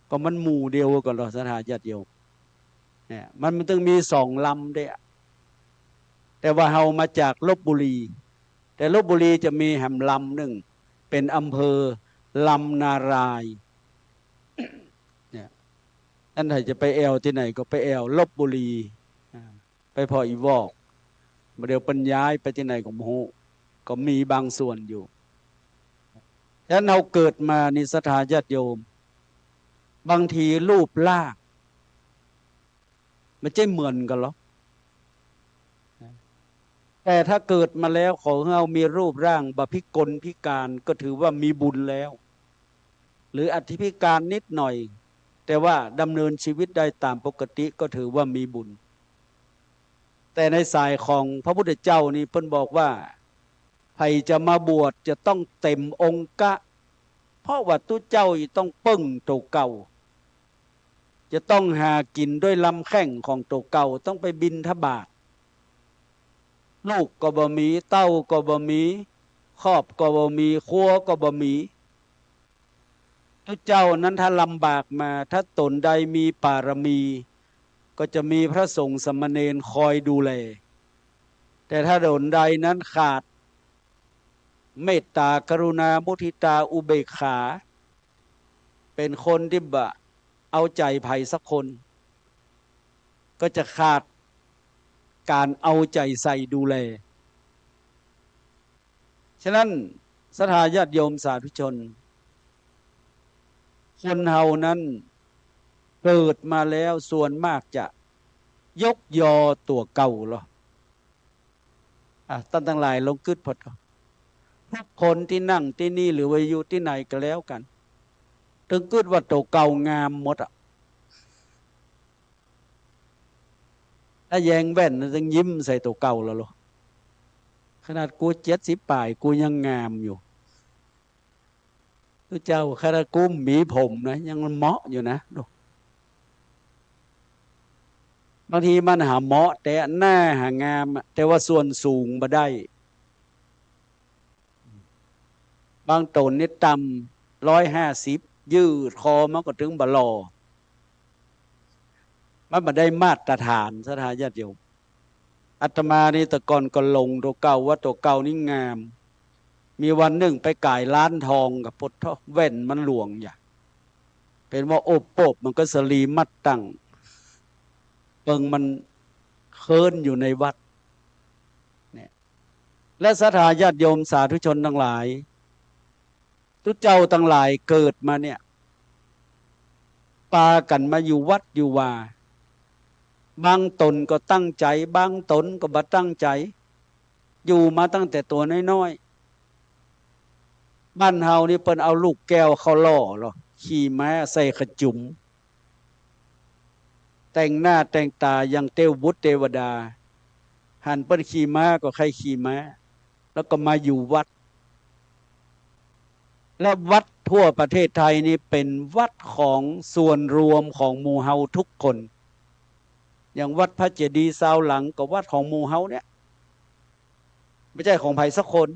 ก็มันหมู่เดียวกั๋นลอ ศรัทธาญาติโยม เนี่ย มัน มันต้องมีสองลำเด้อ แต่ว่าเฮามาจากลพบุรี แต่ลพบุรีจะมีแหมลำนึ่ง เป๋นอำเภอลำนาราย เนี่ย อันใผจะไปแอ่วตี้ไหนก็ไปแอ่วลพบุรี อ่า ไปผ่ออีวอก บ่าเดี่ยวเปิ้นย้ายไปตี้ไหนก็บ่ฮู้ ก็มีบางส่วนอยู่ ฉะนั้นเฮาเกิดมานี่ศรัทธาญาติโยม บางทีรูปร่าง มันจะเหมือนกั๋นลอ แต่ถ้าเกิดมาแล้วขอหื้อเฮามีรูปร่างบ่พิกลพิการก็ถือว่ามีบุญแล้ว หรืออาจจะพิการนิดหน่อย แต่ว่าดำเนินชีวิตได้ตามปกติก็ถือว่ามีบุญ แต่ในสายของพระพุทธเจ้านี่เปิ้นบอกว่า ใผจะมาบวชจะต้องเต็มองค์กะ เพราะว่าตุ๊เจ้าจะต้องเปิ้งตั๋วเก่า จะต้องหากิ๋นด้วยลำแข้งของตั๋วเก่า ต้องไปบิณฑบาต ลูกก็บ่มี เต้าก็บ่มี ครอบก็บ่มี ครัวก็บ่มี ตุ๊เจ้านั้นถ้าลำบากมา ถ้าต๋นใดมีปารมี ก็จะมีพระสงฆ์สามเณรคอยดูแล แต่ถ้าต๋นใดนั้นขาดเมตตากรุณามุทิตาอุเบกขา เป๋นคนตี้บ่เอาใจ๋ใผสักคน ก็จะขาดก๋านเอาใจ๋ใส่ดูแล ฉะนั้นศรัทธาญาติโยมสาธุชน คนเฮานั้นเกิดมาแล้วส่วนมากจะยกยอตั๋วเก่าลอ อ่ะ ต้านตังหลายลองกึ๊ดผ่อเถาะ ทุกคนตี้นั่งตี้นี่หรือว่าอยู่ตี้ไหนก็แล้วกั๋น ตึงกึ๊ดว่าตั๋วเก่างามหมดอะ ถ้าแยงแว่นนะตึงยิ้มใส่ตั๋วเก่าแล้วลอ ขนาดกูเจ็ดสิบป๋ายกูยังงามอยู่ ตุ๊เจ้า ขนาดกูบ่มีผมนะ ยังเหมาะอยู่นะ ดู บางทีมันหาเหมาะแต่หน้าหางามอะ แต่ว่าส่วนสูงบ่ได้ บางต๋นนี่ต่ำร้อยห้าสิบ ยืดคอมาก็เถิงบ่าหล่อ มันบ่ได้มาตรฐาน ศรัทธาญาติโยม อาตมานี่แต่ก่อนก็หลงตั๋วเก่า ว่าตั๋วเก่านี่งาม มีวันนึ่งไปก๋ายร้านทองกับปดเถาะ แว่นมันหลวงอย่า เป๋นว่าโอบโปบมันก็สะหลีมัดตั้ง เปิงมันเคิ้นอยู่ในวัด เนี่ย และศรัทธาญาติโยมสาธุชนตังหลาย ตุ๊เจ้าตังหลายเกิดมาเนี่ย ปากั๋นมาอยู่วัดอยู่วา บางต๋นก็ตั้งใจ๋ บางต๋นก็บ่ตั้งใจ๋ อยู่มาตั้งแต่ตั๋วน้อยๆ บ้านเฮานี่เปิ้นเอาลูกแก้วเข้าหล่อลอ ขี่ม้าใส่ขจุ๋ม แต่งหน้าแต่งต๋าอย่างเต้วบุตรเตวดา หันเปิ้นขี่ม้าก็ใค่ขี่ม้า แล้วก็มาอยู่วัด และวัดทั่วประเทศไทยนี่เป๋นวัดของส่วนรวมของหมู่เฮาทุกคน อย่างวัดพระเจดีย์ซาวหลังก็วัดของหมู่เฮาเนี่ย บ่ใจ้ของใผสักคน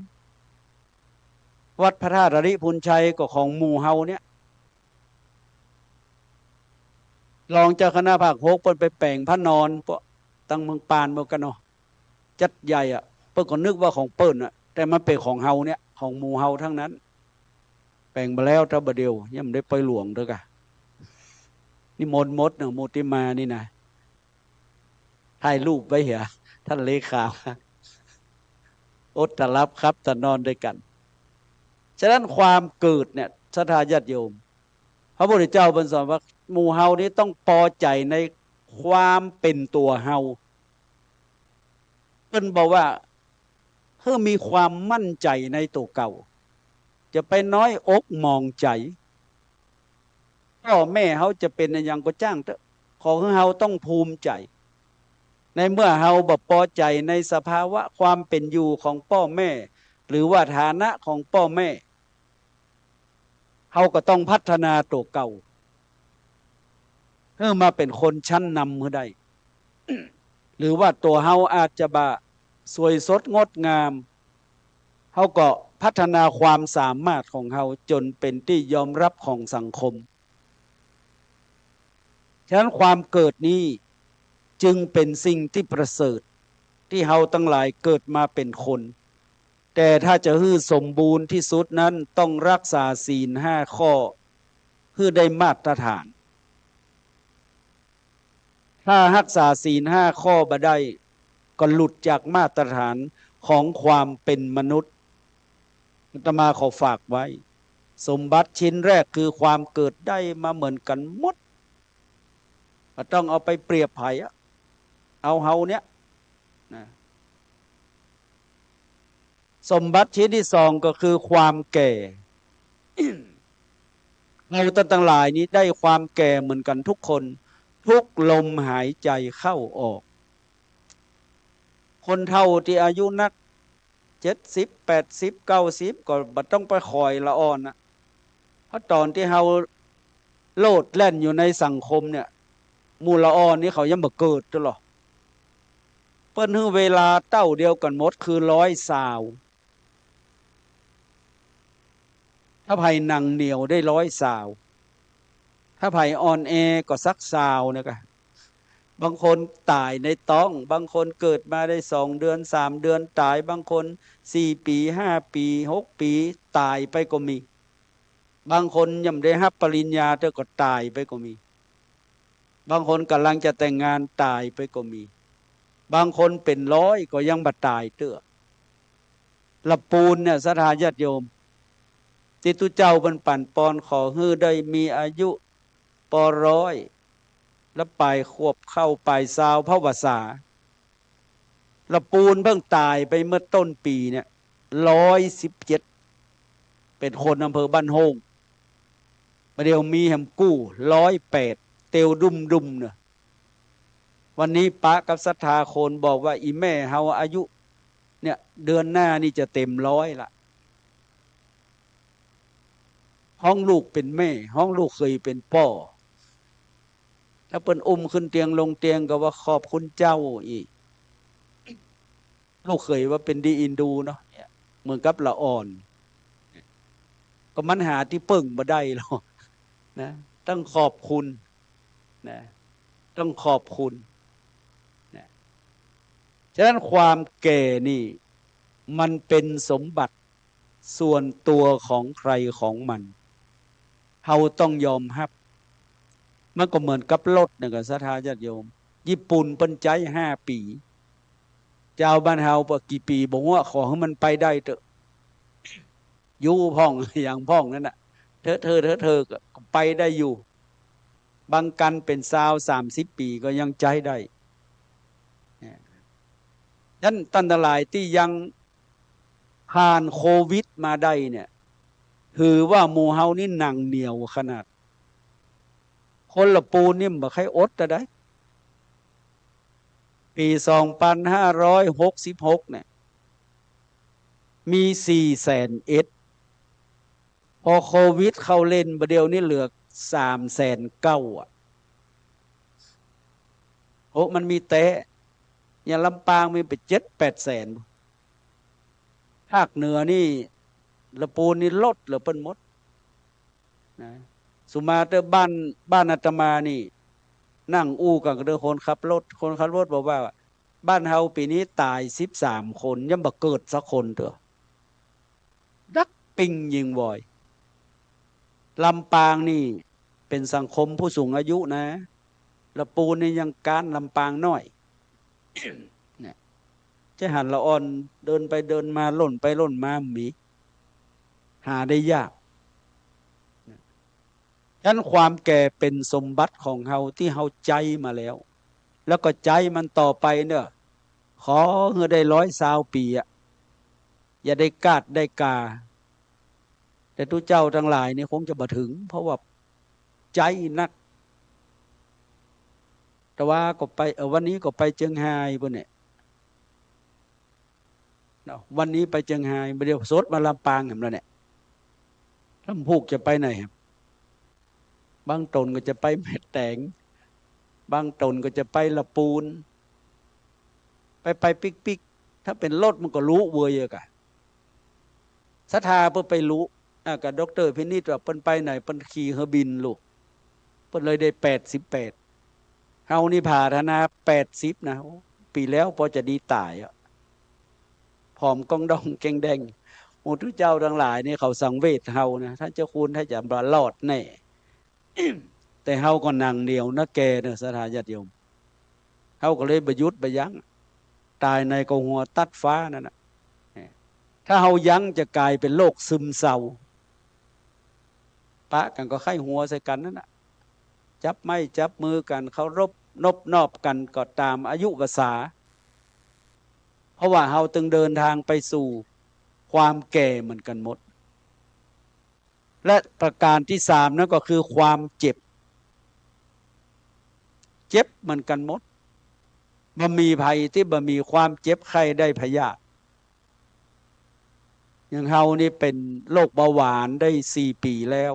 วัดพระธาตุอริพุนชัยก็ของหมู่เฮาเนี่ย รองเจ้าคณะภาคหกเปิ้นไปแป๋งพระนอน พวกตังเมืองปานเปิ้นกั๋นเนาะ จัดใหญ่อะ เปิ้นก็นึกว่าของเปิ้นอะ แต่มันเป๋นของเฮาเนี่ย ของหมู่เฮาทั้งนั้น แป๋งมาแล้วเตื้อบ่าเดี่ยว ยังบ่ได้ไปหลวงเตื้อกะ นิมนต์หมดเนาะ หมู่ตี้มานี่นะ ถ่ายรูปไว้เหีย ท่านเลขา อดตะหลับขับตะนอนด้วยกั๋น ฉะนั้นความเกิดเนี่ย ศรัทธาญาติโยม พระพุทธเจ้าเปิ้นสอนว่า หมู่เฮานี้ต้องปอใจ๋ในความเป๋นตั๋วเฮา เปิ้นบอกว่า หื้อมีความมั่นใจ๋ในตั๋วเก่า จะไปน้อยอกหมองใจ๋ ป้อแม่เฮาจะเป๋นอะหยังก็จ้างเต๊อะ ขอหื้อเฮาต้องภูมิใจ๋ ในเมื่อเฮาบ่ปอใจ๋ในสภาวะความเป๋นอยู่ของป้อแม่ หรือว่าฐานะของป้อแม่ เฮาก็ต้องพัฒนาตั๋วเก่า หื้อมาเป๋นคนชั้นนำหื้อได้ หรือว่าตั๋วเฮาอาจจะบ่สวยสดงดงาม เฮาก็พัฒนาความสามารถของเฮาจ๋นเป๋นตี้ยอมฮับของสังคม ฉะนั้นความเกิดนี้จึงเป๋นสิ่งตี้ประเสริฐ ตี้เฮาตังหลายเกิดมาเป๋นคน แต่ถ้าจะหื้อสมบูรณ์ตี้สุดนั้นต้องฮักษาศีลห้าข้อ หื้อได้มาตรฐาน ถ้าฮักษาศีลห้าข้อบ่ได้ ก็หลุดจากมาตรฐานของความเป๋นมนุษย์ อาตมาขอฝากไว้ สมบัติชิ้นแรกคือความเกิดได้มาเหมือนกั๋นหมด บ่ต้องเอาไปเปรียบใผอะ เอาเฮาเนี่ยนะ สมบัติชิ้นตี้สองก็คือความแก่ เฮาตังหลายนี้ได้ความแก่เหมือนกั๋นทุกคน ทุกลมหายใจ๋เข้าออก คนเฒ่าตี้อายุนัก เจ็ดสิบ แปดสิบ เก้าสิบ ก็บ่ต้องไปขอยละอ่อนนะ เพราะต๋อนตี้เฮาโลดแล่นอยู่ในสังคมเนี่ย หมู่ละอ่อนนี่เขายังบ่เกิดเตื้อหรอ เปิ้นหื้อเวลาเต้าเดียวกั๋นหมดคือร้อยซาว ถ้าใผหนังเหนียวได้ร้อยซาว ถ้าใผอ่อนแอก็สักซาวนะกะ บางคนต๋ายในต๊อง บางคนเกิดมาได้สองเดือน สามเดือนต๋าย บางคนสี่ปี๋ ห้าปี๋ หกปี๋ ต๋ายไปก็มี บางคนยังบ่ได้ฮับปริญญาเตื้อก็ต๋ายไปก็มี บางคนก่ำลังจะแต่งงานต๋ายไปก็มี บางคนเป๋นร้อยก็ยังบ่ต๋ายเตื้อ ละปูนเนี่ย ศรัทธาญาติโยม ตี้ตุ๊เจ้าเปิ้นปั๋นปอนขอหื้อได้มีอายุปอร้อย ละป๋ายขวบเข้าป๋ายซาวพรรษา ละปูนเปิ้นต๋ายไปเมื่อต้นปี๋เนี่ย ร้อยสิบเจ็ด เป๋นคนอำเภอบ้านโฮ่ง บ่าเดี่ยวมีแหมกู้ ร้อยแปด เตียวดุ่มๆ เนาะ วันนี้ปะกับศรัทธาโคนบอกว่า อี่แม่เฮาอายุเนี่ย เดือนหน้านี่จะเต๋มร้อยละ ฮ้องลูกเป๋นแม่ ฮ้องลูกเขยเป๋นป้อ ถ้าเปิ้นอุ้มขึ้นเตียงลงเตียงก็ว่าขอบคุณเจ้าอี้ ลูกเขยว่าเป๋นดีอินดูเนาะ เนี่ย เหมือนกับละอ่อน ก็มันหาตี้เปิ้งบ่ได้หรอกนะ ต้องขอบคุณนะ ต้องขอบคุณนะ ฉะนั้นความแก่นี่มันเป๋นสมบัติส่วนตั๋วของใผของมัน เฮาต้องยอมฮับ มันก็เหมือนกับรถเนี่ยกะ ศรัทธาญาติโยม ญี่ปุ่นเปิ้นใจ๊ห้าปี๋ จาวบ้านเฮาว่ากี่ปี๋บ่ฮู้ ขอหื้อมันไปได้เต๊อะ ยู้พ่อง หยังพ่องนั่นน่ะ เถิดเถิดเถิดเถิด ก็ไปได้อยู่ บางคันเป๋นซาว สามสิบปี๋ก็ยังใจ๊ได้ เนี่ย ฉะนั้นต้านตังหลายตี้ยังผ่านโควิดมาได้เนี่ย ถือว่าหมู่เฮานี่หนังเหนียวขนาด คนละปูนนี่บ่ใค่อดตะใด ปี๋สองปันห้าร้อยหกสิบหกเนี่ย มีสี่แสนเอ็ด พอโควิดเข้าเล่นบ่าเดี่ยวนี้เหลือสามแสนเก้าอะ โอ้ มันมีแต๊ อย่างลำปางมีไปเจ็ดแปดแสน ภาคเหนือนี่ ละปูนนี่ลดเหลือเปิ้นหมดนะ สุมาเตอร์ บ้าน บ้านอาตมานี่ นั่งอู้กั๋นกับคนขับรถ คนขับรถบอกว่า บ้านเฮาปี๋นี้ต๋ายสิบสามคน ยังบ่เกิดสักคนเตื้อ ดักปิ้งยิงวอย ลำปางนี่เป๋นสังคมผู้สูงอายุนะ ละปูนนี่ยังก๊านลำปางน้อย เนี่ย จะหันละอ่อนเดินไปเดินมา ล่นไปล่นมา มี หาได้ยาก ฉะนั้นความแก่เป๋นสมบัติของเฮาตี้เฮาใจ๊มาแล้ว แล้วก็ใจ๊มันต่อไปเน่อ ขอหื้อได้ร้อยซาวปี๋อะ อย่าได้กาดได้กา แต่ตุ๊เจ้าตังหลายนี่คงจะบ่เถิง เพราะว่าใจ๊นัก แต่ว่าก็ไป เอ่อ วันนี้ก็ไปเจียงฮายปู้นเนี่ย เนาะ วันนี้ไปเจียงฮาย บ่าเดี่ยวสดมาลำปางแหมแล้วเนี่ย ลำพูกจะไปไหนครับ บางต๋นก็จะไปแม่แตง บางต๋นก็จะไปละปูน ไปไปปิ๊กปิ๊ก ถ้าเป๋นรถมันก็ลุเวยอะกะ ศรัทธาเปิ้นไปลุ อ่ะ ก็ด็อกเตอร์พินิจว่าเปิ้นไปไหน เปิ้นขี่เฮอบินลุ เปิ้นเลยได้แปดสิบแปด เฮานี่ผาธนาแปดสิบนะ โอ้ ปี๋แล้วปอจะดีต๋ายอะ ผอมก้องด้องแก้งแด้ง โอ้ ตุ๊เจ้าตังหลายนี่เขาสังเวชเฮานะ ต้านเจ้าคุณถ้าจะบ่รอดแน่ แต่เฮาก็หนังเหนียวนะแกเน่อ ศรัทธาญาติโยม เฮาก็เลยบ่หยุดบ่ยั้ง ต๋ายในก็หัวตัดฟ้านั่นน่ะ ถ้าเฮายั้งจะก๋ายเป๋นโรคซึมเศร้า ปะกั๋นก็ใค่หัวใส่กั๋นนั่นน่ะ จับไม้จับมือกั๋น เคารพนบนอบกั๋นก็ต๋ามอายุวสา เพราะว่าเฮาตึงเดินทางไปสู่ความแก่เหมือนกั๋นหมด และประการตี้สามนั้นก็คือความเจ็บ เจ็บเหมือนกั๋นหมด บ่มีใผตี้บ่มีความเจ็บไข้ได้พยาธิ อย่างเฮานี่เป๋นโรคเบาหวานได้สี่ปี๋แล้ว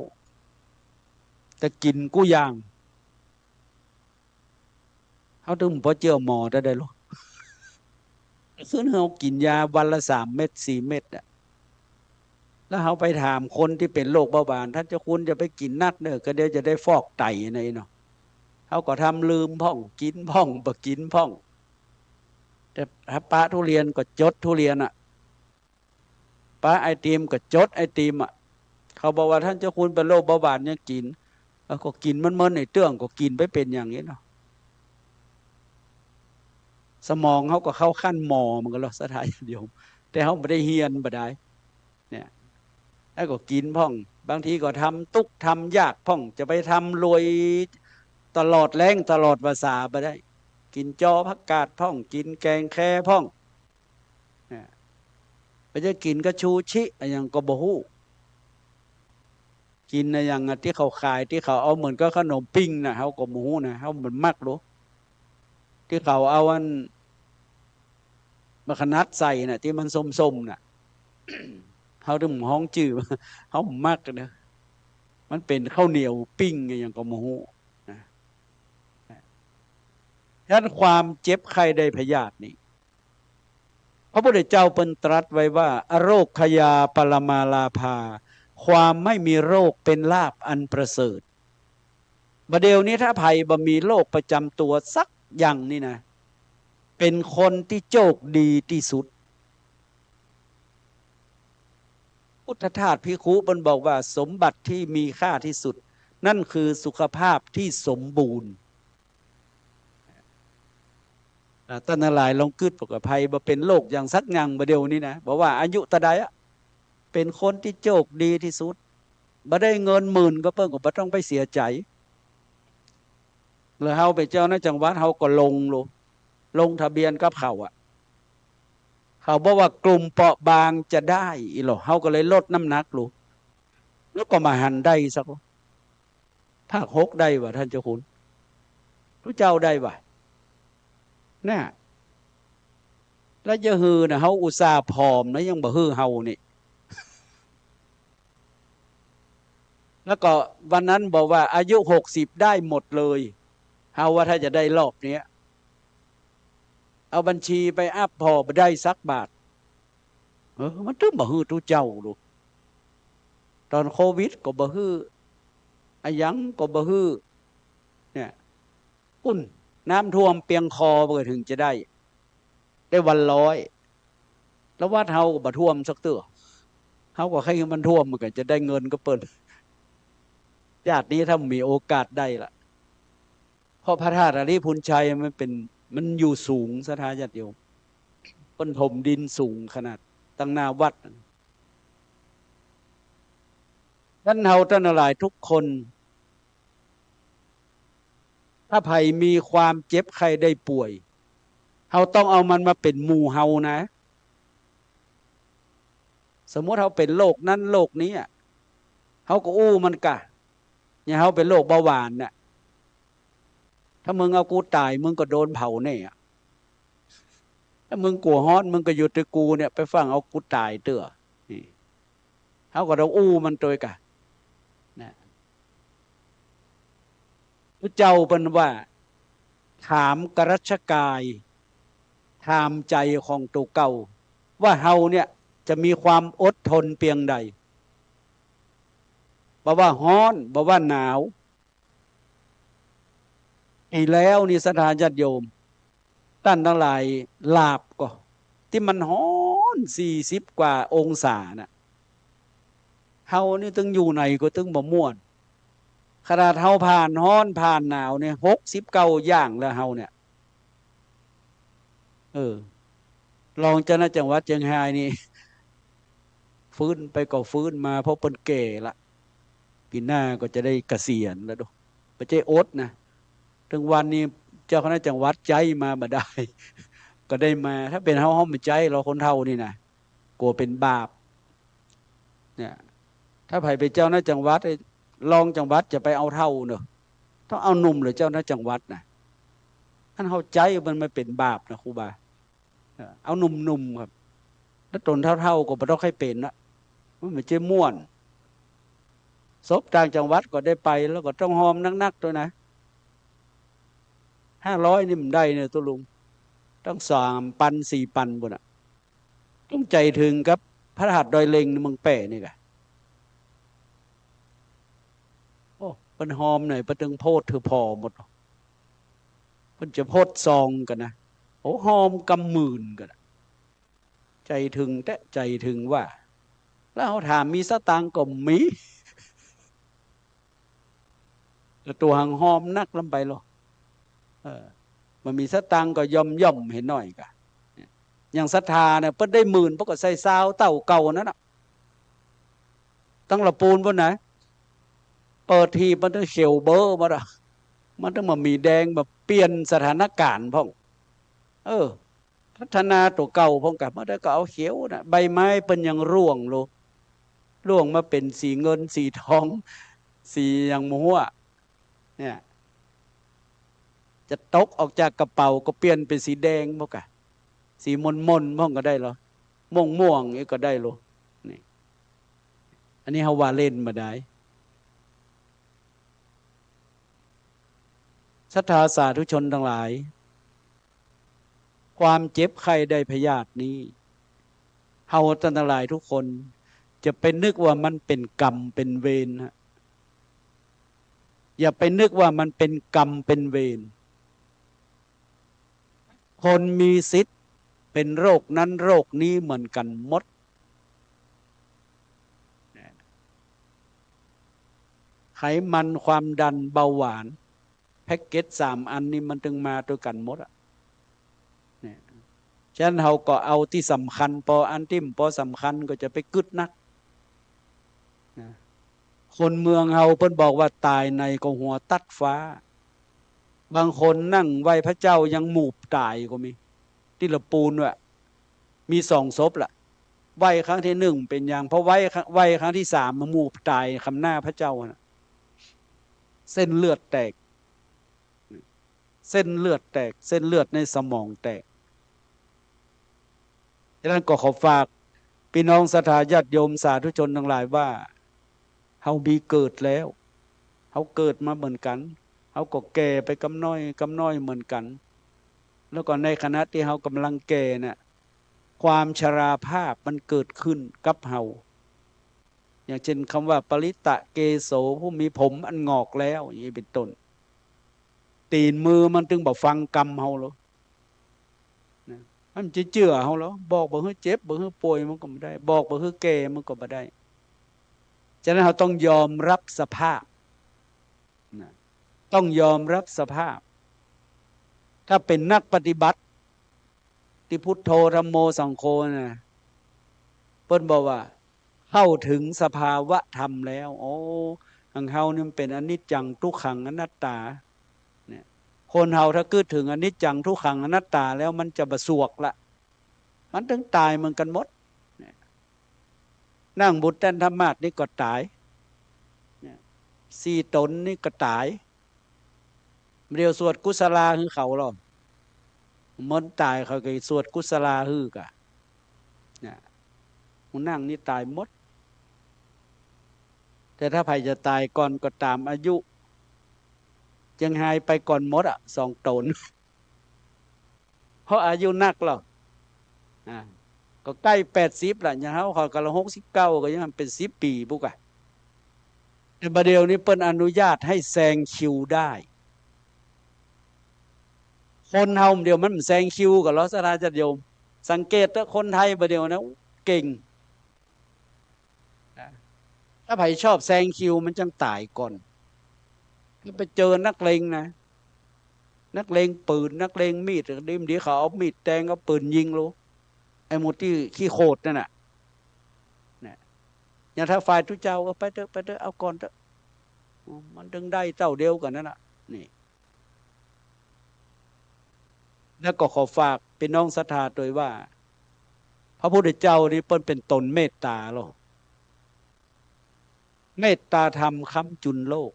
แต่กิ๋นกู้อย่าง เฮาตึงบ่เจื้อหมอเตื้อใดลูก คือเฮากิ๋นยาวันละสามเม็ดสี่เม็ดอะ แล้วเฮาไปถามคนตี้เป๋นโรคเบาหวาน ต้านเจ้าคุณจะไปกิ๋นนักเน่อ ก็เดี๋ยวจะได้ฟอกไตนะเนาะ เฮาก็ทำลืมพ่อง กิ๋นพ่อง บ่กิ๋นพ่อง แต่ถ้าปะทุเรียนก็จดทุเรียนอะ ปะไอติมก็จดไอติมอะ เขาบอกว่าต้านเจ้าคุณเป๋นโรคเบาหวานยังกิ๋น เออ ก็กิ๋นมันเมินไอ้เตื้อง ก็กิ๋นไปเป๋นอย่างนี้เนาะ สมองเฮาก็เข้าขั้นหมอเหมือนกั๋นเนาะ ศรัทธาญาติโยม แต่เฮาบ่ได้เฮียนบ่ได้ เนี่ย แล้วก็กิ๋นพ่อง บางทีก็ทำตุ๊กข์ทำยากพ่อง จะไปทำรวยตลอดแล้งตลอดวสาบ่ได้ กิ๋นจอผักกาดพ่อง กิ๋นแกงแคพ่อง เนี่ย ไปจะกิ๋นกะชูชิอะหยังก็บ่ฮู้ กิ๋นอะหยังอะตี้เขาขาย ตี้เขาเอาเหมือนกับขนมปิ้งน่ะ เฮาก็บ่ฮู้นะ เฮามันมักโล ตี้เขาเอาอัน มะขะนัดใส่น่ะ ตี้มันส้มๆ น่ะ เฮาตึงฮ้องจื้อ เฮาบ่มักเน่อ มันเป๋นข้าวเหนียวปิ้งอะหยังก็บ่ฮู้นะ ฉะนั้นความเจ็บไข้ได้พยาธินี่ พระพุทธเจ้าเปิ้นตรัสไว้ว่า อโรคยาปรมาลาภา ความไม่มีโรคเป็นลาภอันประเสริฐ บ่าเดี่ยวนี้ถ้าใผบ่มีโรคประจ๋ำตั๋วสักอย่างนี่นะ เป๋นคนตี้โจคดีตี้สุด พุทธทาสภิกขุเปิ้นบอกว่าสมบัติตี้มีค่าตี้สุด นั่นคือสุขภาพตี้สมบูรณ์ อ่า ต้านทั้งหลายลองกึ๊ด ปกติใผบ่เป๋นโรคอย่างสักอย่างบ่าเดี่ยวนี้นะ บ่ว่าอายุเต้าใดอะ เป๋นคนตี้โจคดีตี้สุด บ่ได้เงินหมื่นก็เปิ้นก็บ่ต้องไปเสียใจ๋ แล้วเฮาไปเจ้าในจังหวัด เฮาก็ลงโล ลงทะเบียนกับเขาอะ เขาบอกว่ากลุ่มเปราะบางจะได้อี้ลอ เฮาก็เลยลดน้ำหนักโล แล้วก็บ่หันได้สัก ภาคหกได้บ่า ต้านเจ้าคุณ ตุ๊เจ้าได้บ่า น่ะ แล้วจะหื้อนะ เฮาอุตส่าห์ผอมนะ ยังบ่หื้อเฮานี่ แล้วก็วันนั้นบอกว่าอายุหกสิบได้หมดเลย เฮาว่าถ้าจะได้รอบเนี้ย เอาบัญชีไปอัพผ่อบ่ได้สักบาท เออ มันตึงบ่หื้อตุ๊เจ้าลูก ต๋อนโควิดก็บ่หื้อ อะหยังก็บ่หื้อ เนี่ย ปุ้น น้ำท่วมเปียงคอเปิ้นก็เถิงจะได้ ได้วันร้อย แล้ววัดเฮาก็บ่ท่วมสักเตื้อ เฮาก็ใค่หื้อมันท่วม มันก็จะได้เงินกับเปิ้น จาตินี้ถ้ามีโอกาสได้ละ เพราะพระธาตุอาริพุนชัยมันเป๋น มันอยู่สูง ศรัทธาญาติโยม เปิ้นถมดินสูงขนาด ตังหน้าวัด ฉะนั้นเฮาตังหลายทุกคน ถ้าใผมีความเจ็บไข้ได้ป่วย เฮาต้องเอามันมาเป๋นหมู่เฮานะ สมมุติเฮาเป๋นโรคนั้นโรคนี้อะ เฮาก็อู้มันก่ะ อย่างเฮาเป๋นโรคเบาหวานน่ะ ถ้ามึงเอากูต๋าย มึงก็โดนเผาแน่อะ ถ้ามึงกั๋วฮ้อน มึงก็อยู่ตวยกูเนี่ย ไปฟั่งเอากูต๋ายเตื้อ นี่ เฮาก็ต้องอู้มันตวยก่ะ นะ พุทธเจ้าเปิ้นว่า ถามกรัชกาย ถามใจ๋ของตั๋วเก่า ว่าเฮาเนี่ยจะมีความอดทนเปียงใด บ่ว่าฮ้อน บ่ว่าหนาว ปี๋แล้วนี่ศรัทธาญาติโยม ต้านตังหลายหลาบก่อ ตี้มันฮ้อนสี่สิบกว่าองศาน่ะ เฮานี่ตึงอยู่ไหนก็ตึงบ่ม่วน ขนาดเฮาผ่านฮ้อนผ่านหนาวเนี่ย หกสิบเก้าย่างแล้วเฮาเนี่ย เออ รองเจ้าหน้าจังหวัดเจียงฮายนี่ ฟื้นไปก็ฟื้นมา เพราะเปิ้นแก่ละ ปี๋หน้าก็จะได้เกษียณแล้วดู บ่ใจ้อดนะ เถิงวันนี้เจ้าคณะจังหวัดใจ๊มาบ่ได้ ก็ได้มา ถ้าเป๋นเฮา เฮาบ่ใจ๊ เฮาคนเฒ่านี่นะ กั๋วเป๋นบาป เนี่ย ถ้าใผเป๋นเจ้าหน้าจังหวัด รองจังหวัดจะไปเอาเฒ่าเนาะ ต้องเอาหนุ่มเหลือเจ้าหน้าจังหวัดนะ อันเฮาใจ๊มัน มันเป๋นบาปนะครูบา เออ เอาหนุ่มๆ ครับ แล้วต๋นเฒ่าๆ ก็บ่ต้องใค่เป๋นละ มันบ่ใจ้ม่วน ศพต่างจังหวัดก็ได้ไป แล้วก็ต้องฮอมนักๆ ตวยนะ ห้าร้อยนี่มันได้เนี่ยตุ๊ลุง ตั้งสามปันสี่ปันปู้นน่ะ ต้องใจ๋เถิงกับพระธาตุดอยเล็งในเมืองแป้นี่ก่ะ โอ้ เปิ้นฮอมหน่อย เปิ้นตึงโพดถือผ่อหมด เปิ้นจะโพดซองกั๋นนะ โอ้ ฮอมกำหมื่นกั๋นนะ ใจ๋เถิงแต๊ ใจ๋เถิงว่า แล้วเฮาถามมีสตางค์ก็บ่มี แต่ตั๋วหังฮอมนักล้ำไปลอ เออ บ่มีสตางค์ก็ย่อมๆ เหียหน้อยก่ะ อย่างศรัทธาเนี่ย เปิ้นได้หมื่น เปิ้นก็ใส่ซาวเต้าเก่านั้นน่ะ ตังละปูนปู้นนะ เปิดหีบมันตึงเขียวเบ้อหมดอะ มันตึงบ่มีแดง บ่เปลี่ยนสถานก๋ารณ์พ่อง เออ พัฒนาตั๋วเก่าพ่องก่ะ มันได้ก็เอาเขียวน่ะ ใบไม้เปิ้นยังร่วงโล ร่วงมาเป๋นสีเงิน สีทอง สีหยังบ่ฮู้อะ เนี่ย จะตกออกจากกระเป๋าก็เปลี่ยนเป๋นสีแดงพ่องก่ะ สีม่นๆ พ่องก็ได้ลอ ม่วงๆ อีกก็ได้ลอ นี่ อันนี้เฮาว่าเล่นบ่ดาย ศรัทธาสาธุชนตังหลาย ความเจ็บไข้ได้พยาธินี้ เฮาตังหลายทุกคน จะไปนึกว่ามันเป๋นกรรมเป๋นเวรฮะ อย่าไปนึกว่ามันเป๋นกรรมเป๋นเวร คนมีสิทธิ์เป๋นโรคนั้นโรคนี้เหมือนกั๋นหมด ไขมัน ความดัน เบาหวาน แพ็กเกจสามอันนี้มันตึงมาตวยกั๋นหมดอะ เนี่ย ฉะนั้นเฮาก็เอาตี้สำคัญ ปออันตี้บ่สำคัญก็จะไปกึ๊ดนัก นะ คนเมืองเฮาเปิ้นบอกว่าต๋ายในก็หัวตัดฟ้า บางคนนั่งไหว้พระเจ้ายังหมูบต๋ายก็มี ตี้ละปูนว่ะ มีสองศพละ ไหว้ครั้งตี้หนึ่งเป๋นหยัง พอไหว้ครั้ง ไหว้ครั้งตี้สามมาหมูบต๋ายกำหน้าพระเจ้าน่ะ เส้นเลือดแตก เส้นเลือดแตก เส้นเลือดในสมองแตก ฉะนั้นก็ขอฝากพี่น้องศรัทธาญาติโยมสาธุชนตังหลายว่า เฮามีเกิดแล้ว เฮาเกิดมาเหมือนกั๋น เฮาก็แก่ไปกำน้อยกำน้อยเหมือนกั๋น แล้วก็ในขณะตี้เฮาก่ำลังแก่น่ะ ความชราภาพมันเกิดขึ้นกับเฮา อย่างเช่นกำว่าปริตะเกโส ผู้มีผมอันหงอกแล้ว อย่างนี้เป๋นต้น ตี๋นมือมันตึงบ่ฟังกำเฮาหรอก นะ มันจะเจื้อเฮาหรอ บอกบ่หื้อเจ็บ บ่หื้อป่วยมันก็บ่ได้ บอกบ่หื้อแก่มันก็บ่ได้ ฉะนั้นเฮาต้องยอมรับสภาพ นะ ต้องยอมรับสภาพ ถ้าเป๋นนักปฏิบัติ ตี้พุทโธ ธัมโม สังโฆ น่ะ เปิ้นบอกว่า เข้าถึงสภาวะธรรมแล้ว โอ้ อันเฮานี่มันเป๋นอนิจจัง ทุกขัง อนัตตา เนี่ย คนเฮาถ้ากึ๊ดเถิงอนิจจัง ทุกขัง อนัตตาแล้วมันจะบ่สวกละ มันตึงต๋ายเหมือนกั๋นหมด เนี่ย นักบุญแต้นธรรมาสน์นี่ก็ต๋าย เนี่ย สี่ต๋นนี่ก็ต๋าย บ่าเดี่ยวสวดกุศลาหื้อเขาหรอก เหมือนต๋ายเขาก็สวดกุศลาหื้อกะ เนี่ย หมู่นักนี่ต๋ายหมด แต่ถ้าใผจะต๋ายก่อนก็ต๋ามอายุ เจียงฮายไปก่อนหมดอะ สองต๋น เพราะอายุนักแล้ว อ่า ก็ใก้แปดสิบละ อย่างเฮาข้อยก็ละหกสิบเก้า ก็ยังเป๋นสิบปี๋ปุ้นกะ แต่บ่าเดี่ยวนี้เปิ้นอนุญาตหื้อแซงคิวได้ คนเฮาบ่าเดี่ยวมันแซงคิวกั๋นแล้ว ศรัทธาญาติโยม สังเกตเต๊อะ คนไทยบ่าเดี่ยวนะ เก่ง นะ ถ้าใผชอบแซงคิวมันจั้งต๋ายก่อน ถ้าไปเจอนักเลงนะ นักเลงปืน นักเลงมีด ดีบ่ดีเขาเอามีดแตง เอาปืนยิงลูก ไอ้หมู่ตี้ขี้โขดนั่นน่ะ เนี่ย อย่างถ้าฝ่ายตุ๊เจ้า เออ ไปเต๊อะ ไปเต๊อะ เอาก่อนเต๊อะ มันตึงได้เต้าเดียวกั๋นนั่นน่ะ นี่ แล้วก็ขอฝากพี่น้องศรัทธาตวยว่า พระพุทธเจ้านี่เปิ้นเป๋นต๋นเมตต๋าหรอก เมตตาธรรมค้ำจุนโลก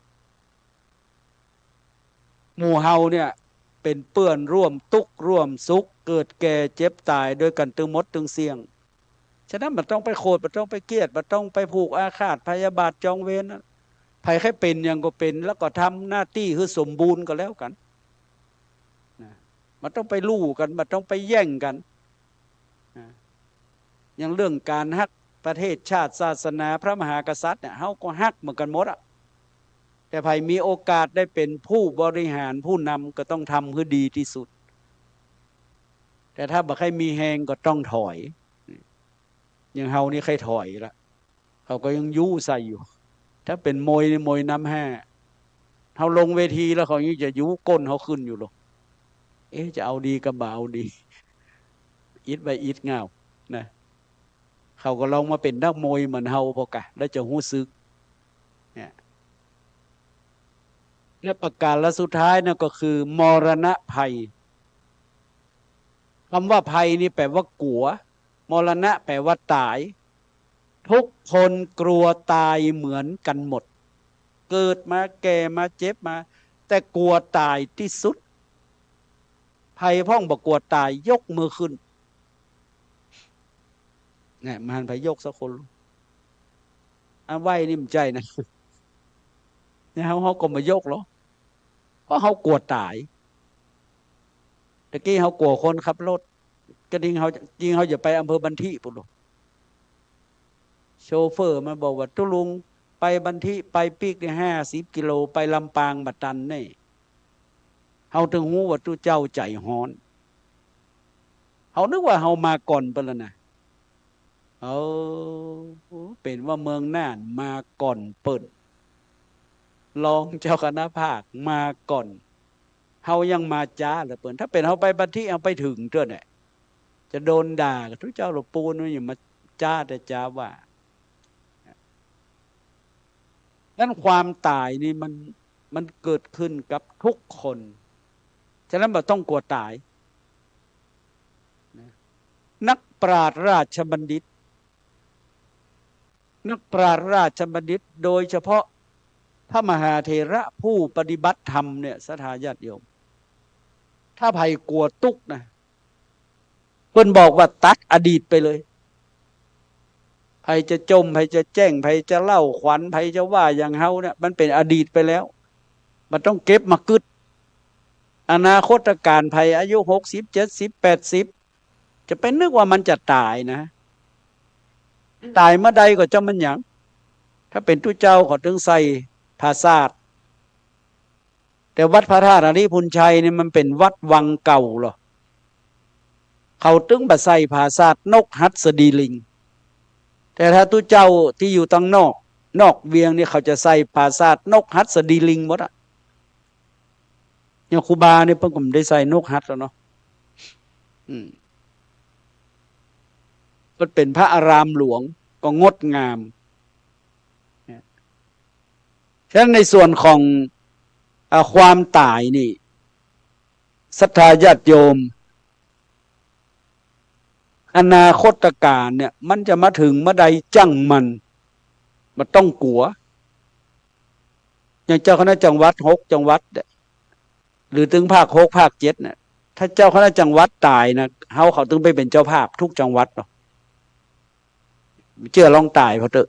หมู่เฮาเนี่ยเป๋นเปื้อนร่วมตุ๊กข์ร่วมสุข เกิดแก่เจ็บต๋ายโดยกั๋นตึงหมดตึงเสี้ยง ฉะนั้นบ่ต้องไปโขด บ่ต้องไปเกลียด บ่ต้องไปผูกอาฆาตพยาบาทจองเวรนะ ใผใค่เป๋นหยังก็เป๋น แล้วก็ทำหน้าตี้หื้อสมบูรณ์ก็แล้วกั๋น นะ บ่ต้องไปลู่กั๋น บ่ต้องไปแย่งกั๋น นะ อย่างเรื่องก๋านฮักประเทศชาติศาสนาพระมหากษัตริย์เนี่ย เฮาก็ฮักเหมือนกั๋นหมดอะ แต่ใผมีโอกาสได้เป๋นผู้บริหารผู้นำก็ต้องทำหื้อดีตี้สุด แต่ถ้าบ่ใค่มีแฮงก็ต้องถอย อย่างเฮานี่ใค่ถอยละ เขาก็ยังยู้ใส่อยู่ ถ้าเป๋นมวยนี่มวยนำห้า เฮาลงเวทีแล้วเขายังจะยู้ก้นเฮาขึ้นอยู่หรอก เอ๊ะ จะเอาดีกับบ่เอาดี อิดไว้อิดเง่า นะ เขาก็ลองมาเป๋นนักมวยเหมือนเฮาพอกะ แล้วจะฮู้สึก เนี่ย และประการสุดท้ายนั่นก็คือ มรณะภัย กำว่าภัยนี่แปลว่ากั๋ว มรณะแปลว่าต๋าย ทุกคนกลัวต๋ายเหมือนกั๋นหมด เกิดมาแก่มาเจ็บมา แต่กลัวต๋ายตี้สุด ใผพ่องบ่กลัวต๋าย ยกมือขึ้น เนี่ย บ่หันใผยกสักคน อันไหว้นี่บ่ใจ้นะ เนี่ย เฮา เฮาก็บ่ยกหรอก เพราะเฮากลัวต๋าย ตะกี้เฮากลัวคนขับรถ ก็จริงเฮา จริงเฮาจะไปอำเภอบันทิปุ้นหรอก โชเฟอร์มันบอกว่า ตุ๊ลุง ไปบันทิ ไปปิ๊กนี่ห้าสิบกิโล ไปลำปางบ่ตันแน่ เฮาตึงฮู้ว่าตุ๊เจ้าใจ๋ฮ้อน เฮานึกว่าเฮามาก่อนเปิ้นแล้วนะ เออ เป๋นว่าเมืองน่านมาก่อนเปิ้น รองเจ้าคณะภาคมาก่อน เฮายังมาจ๊าเหลือเปิ้น ถ้าเป๋นเฮาไปบันทิ เฮาไปเถิงเตื้อเนี่ย จะโดนด่ากับตุ๊เจ้าหลวงปู่นี่ อย่ามาจ๊าแต่จ๊าว่า นั้นความต๋ายนี่มัน มันเกิดขึ้นกับทุกคน ฉะนั้นบ่ต้องกลัวต๋าย นะ นักปราชญ์ราชบัณฑิต นักปราชญ์ราชบัณฑิต โดยเฉพาะพระมหาเถระผู้ปฏิบัติธรรมเนี่ย ศรัทธาญาติโยม ถ้าใผกลัวตุ๊กข์นะ เปิ้นบอกว่าตัดอดีตไปเลย ใผจะจ่ม ใผจะแจ้ง ใผจะเล่าขวัญ ใผจะว่าอย่างเฮาเนี่ย มันเป๋นอดีตไปแล้ว บ่ต้องเก็บมากึ๊ด อนาคตกาลใผอายุหกสิบ เจ็ดสิบ แปดสิบ จะไปนึกว่ามันจะต๋ายนะ ต๋ายเมื่อใดก็เจ้ามันหยัง ถ้าเป๋นตุ๊เจ้าเขาตึงใส่ผาสาท แต่วัดพระธาตุอาริพุนชัยนี่มันเป๋นวัดวังเก่าลอ เขาตึงบ่ใส่ผาสาทนกหัสดีลิง แต่ถ้าตุ๊เจ้าตี้อยู่ตังนอก นอกเวียงนี่เขาจะใส่ผาสาทนกหัสดีลิงหมดอะ อย่างครูบานี่เปิ้นก็บ่ได้ใส่นกหัสแล้วเนาะ อืม มันเป๋นพระอารามหลวงก็งดงาม ฉะนั้นในส่วนของ อ่า ความต๋ายนี่ ศรัทธาญาติโยม อนาคตกาลเนี่ย มันจะมาเถิงเมื่อใดจ้างมัน บ่ต้องกั๋ว อย่างเจ้าคณะจังหวัดหกจังหวัดเนี่ย หรือตึงภาคหกภาคเจ็ดเนี่ย ถ้าเจ้าคณะจังหวัดต๋ายนะ เฮาเขาตึงไปเป๋นเจ้าภาพกู้จังหวัดลอ เจื้อลองต๋ายเผาเต๊อะ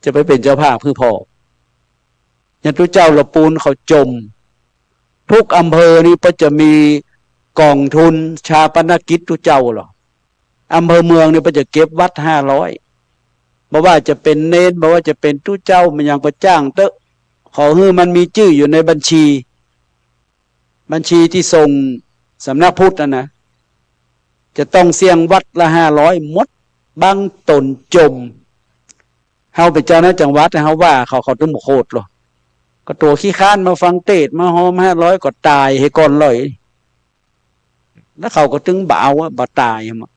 จะไปเป๋นเจ้าภาพหื้อพ่อ อย่างตุ๊เจ้าละปูนเขาจม กู้อำเภอนี่ก็จะมีก๋องทุนฌาปนกิจตุ๊เจ้าลอ อำเภอเมืองนี่ก็จะเก็บวัดห้าร้อย บ่ว่าจะเป๋นเณร บ่ว่าจะเป๋นตุ๊เจ้า มันหยังก็จ้างเต๊อะ ขอหื้อมันมีจื้ออยู่ในบัญชี บัญชีตี้ส่งสำนักพุทธนั่นนะ จะต้องเสี้ยงวัดละห้าร้อยหมด บางต๋นจม เฮาเป๋นเจ้าคณะจังหวัด เฮาว่าเขา เขาตึงบ่โขดลอ ก็ตั๋วขี้ค้านมาฟังเตสน์ มาฮอมห้าร้อยก็ต๋ายเหียก่อนเลย แล้วเขาก็ตึงบ่เอาอะ บ่ต๋ายอะ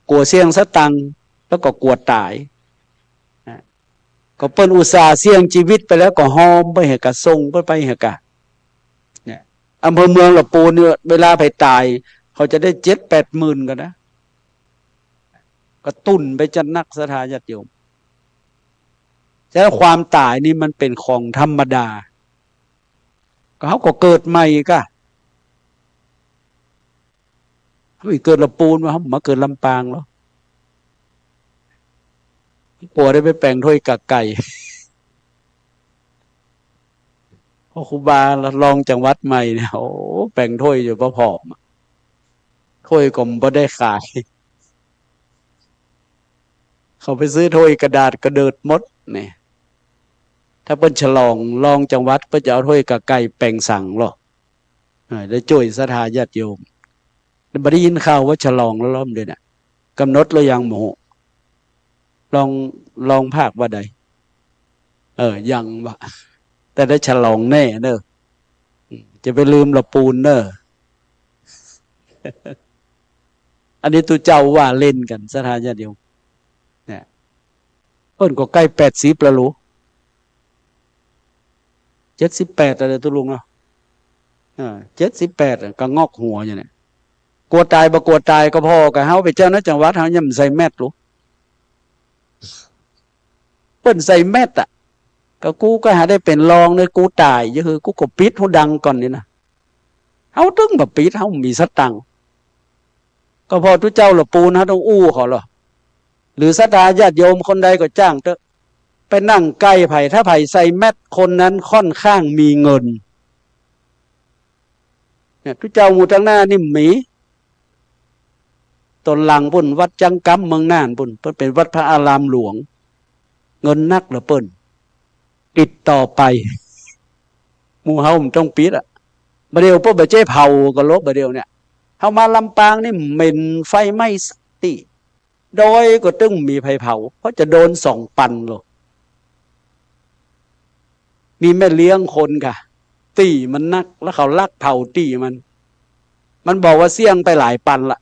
กั๋วเสี้ยงสตางค์ แล้วก็กั๋วต๋าย นะ ก็เปิ้นอุตส่าห์เสี่ยงจีวิตไปแล้วก็ฮอมไปเหียกะ ส่งไป ไปเหียกะ เนี่ย อำเภอเมืองละปูนเนี่ย เวลาใผต๋าย เขาจะได้เจ็ดแปดหมื่นกั๋นนะ ก็ตุ้นไปจัดนัก ศรัทธาญาติโยม ฉะนั้นความต๋ายนี่มันเป๋นของธรรมดา ก็เฮาก็เกิดใหม่กะ เฮ้ย เกิดละปูนวะ มาเกิดลำปางลอ กั๋วได้ไปแป๋งถ้วยก๋าไก่ พอครูบาลองจังหวัดใหม่เนี่ย โอ้ แป๋งถ้วยอยู่บ่ผอมอะ ถ้วยก็บ่ได้ขาย เขาไปซื้อถ้วยกระดาษกระเดิดหมดเนี่ย ถ้าเปิ้นฉลองรองจังหวัด เปิ้นจะเอาถ้วยก๋าไก่แป๋งสังลอ เออ ได้จ้วยศรัทธาญาติโยม บ่ได้ยินข่าวว่าฉลองแล้วลอเดี๋ยวนี้ ก๋ำหนดแล้วยังบ่ฮู้ รอง รองภาคว่าใด เออ ยังวะ แต่ได้ฉลองแน่เน่อ จะไปลืมละปูนเน่อ อันนี้ตุ๊เจ้าว่าเล่นกั๋น ศรัทธาญาติโยม เนี่ย เปิ้นก็ใก้แปดสิบแล้วลูก เจ็ดสิบแปดแล้วตุ๊ลุงเนาะ อ่า เจ็ดสิบแปดอะ ก็งอกหัวอยู่เนี่ย กั๋วต๋ายบ่กั๋วต๋ายก็พอ ก็เฮาเป๋นเจ้าคณะจังหวัด เฮายังบ่ใส่แมสลูก เปิ้นใส่แมสอะ ก็กูก็หาได้เป๋นรองเนี่ย กูต๋ายอยู่ คือกูก็ปิดหูดังก่อนนี่นะ เฮาตึงบ่ปิด เฮามีสตางค์ ก็พอตุ๊เจ้าละปูน เฮาต้องอู้เขาลอ หรือศรัทธาญาติโยมคนใดก็จ้างเต๊อะ ไปนั่งใก้ใผ ถ้าใผใส่แมส คนนั้นค่อนข้างมีเงิน เนี่ย ตุ๊เจ้าหมู่ตังหน้านี่มี ต๋นหลังปู้น วัดจังกำเมืองน่านปู้น เปิ้นเป๋นวัดพระอารามหลวง เงินนักเหลือเปิ้น ติดต่อไป หมู่เฮาบ่ต้องปิดอะ บ่าเดี่ยวเปิ้นบ่ใจ้เผากั๋นลอ บ่าเดี่ยวเนี่ย เฮามาลำปางนี่เหม็นไฟไหม้สักตี้ ดอยก็ตึงมีใผเผา เพราะจะโดนสองปันลอ มีแม่เลี้ยงคนก่ะ ตี้มันนัก แล้วเขาลักเผาตี้มัน มันบอกว่าเสี้ยงไปหลายปันละ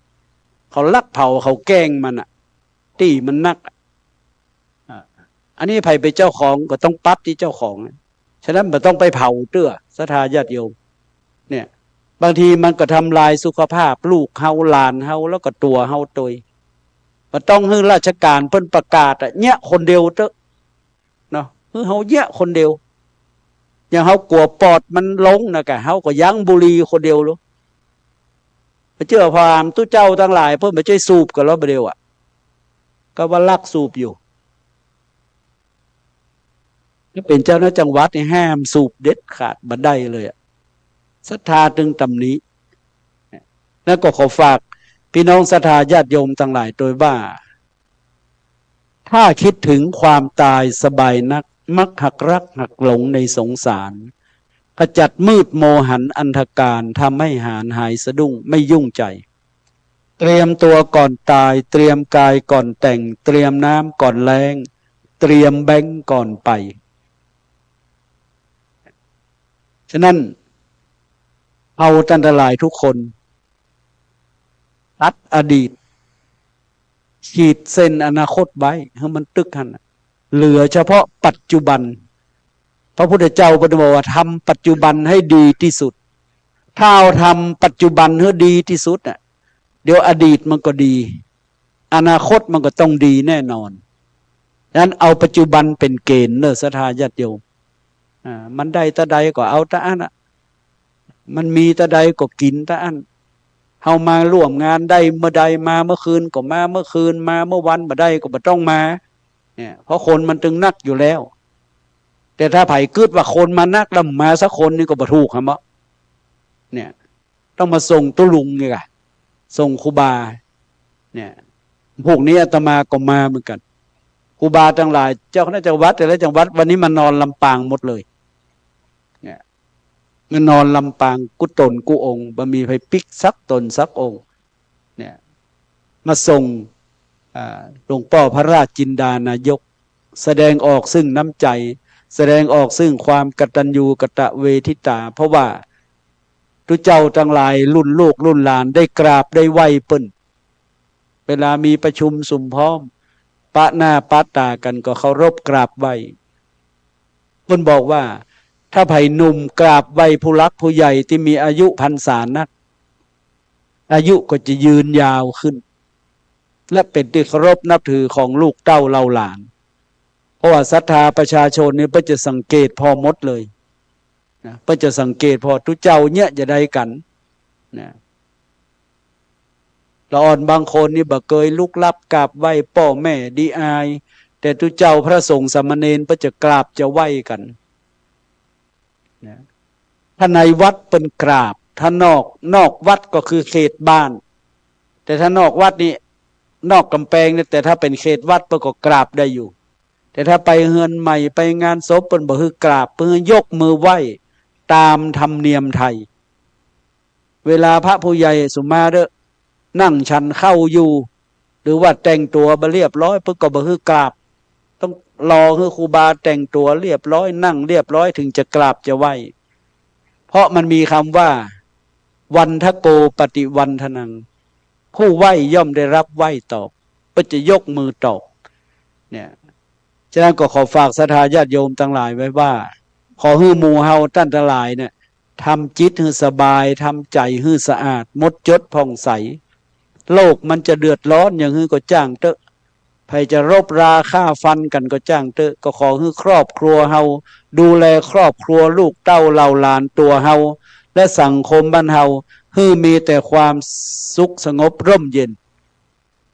เขาลักเผา เขาแกล้งมันอะ ตี้มันนักอะ อ่ะ อันนี้ใผเป๋นเจ้าของก็ต้องปรับตี้เจ้าของ ฉะนั้นบ่ต้องไปเผาเตื้อ ศรัทธาญาติโยม เนี่ย บางทีมันก็ทำลายสุขภาพลูกเฮาหลานเฮา แล้วก็ตั๋วเฮาตวย บ่ต้องหื้อราชก๋านเปิ้นประกาศอะ เยียะคนเดียวเต๊อะ เนาะ หื้อเฮาเยียะคนเดียว อย่างเฮากั๋วปอดมันลงนะก่ะ เฮาก็ยั้งบุหรี่คนเดียวลูก บ่เจื้อ พราหมณ์ตุ๊เจ้าตังหลายเปิ้นบ่ใจ้สูบกั๋นลอ บ่าเดี่ยวอะ ก็ว่าลักสูบอยู่ ถ้าเป๋นเจ้าคณะจังหวัดนี่ห้ามสูบเด็ดขาด บ่ได้เลยอะ ศรัทธาตึงต๋ำหนิ แล้วก็ขอฝากพี่น้องศรัทธาญาติโยมตังหลายตวยว่า ถ้าคิดถึงความตายสบายนัก มักหักรักหักหลงในสงสาร ขจัดมืดโมหันอันธการ ทำให้หาญหายสะดุ้ง ไม่ยุ่งใจ เตรียมตัวก่อนตาย เตรียมกายก่อนแต่ง เตรียมน้ำก่อนแล้ง เตรียมแบงก์ก่อนไป ฉะนั้น เฮาต้านตังหลายทุกคน ตัดอดีต ขีดเส้นอนาคตไว้ หื้อมันตึกหั้นน่ะ เหลือเฉพาะปัจจุบัน พระพุทธเจ้าเปิ้นบอกว่า ทำปัจจุบันให้ดีที่สุด ถ้าเฮาทำปัจจุบันหื้อดีที่สุดน่ะ เดี๋ยวอดีตมันก็ดี อนาคตมันก็ต้องดีแน่นอน ฉะนั้นเอาปัจจุบันเป๋นเกณฑ์เน่อศรัทธาญาติโยม อ่า มันได้ตะใดก็เอาตะอั้นอะ มันมีตะใดก็กิ๋นตะอั้น เฮามาร่วมงานได้เมื่อใดมาเมื่อคืนก็มาเมื่อคืน มาเมื่อวันบ่ได้ก็บ่ต้องมา เนี่ย เพราะคนมันตึงนักอยู่แล้ว แต่ถ้าใผกึ๊ดว่าคนมานักแล้วบ่มาสักคนนี่ก็บ่ถูกหั้นเนาะ เนี่ย ต้องมาส่งตุ๊ลุงนี่ก่ะ ส่งครูบา เนี่ย พวกนี้อาตมาก็มาเหมือนกั๋น ครูบาตังหลาย เจ้าคณะจังหวัดแต่ละจังหวัด วันนี้มานอนลำปางหมดเลย เนี่ย มานอนลำปางกู้ต๋นกู้องค์ บ่มีใผปิ๊กสักต๋นสักองค์ เนี่ย มาส่ง อ่า หลวงป้อพระราชจินดานายก แสดงออกซึ่งน้ำใจ๋ แสดงออกซึ่งความกตัญญูกตเวทิตา เพราะว่าตุ๊เจ้าตังหลายรุ่นลูกรุ่นหลานได้กราบได้ไหว้เปิ้น เวลามีประชุมสุมพร้อม ปะหน้าปะต๋ากั๋นก็เคารพกราบไหว้ เปิ้นบอกว่า ถ้าใผหนุ่มกราบไหว้ผู้หลักผู้ใหญ่ตี้มีอายุพรรษานัก อายุก็จะยืนยาวขึ้น และเป๋นตี้เคารพนับถือของลูกเต้าเหล่าหลาน เพราะว่าศรัทธาประชาชนนี่เปิ้นจะสังเกตผ่อหมดเลยนะ เปิ้นจะสังเกตผ่อตุ๊เจ้าเยียะจะใดกั๋นนะ ละอ่อนบางคนนี่บ่เกยลุกลับกราบไหว้ป้อแม่ดีอาย แต่ตุ๊เจ้าพระสงฆ์สามเณรเปิ้นจะกราบจะไหว้กั๋นนะ ถ้าในวัดเปิ้นกราบ ถ้านอก นอกวัดก็คือเขตบ้าน แต่ถ้านอกวัดนี่ นอกก๋ำแปงนี่ แต่ถ้าเป๋นเขตวัดเปิ้นก็กราบได้อยู่ แต่ถ้าไปเฮือนใหม่ไปงานศพเปิ้นบ่หื้อกราบ เปิ้นหื้อยกมือไหว้ต๋ามธรรมเนียมไทย เวลาพระผู้ใหญ่สุมาเต๊อะ นั่งฉันข้าวอยู่ หรือว่าแต่งตั๋วบ่เรียบร้อย เปิ้นก็บ่หื้อกราบ ต้องรอหื้อครูบาแต่งตั๋วเรียบร้อย นั่งเรียบร้อย ถึงจะกราบจะไหว้ เพราะมันมีกำว่า วันทะโกปฏิวันทนัง ผู้ไหว้ย่อมได้รับไหว้ตอบ เปิ้นจะยกมือตอบ เนี่ย ฉะนั้นก็ขอฝากศรัทธาญาติโยมตังหลายไว้ว่า ขอหื้อหมู่เฮาต้านตังหลายเนี่ย ทำจิตหื้อสบาย ทำใจ๋หื้อสะอาด หมดจดผ่องใส โลกมันจะเดือดร้อนอย่างหื้อก็จ้างเต๊อะ ใผจะรบราฆ่าฟันกั๋นก็จ้างเต๊อะ ก็ขอหื้อครอบครัวเฮา ดูแลครอบครัวลูกเต้าเหล่าหลานตั๋วเฮา และสังคมบ้านเฮา หื้อมีแต่ความสุขสงบร่มเย็น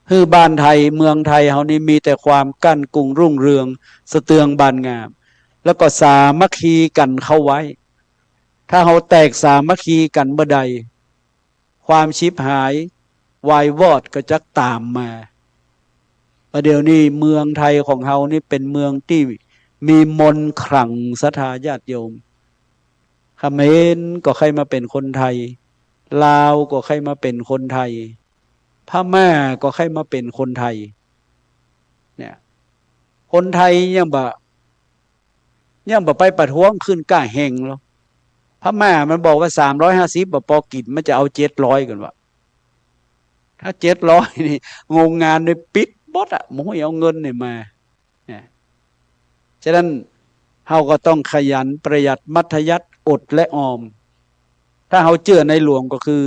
หื้อบ้านไทยเมืองไทยเฮานี่มีแต่ความก้านกุงรุ่งเรือง สะเตืองบานงาม แล้วก็สามัคคีกั๋นเข้าไว้ ถ้าเฮาแตกสามัคคีกั๋นเมื่อใด ความฉิบหายวายวอดก็จักต๋ามมา ประเดี๋ยวนี้เมืองไทยของเฮานี่เป๋นเมืองตี้มีมนต์ขลังศรัทธาญาติโยม เขมรก็ใค่มาเป๋นคนไทย ลาวก็ใค่มาเป๋นคนไทย พม่าก็ใค่มาเป๋นคนไทย เนี่ย คนไทยยังบ่ ยังบ่ไปประท้วงขึ้นก้าแฮงลอ พม่ามันบอกว่าสามร้อยห้าสิบบ่ปอกิ๋น มันจะเอาเจ็ดร้อยก่อนวะ ถ้าเจ็ดร้อยนี่ โรงงานนี่ปิดหมดอะ บ่ฮู้เอาเงินไหนมา เนี่ย ฉะนั้นเฮาก็ต้องขยันประหยัดมัธยัสถ์อดและออม ถ้าเฮาเจื้อในหลวงก็คือ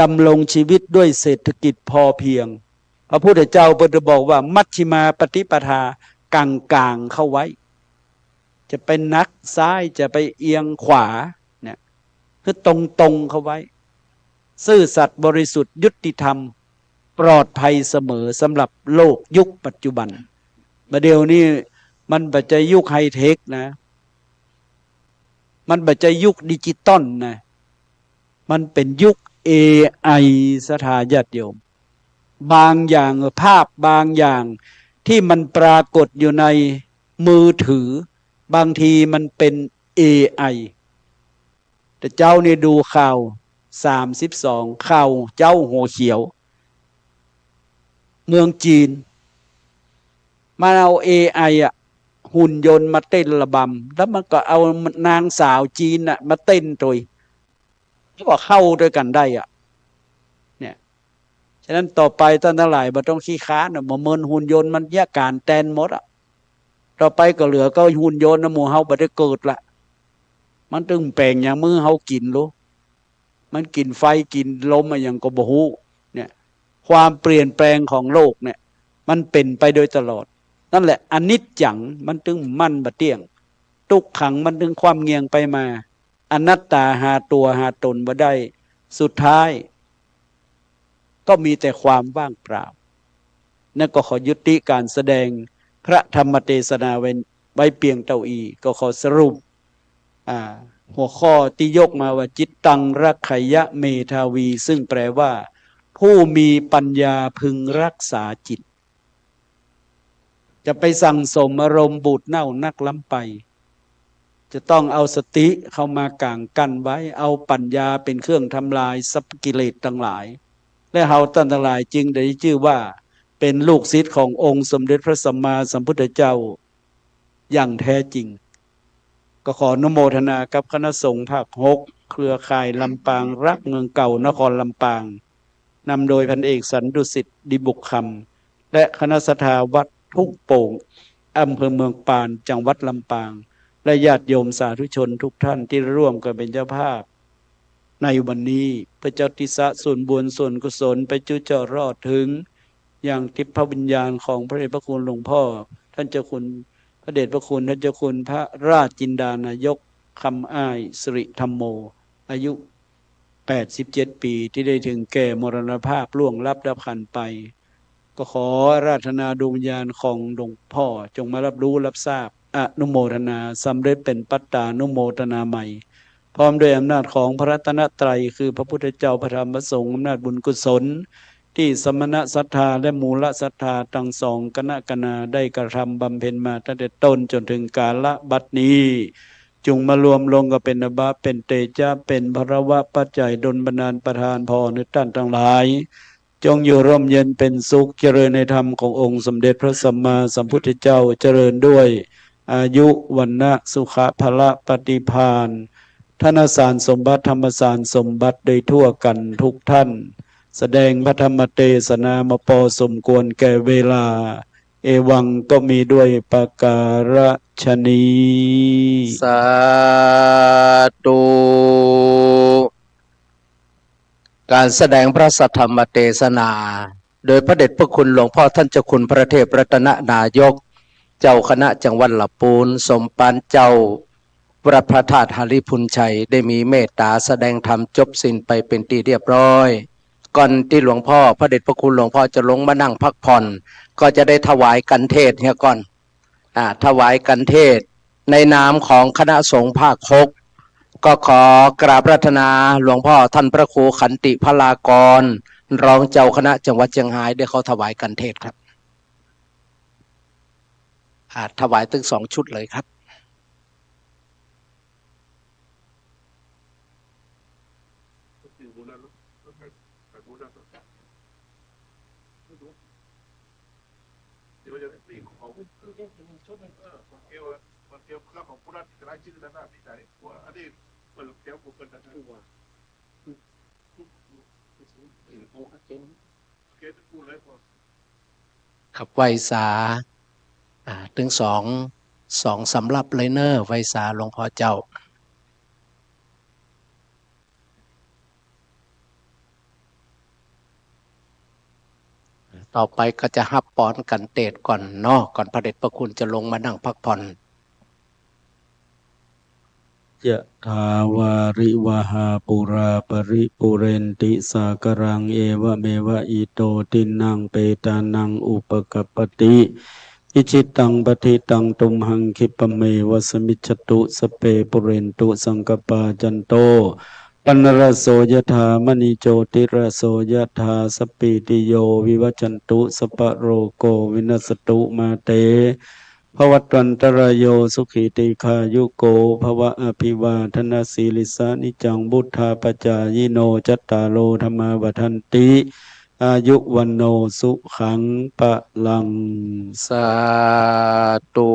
ดำรงชีวิตด้วยเศรษฐกิจพอเพียง พระพุทธเจ้าเปิ้นบอกว่า มัชฌิมาปฏิปทา กลางๆ เข้าไว้ จะไปหนักซ้าย จะไปเอียงขวา เนี่ย คือตรงๆ เข้าไว้ ซื่อสัตย์บริสุทธิ์ยุติธรรม ปลอดภัยเสมอสำหรับโลกยุคปัจจุบัน บ่าเดี่ยวนี้มันบ่ใจ้ยุคไฮเทคนะ มันบ่ใจ้ยุคดิจิตอลนะ มันเป๋นยุค เอไอ ศรัทธาญาติโยม บางอย่าง ภาพบางอย่างตี้มันปรากฏอยู่ในมือถือ บางทีมันเป๋น เอไอ แต่เจ๊านี่ดูข่าว สามสิบสอง ข่าวเจ๊าหัวเขียว เมืองจีน มันเอา เอไอ อะ หุ่นยนต์มาเต้นระบำ แล้วมันก็เอานางสาวจีนน่ะมาเต้นตวย ก็เข้าตวยกั๋นได้อะ เนี่ย ฉะนั้นต่อไปต้านตังหลายบ่ต้องขี้คร้านอะ บ่เหมือนหุ่นยนต์มันเยียะก๋านแตนหมดอะ ต่อไปก็เหลือก็หุ่นยนต์นะ หมู่เฮาบ่ได้เกิดละ มันตึงแป๋งอย่างมื้อเฮากิ๋นลู มันกิ๋นไฟกิ๋นลมอะหยังก็บ่ฮู้ เนี่ย ความเปลี่ยนแปลงของโลกเนี่ย มันเป๋นไปโดยตลอด นั่นแหละ อนิจจัง มันตึงมั่นบ่เตี้ยง ตุ๊กขัง มันตึงคว่ำเงียงไปมา อนัตตา หาตั๋วหาต๋นบ่ได้ สุดท้าย ก็มีแต่ความว่างเปล่า นั้นก็ขอยุติก๋านแสดงพระธรรมเตสนาไว้ ไว้เปียงเต้าอี้ ก็ขอสรุป อ่า หัวข้อตี้ยกมาว่า จิตตัง รักขยะ เมธาวี ซึ่งแปลว่า ผู้มีปัญญาพึงรักษาจิต จะไปสั่งสมอารมณ์บูดเน่านักล้ำไป จะต้องเอาสติเข้ามากางกั้นไว้ เอาปัญญาเป๋นเครื่องทำลายสัพพกิเลสตังหลาย และเฮาต้านตังหลายจึงได้จื้อว่าเป๋นลูกศิษย์ขององค์สมเด็จพระสัมมาสัมพุทธเจ้าอย่างแท้จริง ก็ขออนุโมทนากับคณะสงฆ์ภาคหก เครือข่ายลำปางรักเมืองเก่า นครลำปาง นำโดยพันเอกสันดุสิต ดีบุกคำ และคณะศรัทธาวัดทุ่งโป่ง อำเภอเมืองปาน จังหวัดลำปาง และญาติโยมสาธุชนทุกท่านตี้ร่วมกั๋นเป๋นเจ้าภาพในวันนี้ เปื้อจะอุทิศส่วนบุญส่วนกุศลไปจุ๊เจาะรอดเถิง ยังทิพย์วิญญาณของพระเดชพระคุณหลวงพ่อ ท่านเจ้าคุณ พระเดชพระคุณท่านเจ้าคุณพระราชจินดานายก คำอ้าย สิริธัมโม อายุ แปดสิบเจ็ดปี๋ ตี้ได้เถิงแก่มรณภาพล่วงลับดับขันธ์ไป ก็ขออาราธนาดวงวิญญาณของหลวงพ่อ จงมารับรู้รับทราบ อนุโมทนา สำเร็จเป๋นปัตตานุโมทนาใหม่ พร้อมด้วยอำนาจของพระรัตนตรัย คือพระพุทธเจ้า พระธรรม พระสงฆ์ อำนาจบุญกุศล ตี้สมณศรัทธาและมูลศรัทธาตังสองกณะกณาได้กระทำบำเพ็ญมาตั้งแต่ต้นจ๋นเถิงกาละบัดนี้ จุ่งมารวมลงกั๋นเป๋นอาภะ เป๋นเตจะ เป๋นพลวะปัจจัยดลบันดาลประทานพรหื้อต้านตังหลาย จงอยู่ร่มเย็นเป๋นสุข เจริญในธรรมขององค์สมเด็จพระสัมมาสัมพุทธเจ้า เจริญด้วยอายุ วรรณะ สุขะ พละ ปฏิภาณ ธนสารสมบัติ ธรรมสารสมบัติโดยทั่วกั๋นทุกท่าน แสดงพระธรรมเตสนามาปอสมควรแก่เวลา เอวังก็มีด้วยประการฉะนี้ สาธุ ก๋านแสดงพระสัทธรรมเตสนา โดยพระเดชพระคุณหลวงพ่อท่านเจ้าคุณพระเทพรัตนนายก เจ้าคณะจังหวัดละปูน สมภารเจ้าวัดพระธาตุหริภุญชัย ได้มีเมตตาแสดงธรรมจบสิ้นไปเป๋นตี้เรียบร้อย ก่อนตี้หลวงพ่อ พระเดชพระคุณหลวงพ่อจะลงมานั่งพักผ่อน ก็จะได้ถวายกัณฑ์เทศน์เหียก่อน อ่า ถวายกัณฑ์เทศน์ในนามของคณะสงฆ์ภาคหก ก็ขอกราบอาราธนาหลวงพ่อท่านพระครูขันติพลากร รองเจ้าคณะจังหวัดเจียงฮาย ได้เข้าถวายกัณฑ์เทศน์ครับ อ่า ถวายตึงสองชุดเลยครับ เดี๋ยวจะได้ปีกของ เออ ของเกลอะ ของเกลครับ ของผู้นั้นจะได้ชื่อนั้นน่ะ ที่ไหน ว่าอันนี้เปิดแถวกูเปิดนะ ตัว โอเค พูดเลย ครับ ไหว้สา อ่า ตึงสอง สองสำรับเลยเน่อ ไหว้สาหลวงพ่อเจ้า ต่อไปก็จะฮับปอนกัณฑ์เทศน์ก่อนเนาะ ก่อนพระเดชพระคุณจะลงมานั่งพักผ่อน ยะถาวาริวหาปูราปริปูเรนติสาคารัง เอวะเมวะอิโตทินนังเปตานังอุปกัปปติ อิจิตังปัตถิตังตุมหังคิปะเมวะสมิจฉตุ สัพเพปูเรนตุสังกัปปา จันโต ปัณณรสโสยถา มณีโจติรสโสยถา สัพพีติโยวิวัชชันตุ สัพพะโรโควินัสสตุ มาเต ภวัตวันตราโย สุขีตีฆายุโก ภวะ อภิวาทนสีลิสสะ นิจจังวุฑฒาปจายิโน จัตตาโรธัมมาวัฑฒันติ อายุวัณโณสุขังพลัง สาธุ